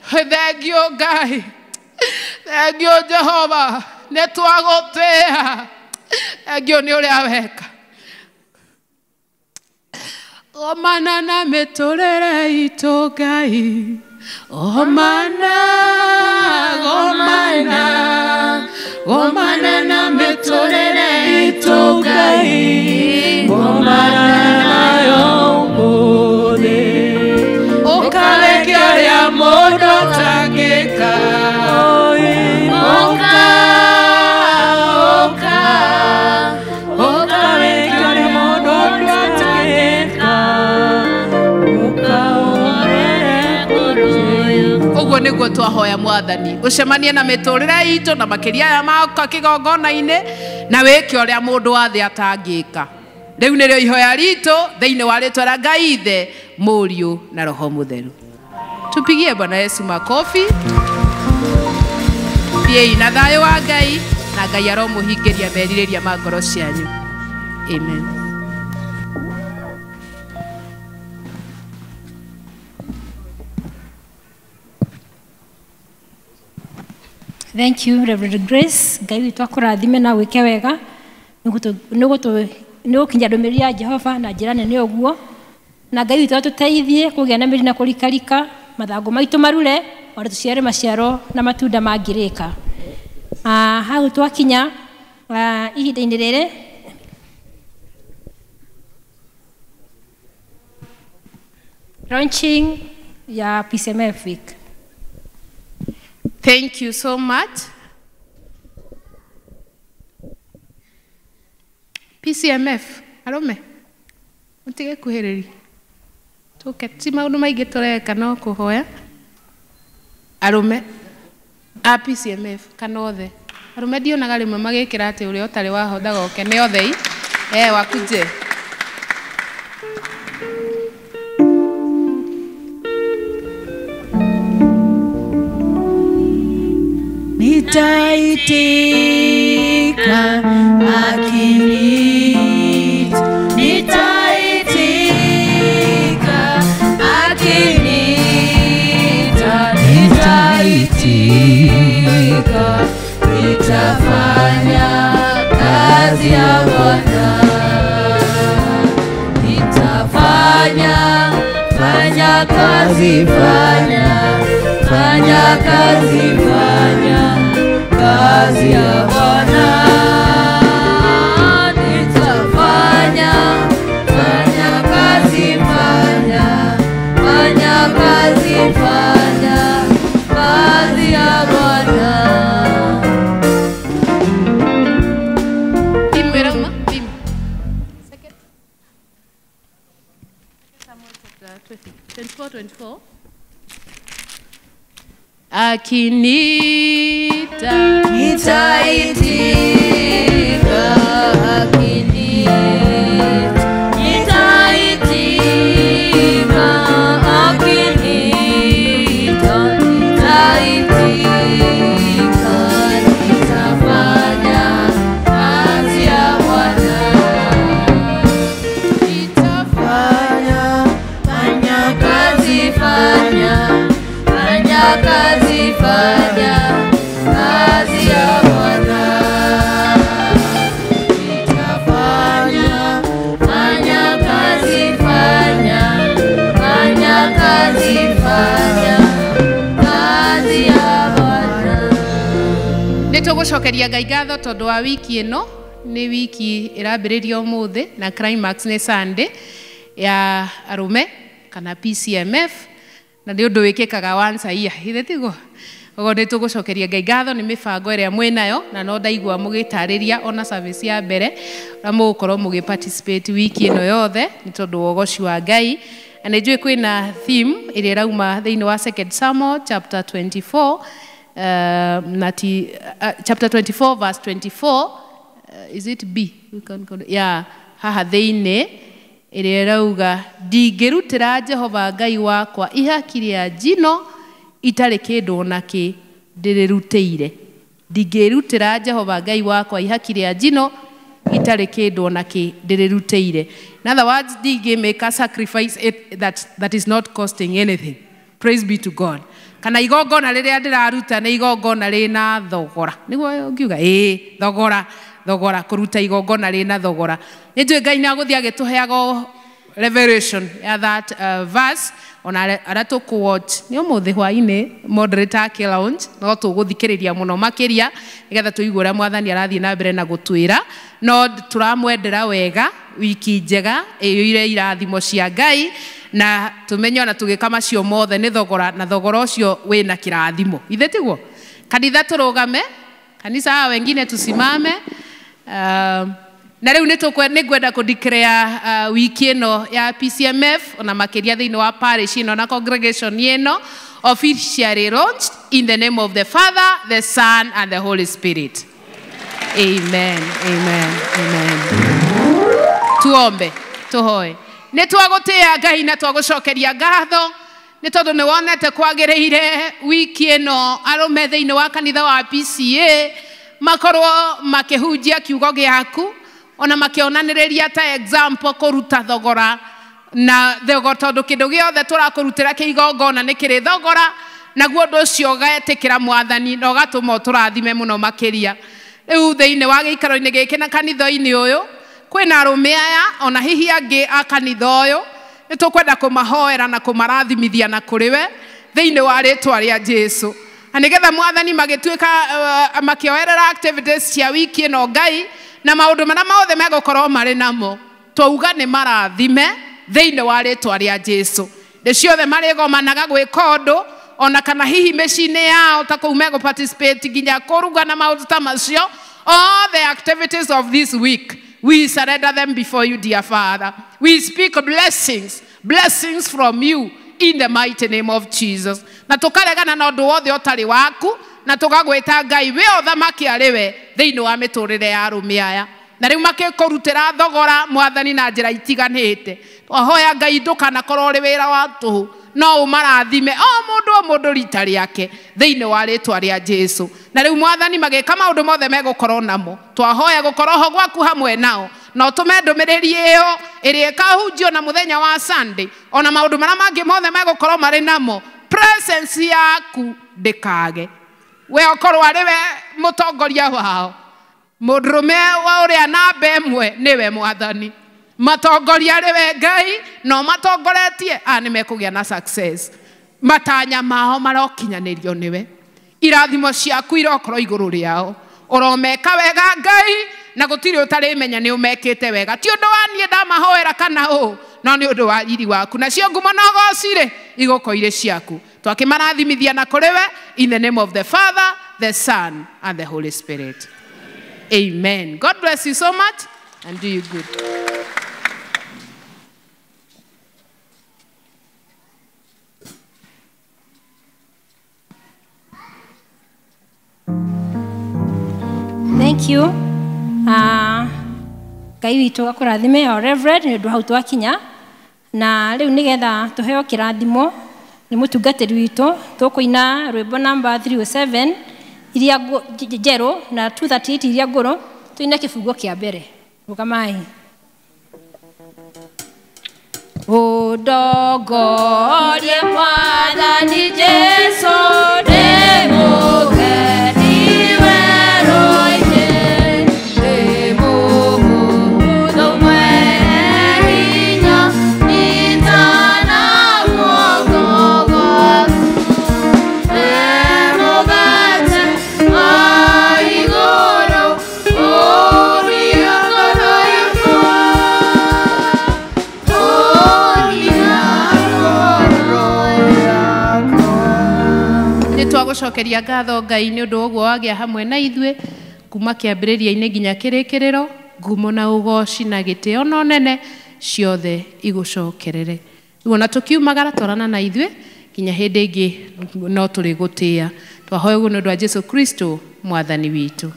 Thengio Ngai, thengio Jehova, nĩ twagũtĩĩa. Thengio nĩ ũrĩa weka. Omana na mĩtũrĩre itũ Ngai, omana, omana, omana na mĩtũrĩre itũ Ngai, omana nayo ũmũthĩ, ũkareke ũrĩa mũndũ atangĩka, ũka, ũka, ũkareke ũrĩa mũndũ atangĩka. Ũguo nĩguo twahoya mwathani ũcemanie na mĩtũrĩre itũ na makĩria aya maoka kĩgongona-inĩ na wĩke ũrĩa mũndũ wa thĩ atangĩka. Rĩu nĩrĩo ihoya ritũ thĩinĩ wa rĩtwa rĩa Ngai Ithe, Mũriũ na Roho Mũtheru. Tupigie Bwana Yesu makofi. Thiĩi na thayũ wa Ngai, na Ngai aromũhingĩria merirĩria ma ngoro cianyu. Amen. Thank you, Reverend Grace. Ngai witũ akũrathime na wĩke wega nĩ gũkinya ndũmĩrĩri ya Jehova na njĩra nene ũguo, na Ngai witũ atũteithie kũgĩa na mĩri na kũrikarika mathangũ maitũ marure ona tũciare maciaro na matunda mangĩrĩka. Hau twakinya ihinda-inĩ rĩrĩ launching ya PCMF week. Thank you so much. PCMF, arũme, mũtige kuhĩrĩria. Tũke, ti maũndũ maingĩ tũreka no kũhoya. Arũme a PCMF kana othe. Arũme ndionaga rĩmwe magĩkĩra atĩ ũrĩa ũtarĩ waho ndagoke nĩ othe i. Wakuje. Nitaitika akiniita, nitaitika akiniita, nitaitika, nitafanya kazi ya Bwana, nitafanya, fanya kazi, fanya, fanya kazi, fanya kazi ya Bwana, nitafanya, fanya kazi, fanya, fanya kazi, fanya kazi ya Bwana. Timu timu. Second. Samuel chapter 24, 24. Akinita, nitaitika, akinita, nitaitika, akinita, nitaitika, nitafanya kazi ya Bwana, nitafanya, fanya kazi, fanya, fanya kazi, fanya kazi ya Bwana, nitafanya, fanya kazi, fanya, fanya kazi, fanya kazi ya Bwana. Nĩtũgũcokeria Ngai ngatho tondũ wa wiki ĩno nĩ wiki ĩrambĩrĩria ũmũthĩ na climax nĩ Sunday ya arũme kana PCMF na nĩ ũndũ wĩkĩkaga once a year, ithe tiguo? Ũguo nĩ tũgũcokeria Ngai ngatho nĩ mĩbango ĩrĩa mwĩnayo na no ndaigua mũgĩtarĩria ona service ya mbere ũrĩa mũgũkorwo mũgĩ participate wiki ĩno yothe nĩ tondũ wa ũgoci wa Ngai. Na nĩ njũĩ kwĩna theme ĩrĩa ĩrauma thĩinĩ wa 2 Samuel chapter 24 chapter 24 verse 24 Is it B? We can call it, yeah, haha thĩinĩ ĩrĩa ĩrauga ndingĩrutĩra Jehova Ngai wakwa ihaki rĩa njino itarĩ kĩndũ ona kĩ ndĩrĩrutĩire. Ndingĩrutĩra Jehova Ngai wakwa ihaki rĩa njino itarĩ kĩndũ ona kĩ ndĩrĩrutĩire. In other words, ndingĩ make a sacrifice it, that is not costing anything. Praise be to God. Kana igongona rĩrĩa ndĩraruta nĩ igongona rĩna thogora. Nĩguo ũngiuga ĩĩ thogora, thogora kũruta igongona rĩna thogora. Nĩ njũĩ Ngai nĩ agũthiĩ agĩtũheaga revelation ya that verse ona arĩa tũkũ-watch nĩ ũmũthĩ hwaĩ-inĩ moderator akĩ launch no tũgũthikĩrĩria mũno makĩria nĩgetha tũigue ũrĩa mwathani arathiĩ na mbere na gũtwĩra. No tũramwendera wega wiki njega ĩiyũire irathimo cia Ngai na tũmenye ona tũgĩka macio mothe nĩ thogora na thogora ũcio wĩna kĩrathimo. Ithe tiguo? Kanitha tũrũgame, kanitha hawa wengine tusimame. Na rĩu nĩ ngwenda kũ declare wiki ĩno ya PCMF ona makĩria thĩinĩ wa parish ĩno na congregation ĩno officially launched in the name of the Father, the Son and the Holy Spirit. Amen, amen, amen. Tuombe, tuhoe. Nĩ twagũtĩĩa Ngai na twagũcokeria ngatho nĩ tondũ nĩ wonete kwagĩrĩire wiki ĩno arũme thĩinĩ wa kanitha wa PCA makorwo makĩhunjia kiugo gĩaku ona makĩonanĩrĩria ta example kũruta thogora na thogora tondũ kĩndũ gĩothe tũrakũrutĩra kĩigongona nĩ kĩrĩ thogora naguo ũndũ ũcio ũgetĩkĩra mwathani na ũgatũma ũtũrathime mũno makĩria. Rĩu thĩinĩ wa gĩikaro-inĩ gĩkĩ na kanitha-inĩ ũyũ kwĩna arũme aya ona hihi angĩ a kanitha ũyũ nĩ tũkwenda kũmahoera na kũmarathimithia na kũrĩ we thĩinĩ wa rĩtwa rĩa Jesu. Na nĩgetha mwathani magĩtuĩka makĩoerera activities cia wiki ĩno Ngai na maũndũ marĩa mothe megũkorwo marĩ namo twauga nĩ marathime thĩinĩ wa rĩtwa rĩa Jesu. Thĩ ciothe marĩgomanaga gwĩka ũndũ ona kana hihi mĩciĩ-inĩ yao ta kũu megũ participate nginya kũruga na maũndũ ta macio. All the activities of this week, we surrender them before you, dear Father. We speak blessings, blessings from you in the mighty name of Jesus. Na tukaregana na ũndũ wothe ũtarĩ waku na tũkagwĩta Ngai we ũthamaki arĩ we thĩinĩ wa mĩtũrĩre ya arũme aya. Na rĩu makĩkũrutĩra thogora mwathani na njĩra itiganĩte. Twahoya Ngai ndũkanakorwo ũrĩ wĩra wa tũhũ no ũmarathime o mũndũ o mũndũ rita rĩake thĩinĩ wa rĩtwa rĩa Jesu. Na rĩu mwathani magĩka maũndũ mothe megũkorwo namo twahoya gũkorwo ho gwaku hamwe nao na ũtũme ndũmĩrĩri ĩyo ĩrĩa ĩkahunjio na mũthenya wa Sunday ona maũndũ marĩa mangĩ mothe megũkorwo marĩ namo presence yaku ndĩkage. We ũkorwo arĩ we mũtongoria wao mũndũrũme wa ũrĩa namba ĩmwe nĩwe mwathani matongoria arĩ we Ngai no matongoretie a nĩ mekũgĩa na success. Matanya mao marokinyanĩrio nĩwe irathimo ciaku irokorwo igũrũ rĩao ũromeka wega Ngai na gũtirĩ ũtarĩmenya nĩ ũmekĩte wega. Ti ũndũ wa niĩ ndamahoera kana ũ no nĩ ũndũ wa riri waku nacio ngumo na ũgoci-rĩ igũkorwo irĩ ciaku. Twakĩmarathimithia na kũrĩ we in the name of the Father, the Son and the Holy Spirit. Amen. God bless you so much and do you good. Thank you. Ngai witũ akũrathime o Reverend nĩ ũndũ hau twakinya na rĩu nĩgetha tũheo kĩrathimo nĩ mũtungatĩri witũ tũkũina rwĩmbo namba 307 iria njerũ na 238 iria ngũrũ tũine kĩbungo kĩa mbere. Rũgamai. Ũndongorie Mwathani Jesu ndĩmũgeni werũ-inĩ ndĩmũhũthũ mwene hinya nyitana guoko gwaku ndĩmũgate wa igũrũ ũria ngoro yakwa ũria ngoro yakwa. Nĩ twagũcokeria ngatho Ngai nĩ ũndũ ũguo wagĩa hamwe na ithuĩ kuma kĩambĩrĩria-inĩ nginya kĩrĩkĩrĩro ngumo na ũgoci na gĩtĩo na ũnene ciothe igũcokerere. Rĩu ona tũkiumagara twarana na ithuĩ nginya hĩndĩ ĩngĩ no tũrĩgũtĩĩa. Twahoya ũguo nĩ ũndũ wa Jesu Kristo mwathani witũ.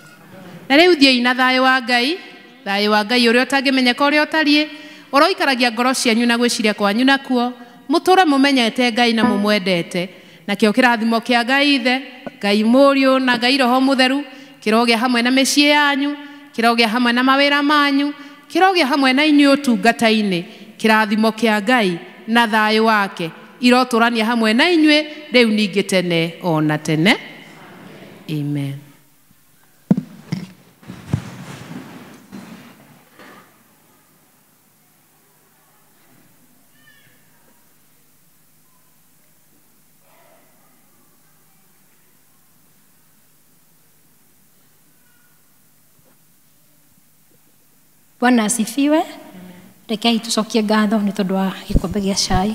Na rĩu thiĩi na thayũ wa Ngai, thayũ wa Ngai ũrĩa ũtangĩmenyeka ũrĩa ũtariĩ, ũroikaragia ngoro cianyu na gwĩciria kwanyu nakuo, mũtũre mũmenyete Ngai na mũmwendete. Nakĩo kĩrathimo kĩa Ngai Ithe, Ngai Mũriũ na Ngai Roho Mũtheru kĩrogĩa hamwe na mĩciĩ yanyu, kĩrogĩa hamwe na mawĩra manyu, kĩrogĩa hamwe na inyuĩ ũtungata-inĩ. Kĩrathimo kĩa Ngai na thayũ wake irotũrania hamwe na inyuĩ rĩu ningĩ tene ona tene. Amen. Bwana asifiwe. Rekei tucokie ngatho nĩ tondũ wa gĩkombe gĩa cai.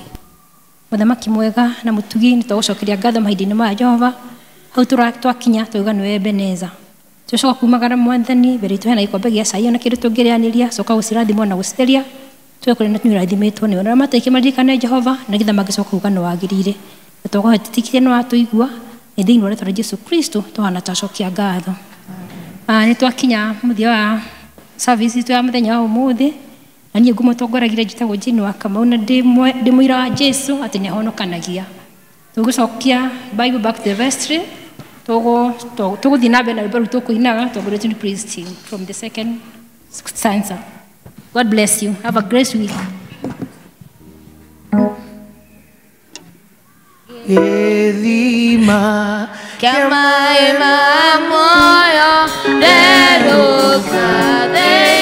Mũthamaki mwega na mũtugi, nĩ twagũcokeria ngatho mahinda-inĩ maya Jehova. Hau twakinya twauga nĩwe Ebeneza. Tũcoka kumagara Mwathani mbere itũ hena gĩkombe gĩa cai ona kĩndũ tũngĩrĩanĩria, coka gũcirathimwo na gũcitheria. Tuwe kũrĩa na nĩũrathimĩtwo nĩwe. Na mataike maririkane Jehova na nĩgetha mangĩcoka kuuga nĩwagĩrĩire. Na twakũhetĩkĩria nĩwatũigua nĩ thĩinĩ wa rĩtwa rĩa Jesu Kristo tũhana twacokia ngatho. Nĩ twakinya mũthia wa service itũ ya mũthenya wa ũmũthĩ. Na niĩ ngũmũtongoragia njĩtagwo Jane wa Kamau na ndĩ mũira wa Jesu atĩ nĩahonokanagia. Tũgũcokia Bible back to the vestry. Tũgũthiĩ na mbere na rwĩmbo rũu tũkũinaga tũtongoretio nĩ praise team from the second stanza. God bless you. Have a great week. Gĩthima kĩa maĩ ma muoyo nderũka thĩinĩ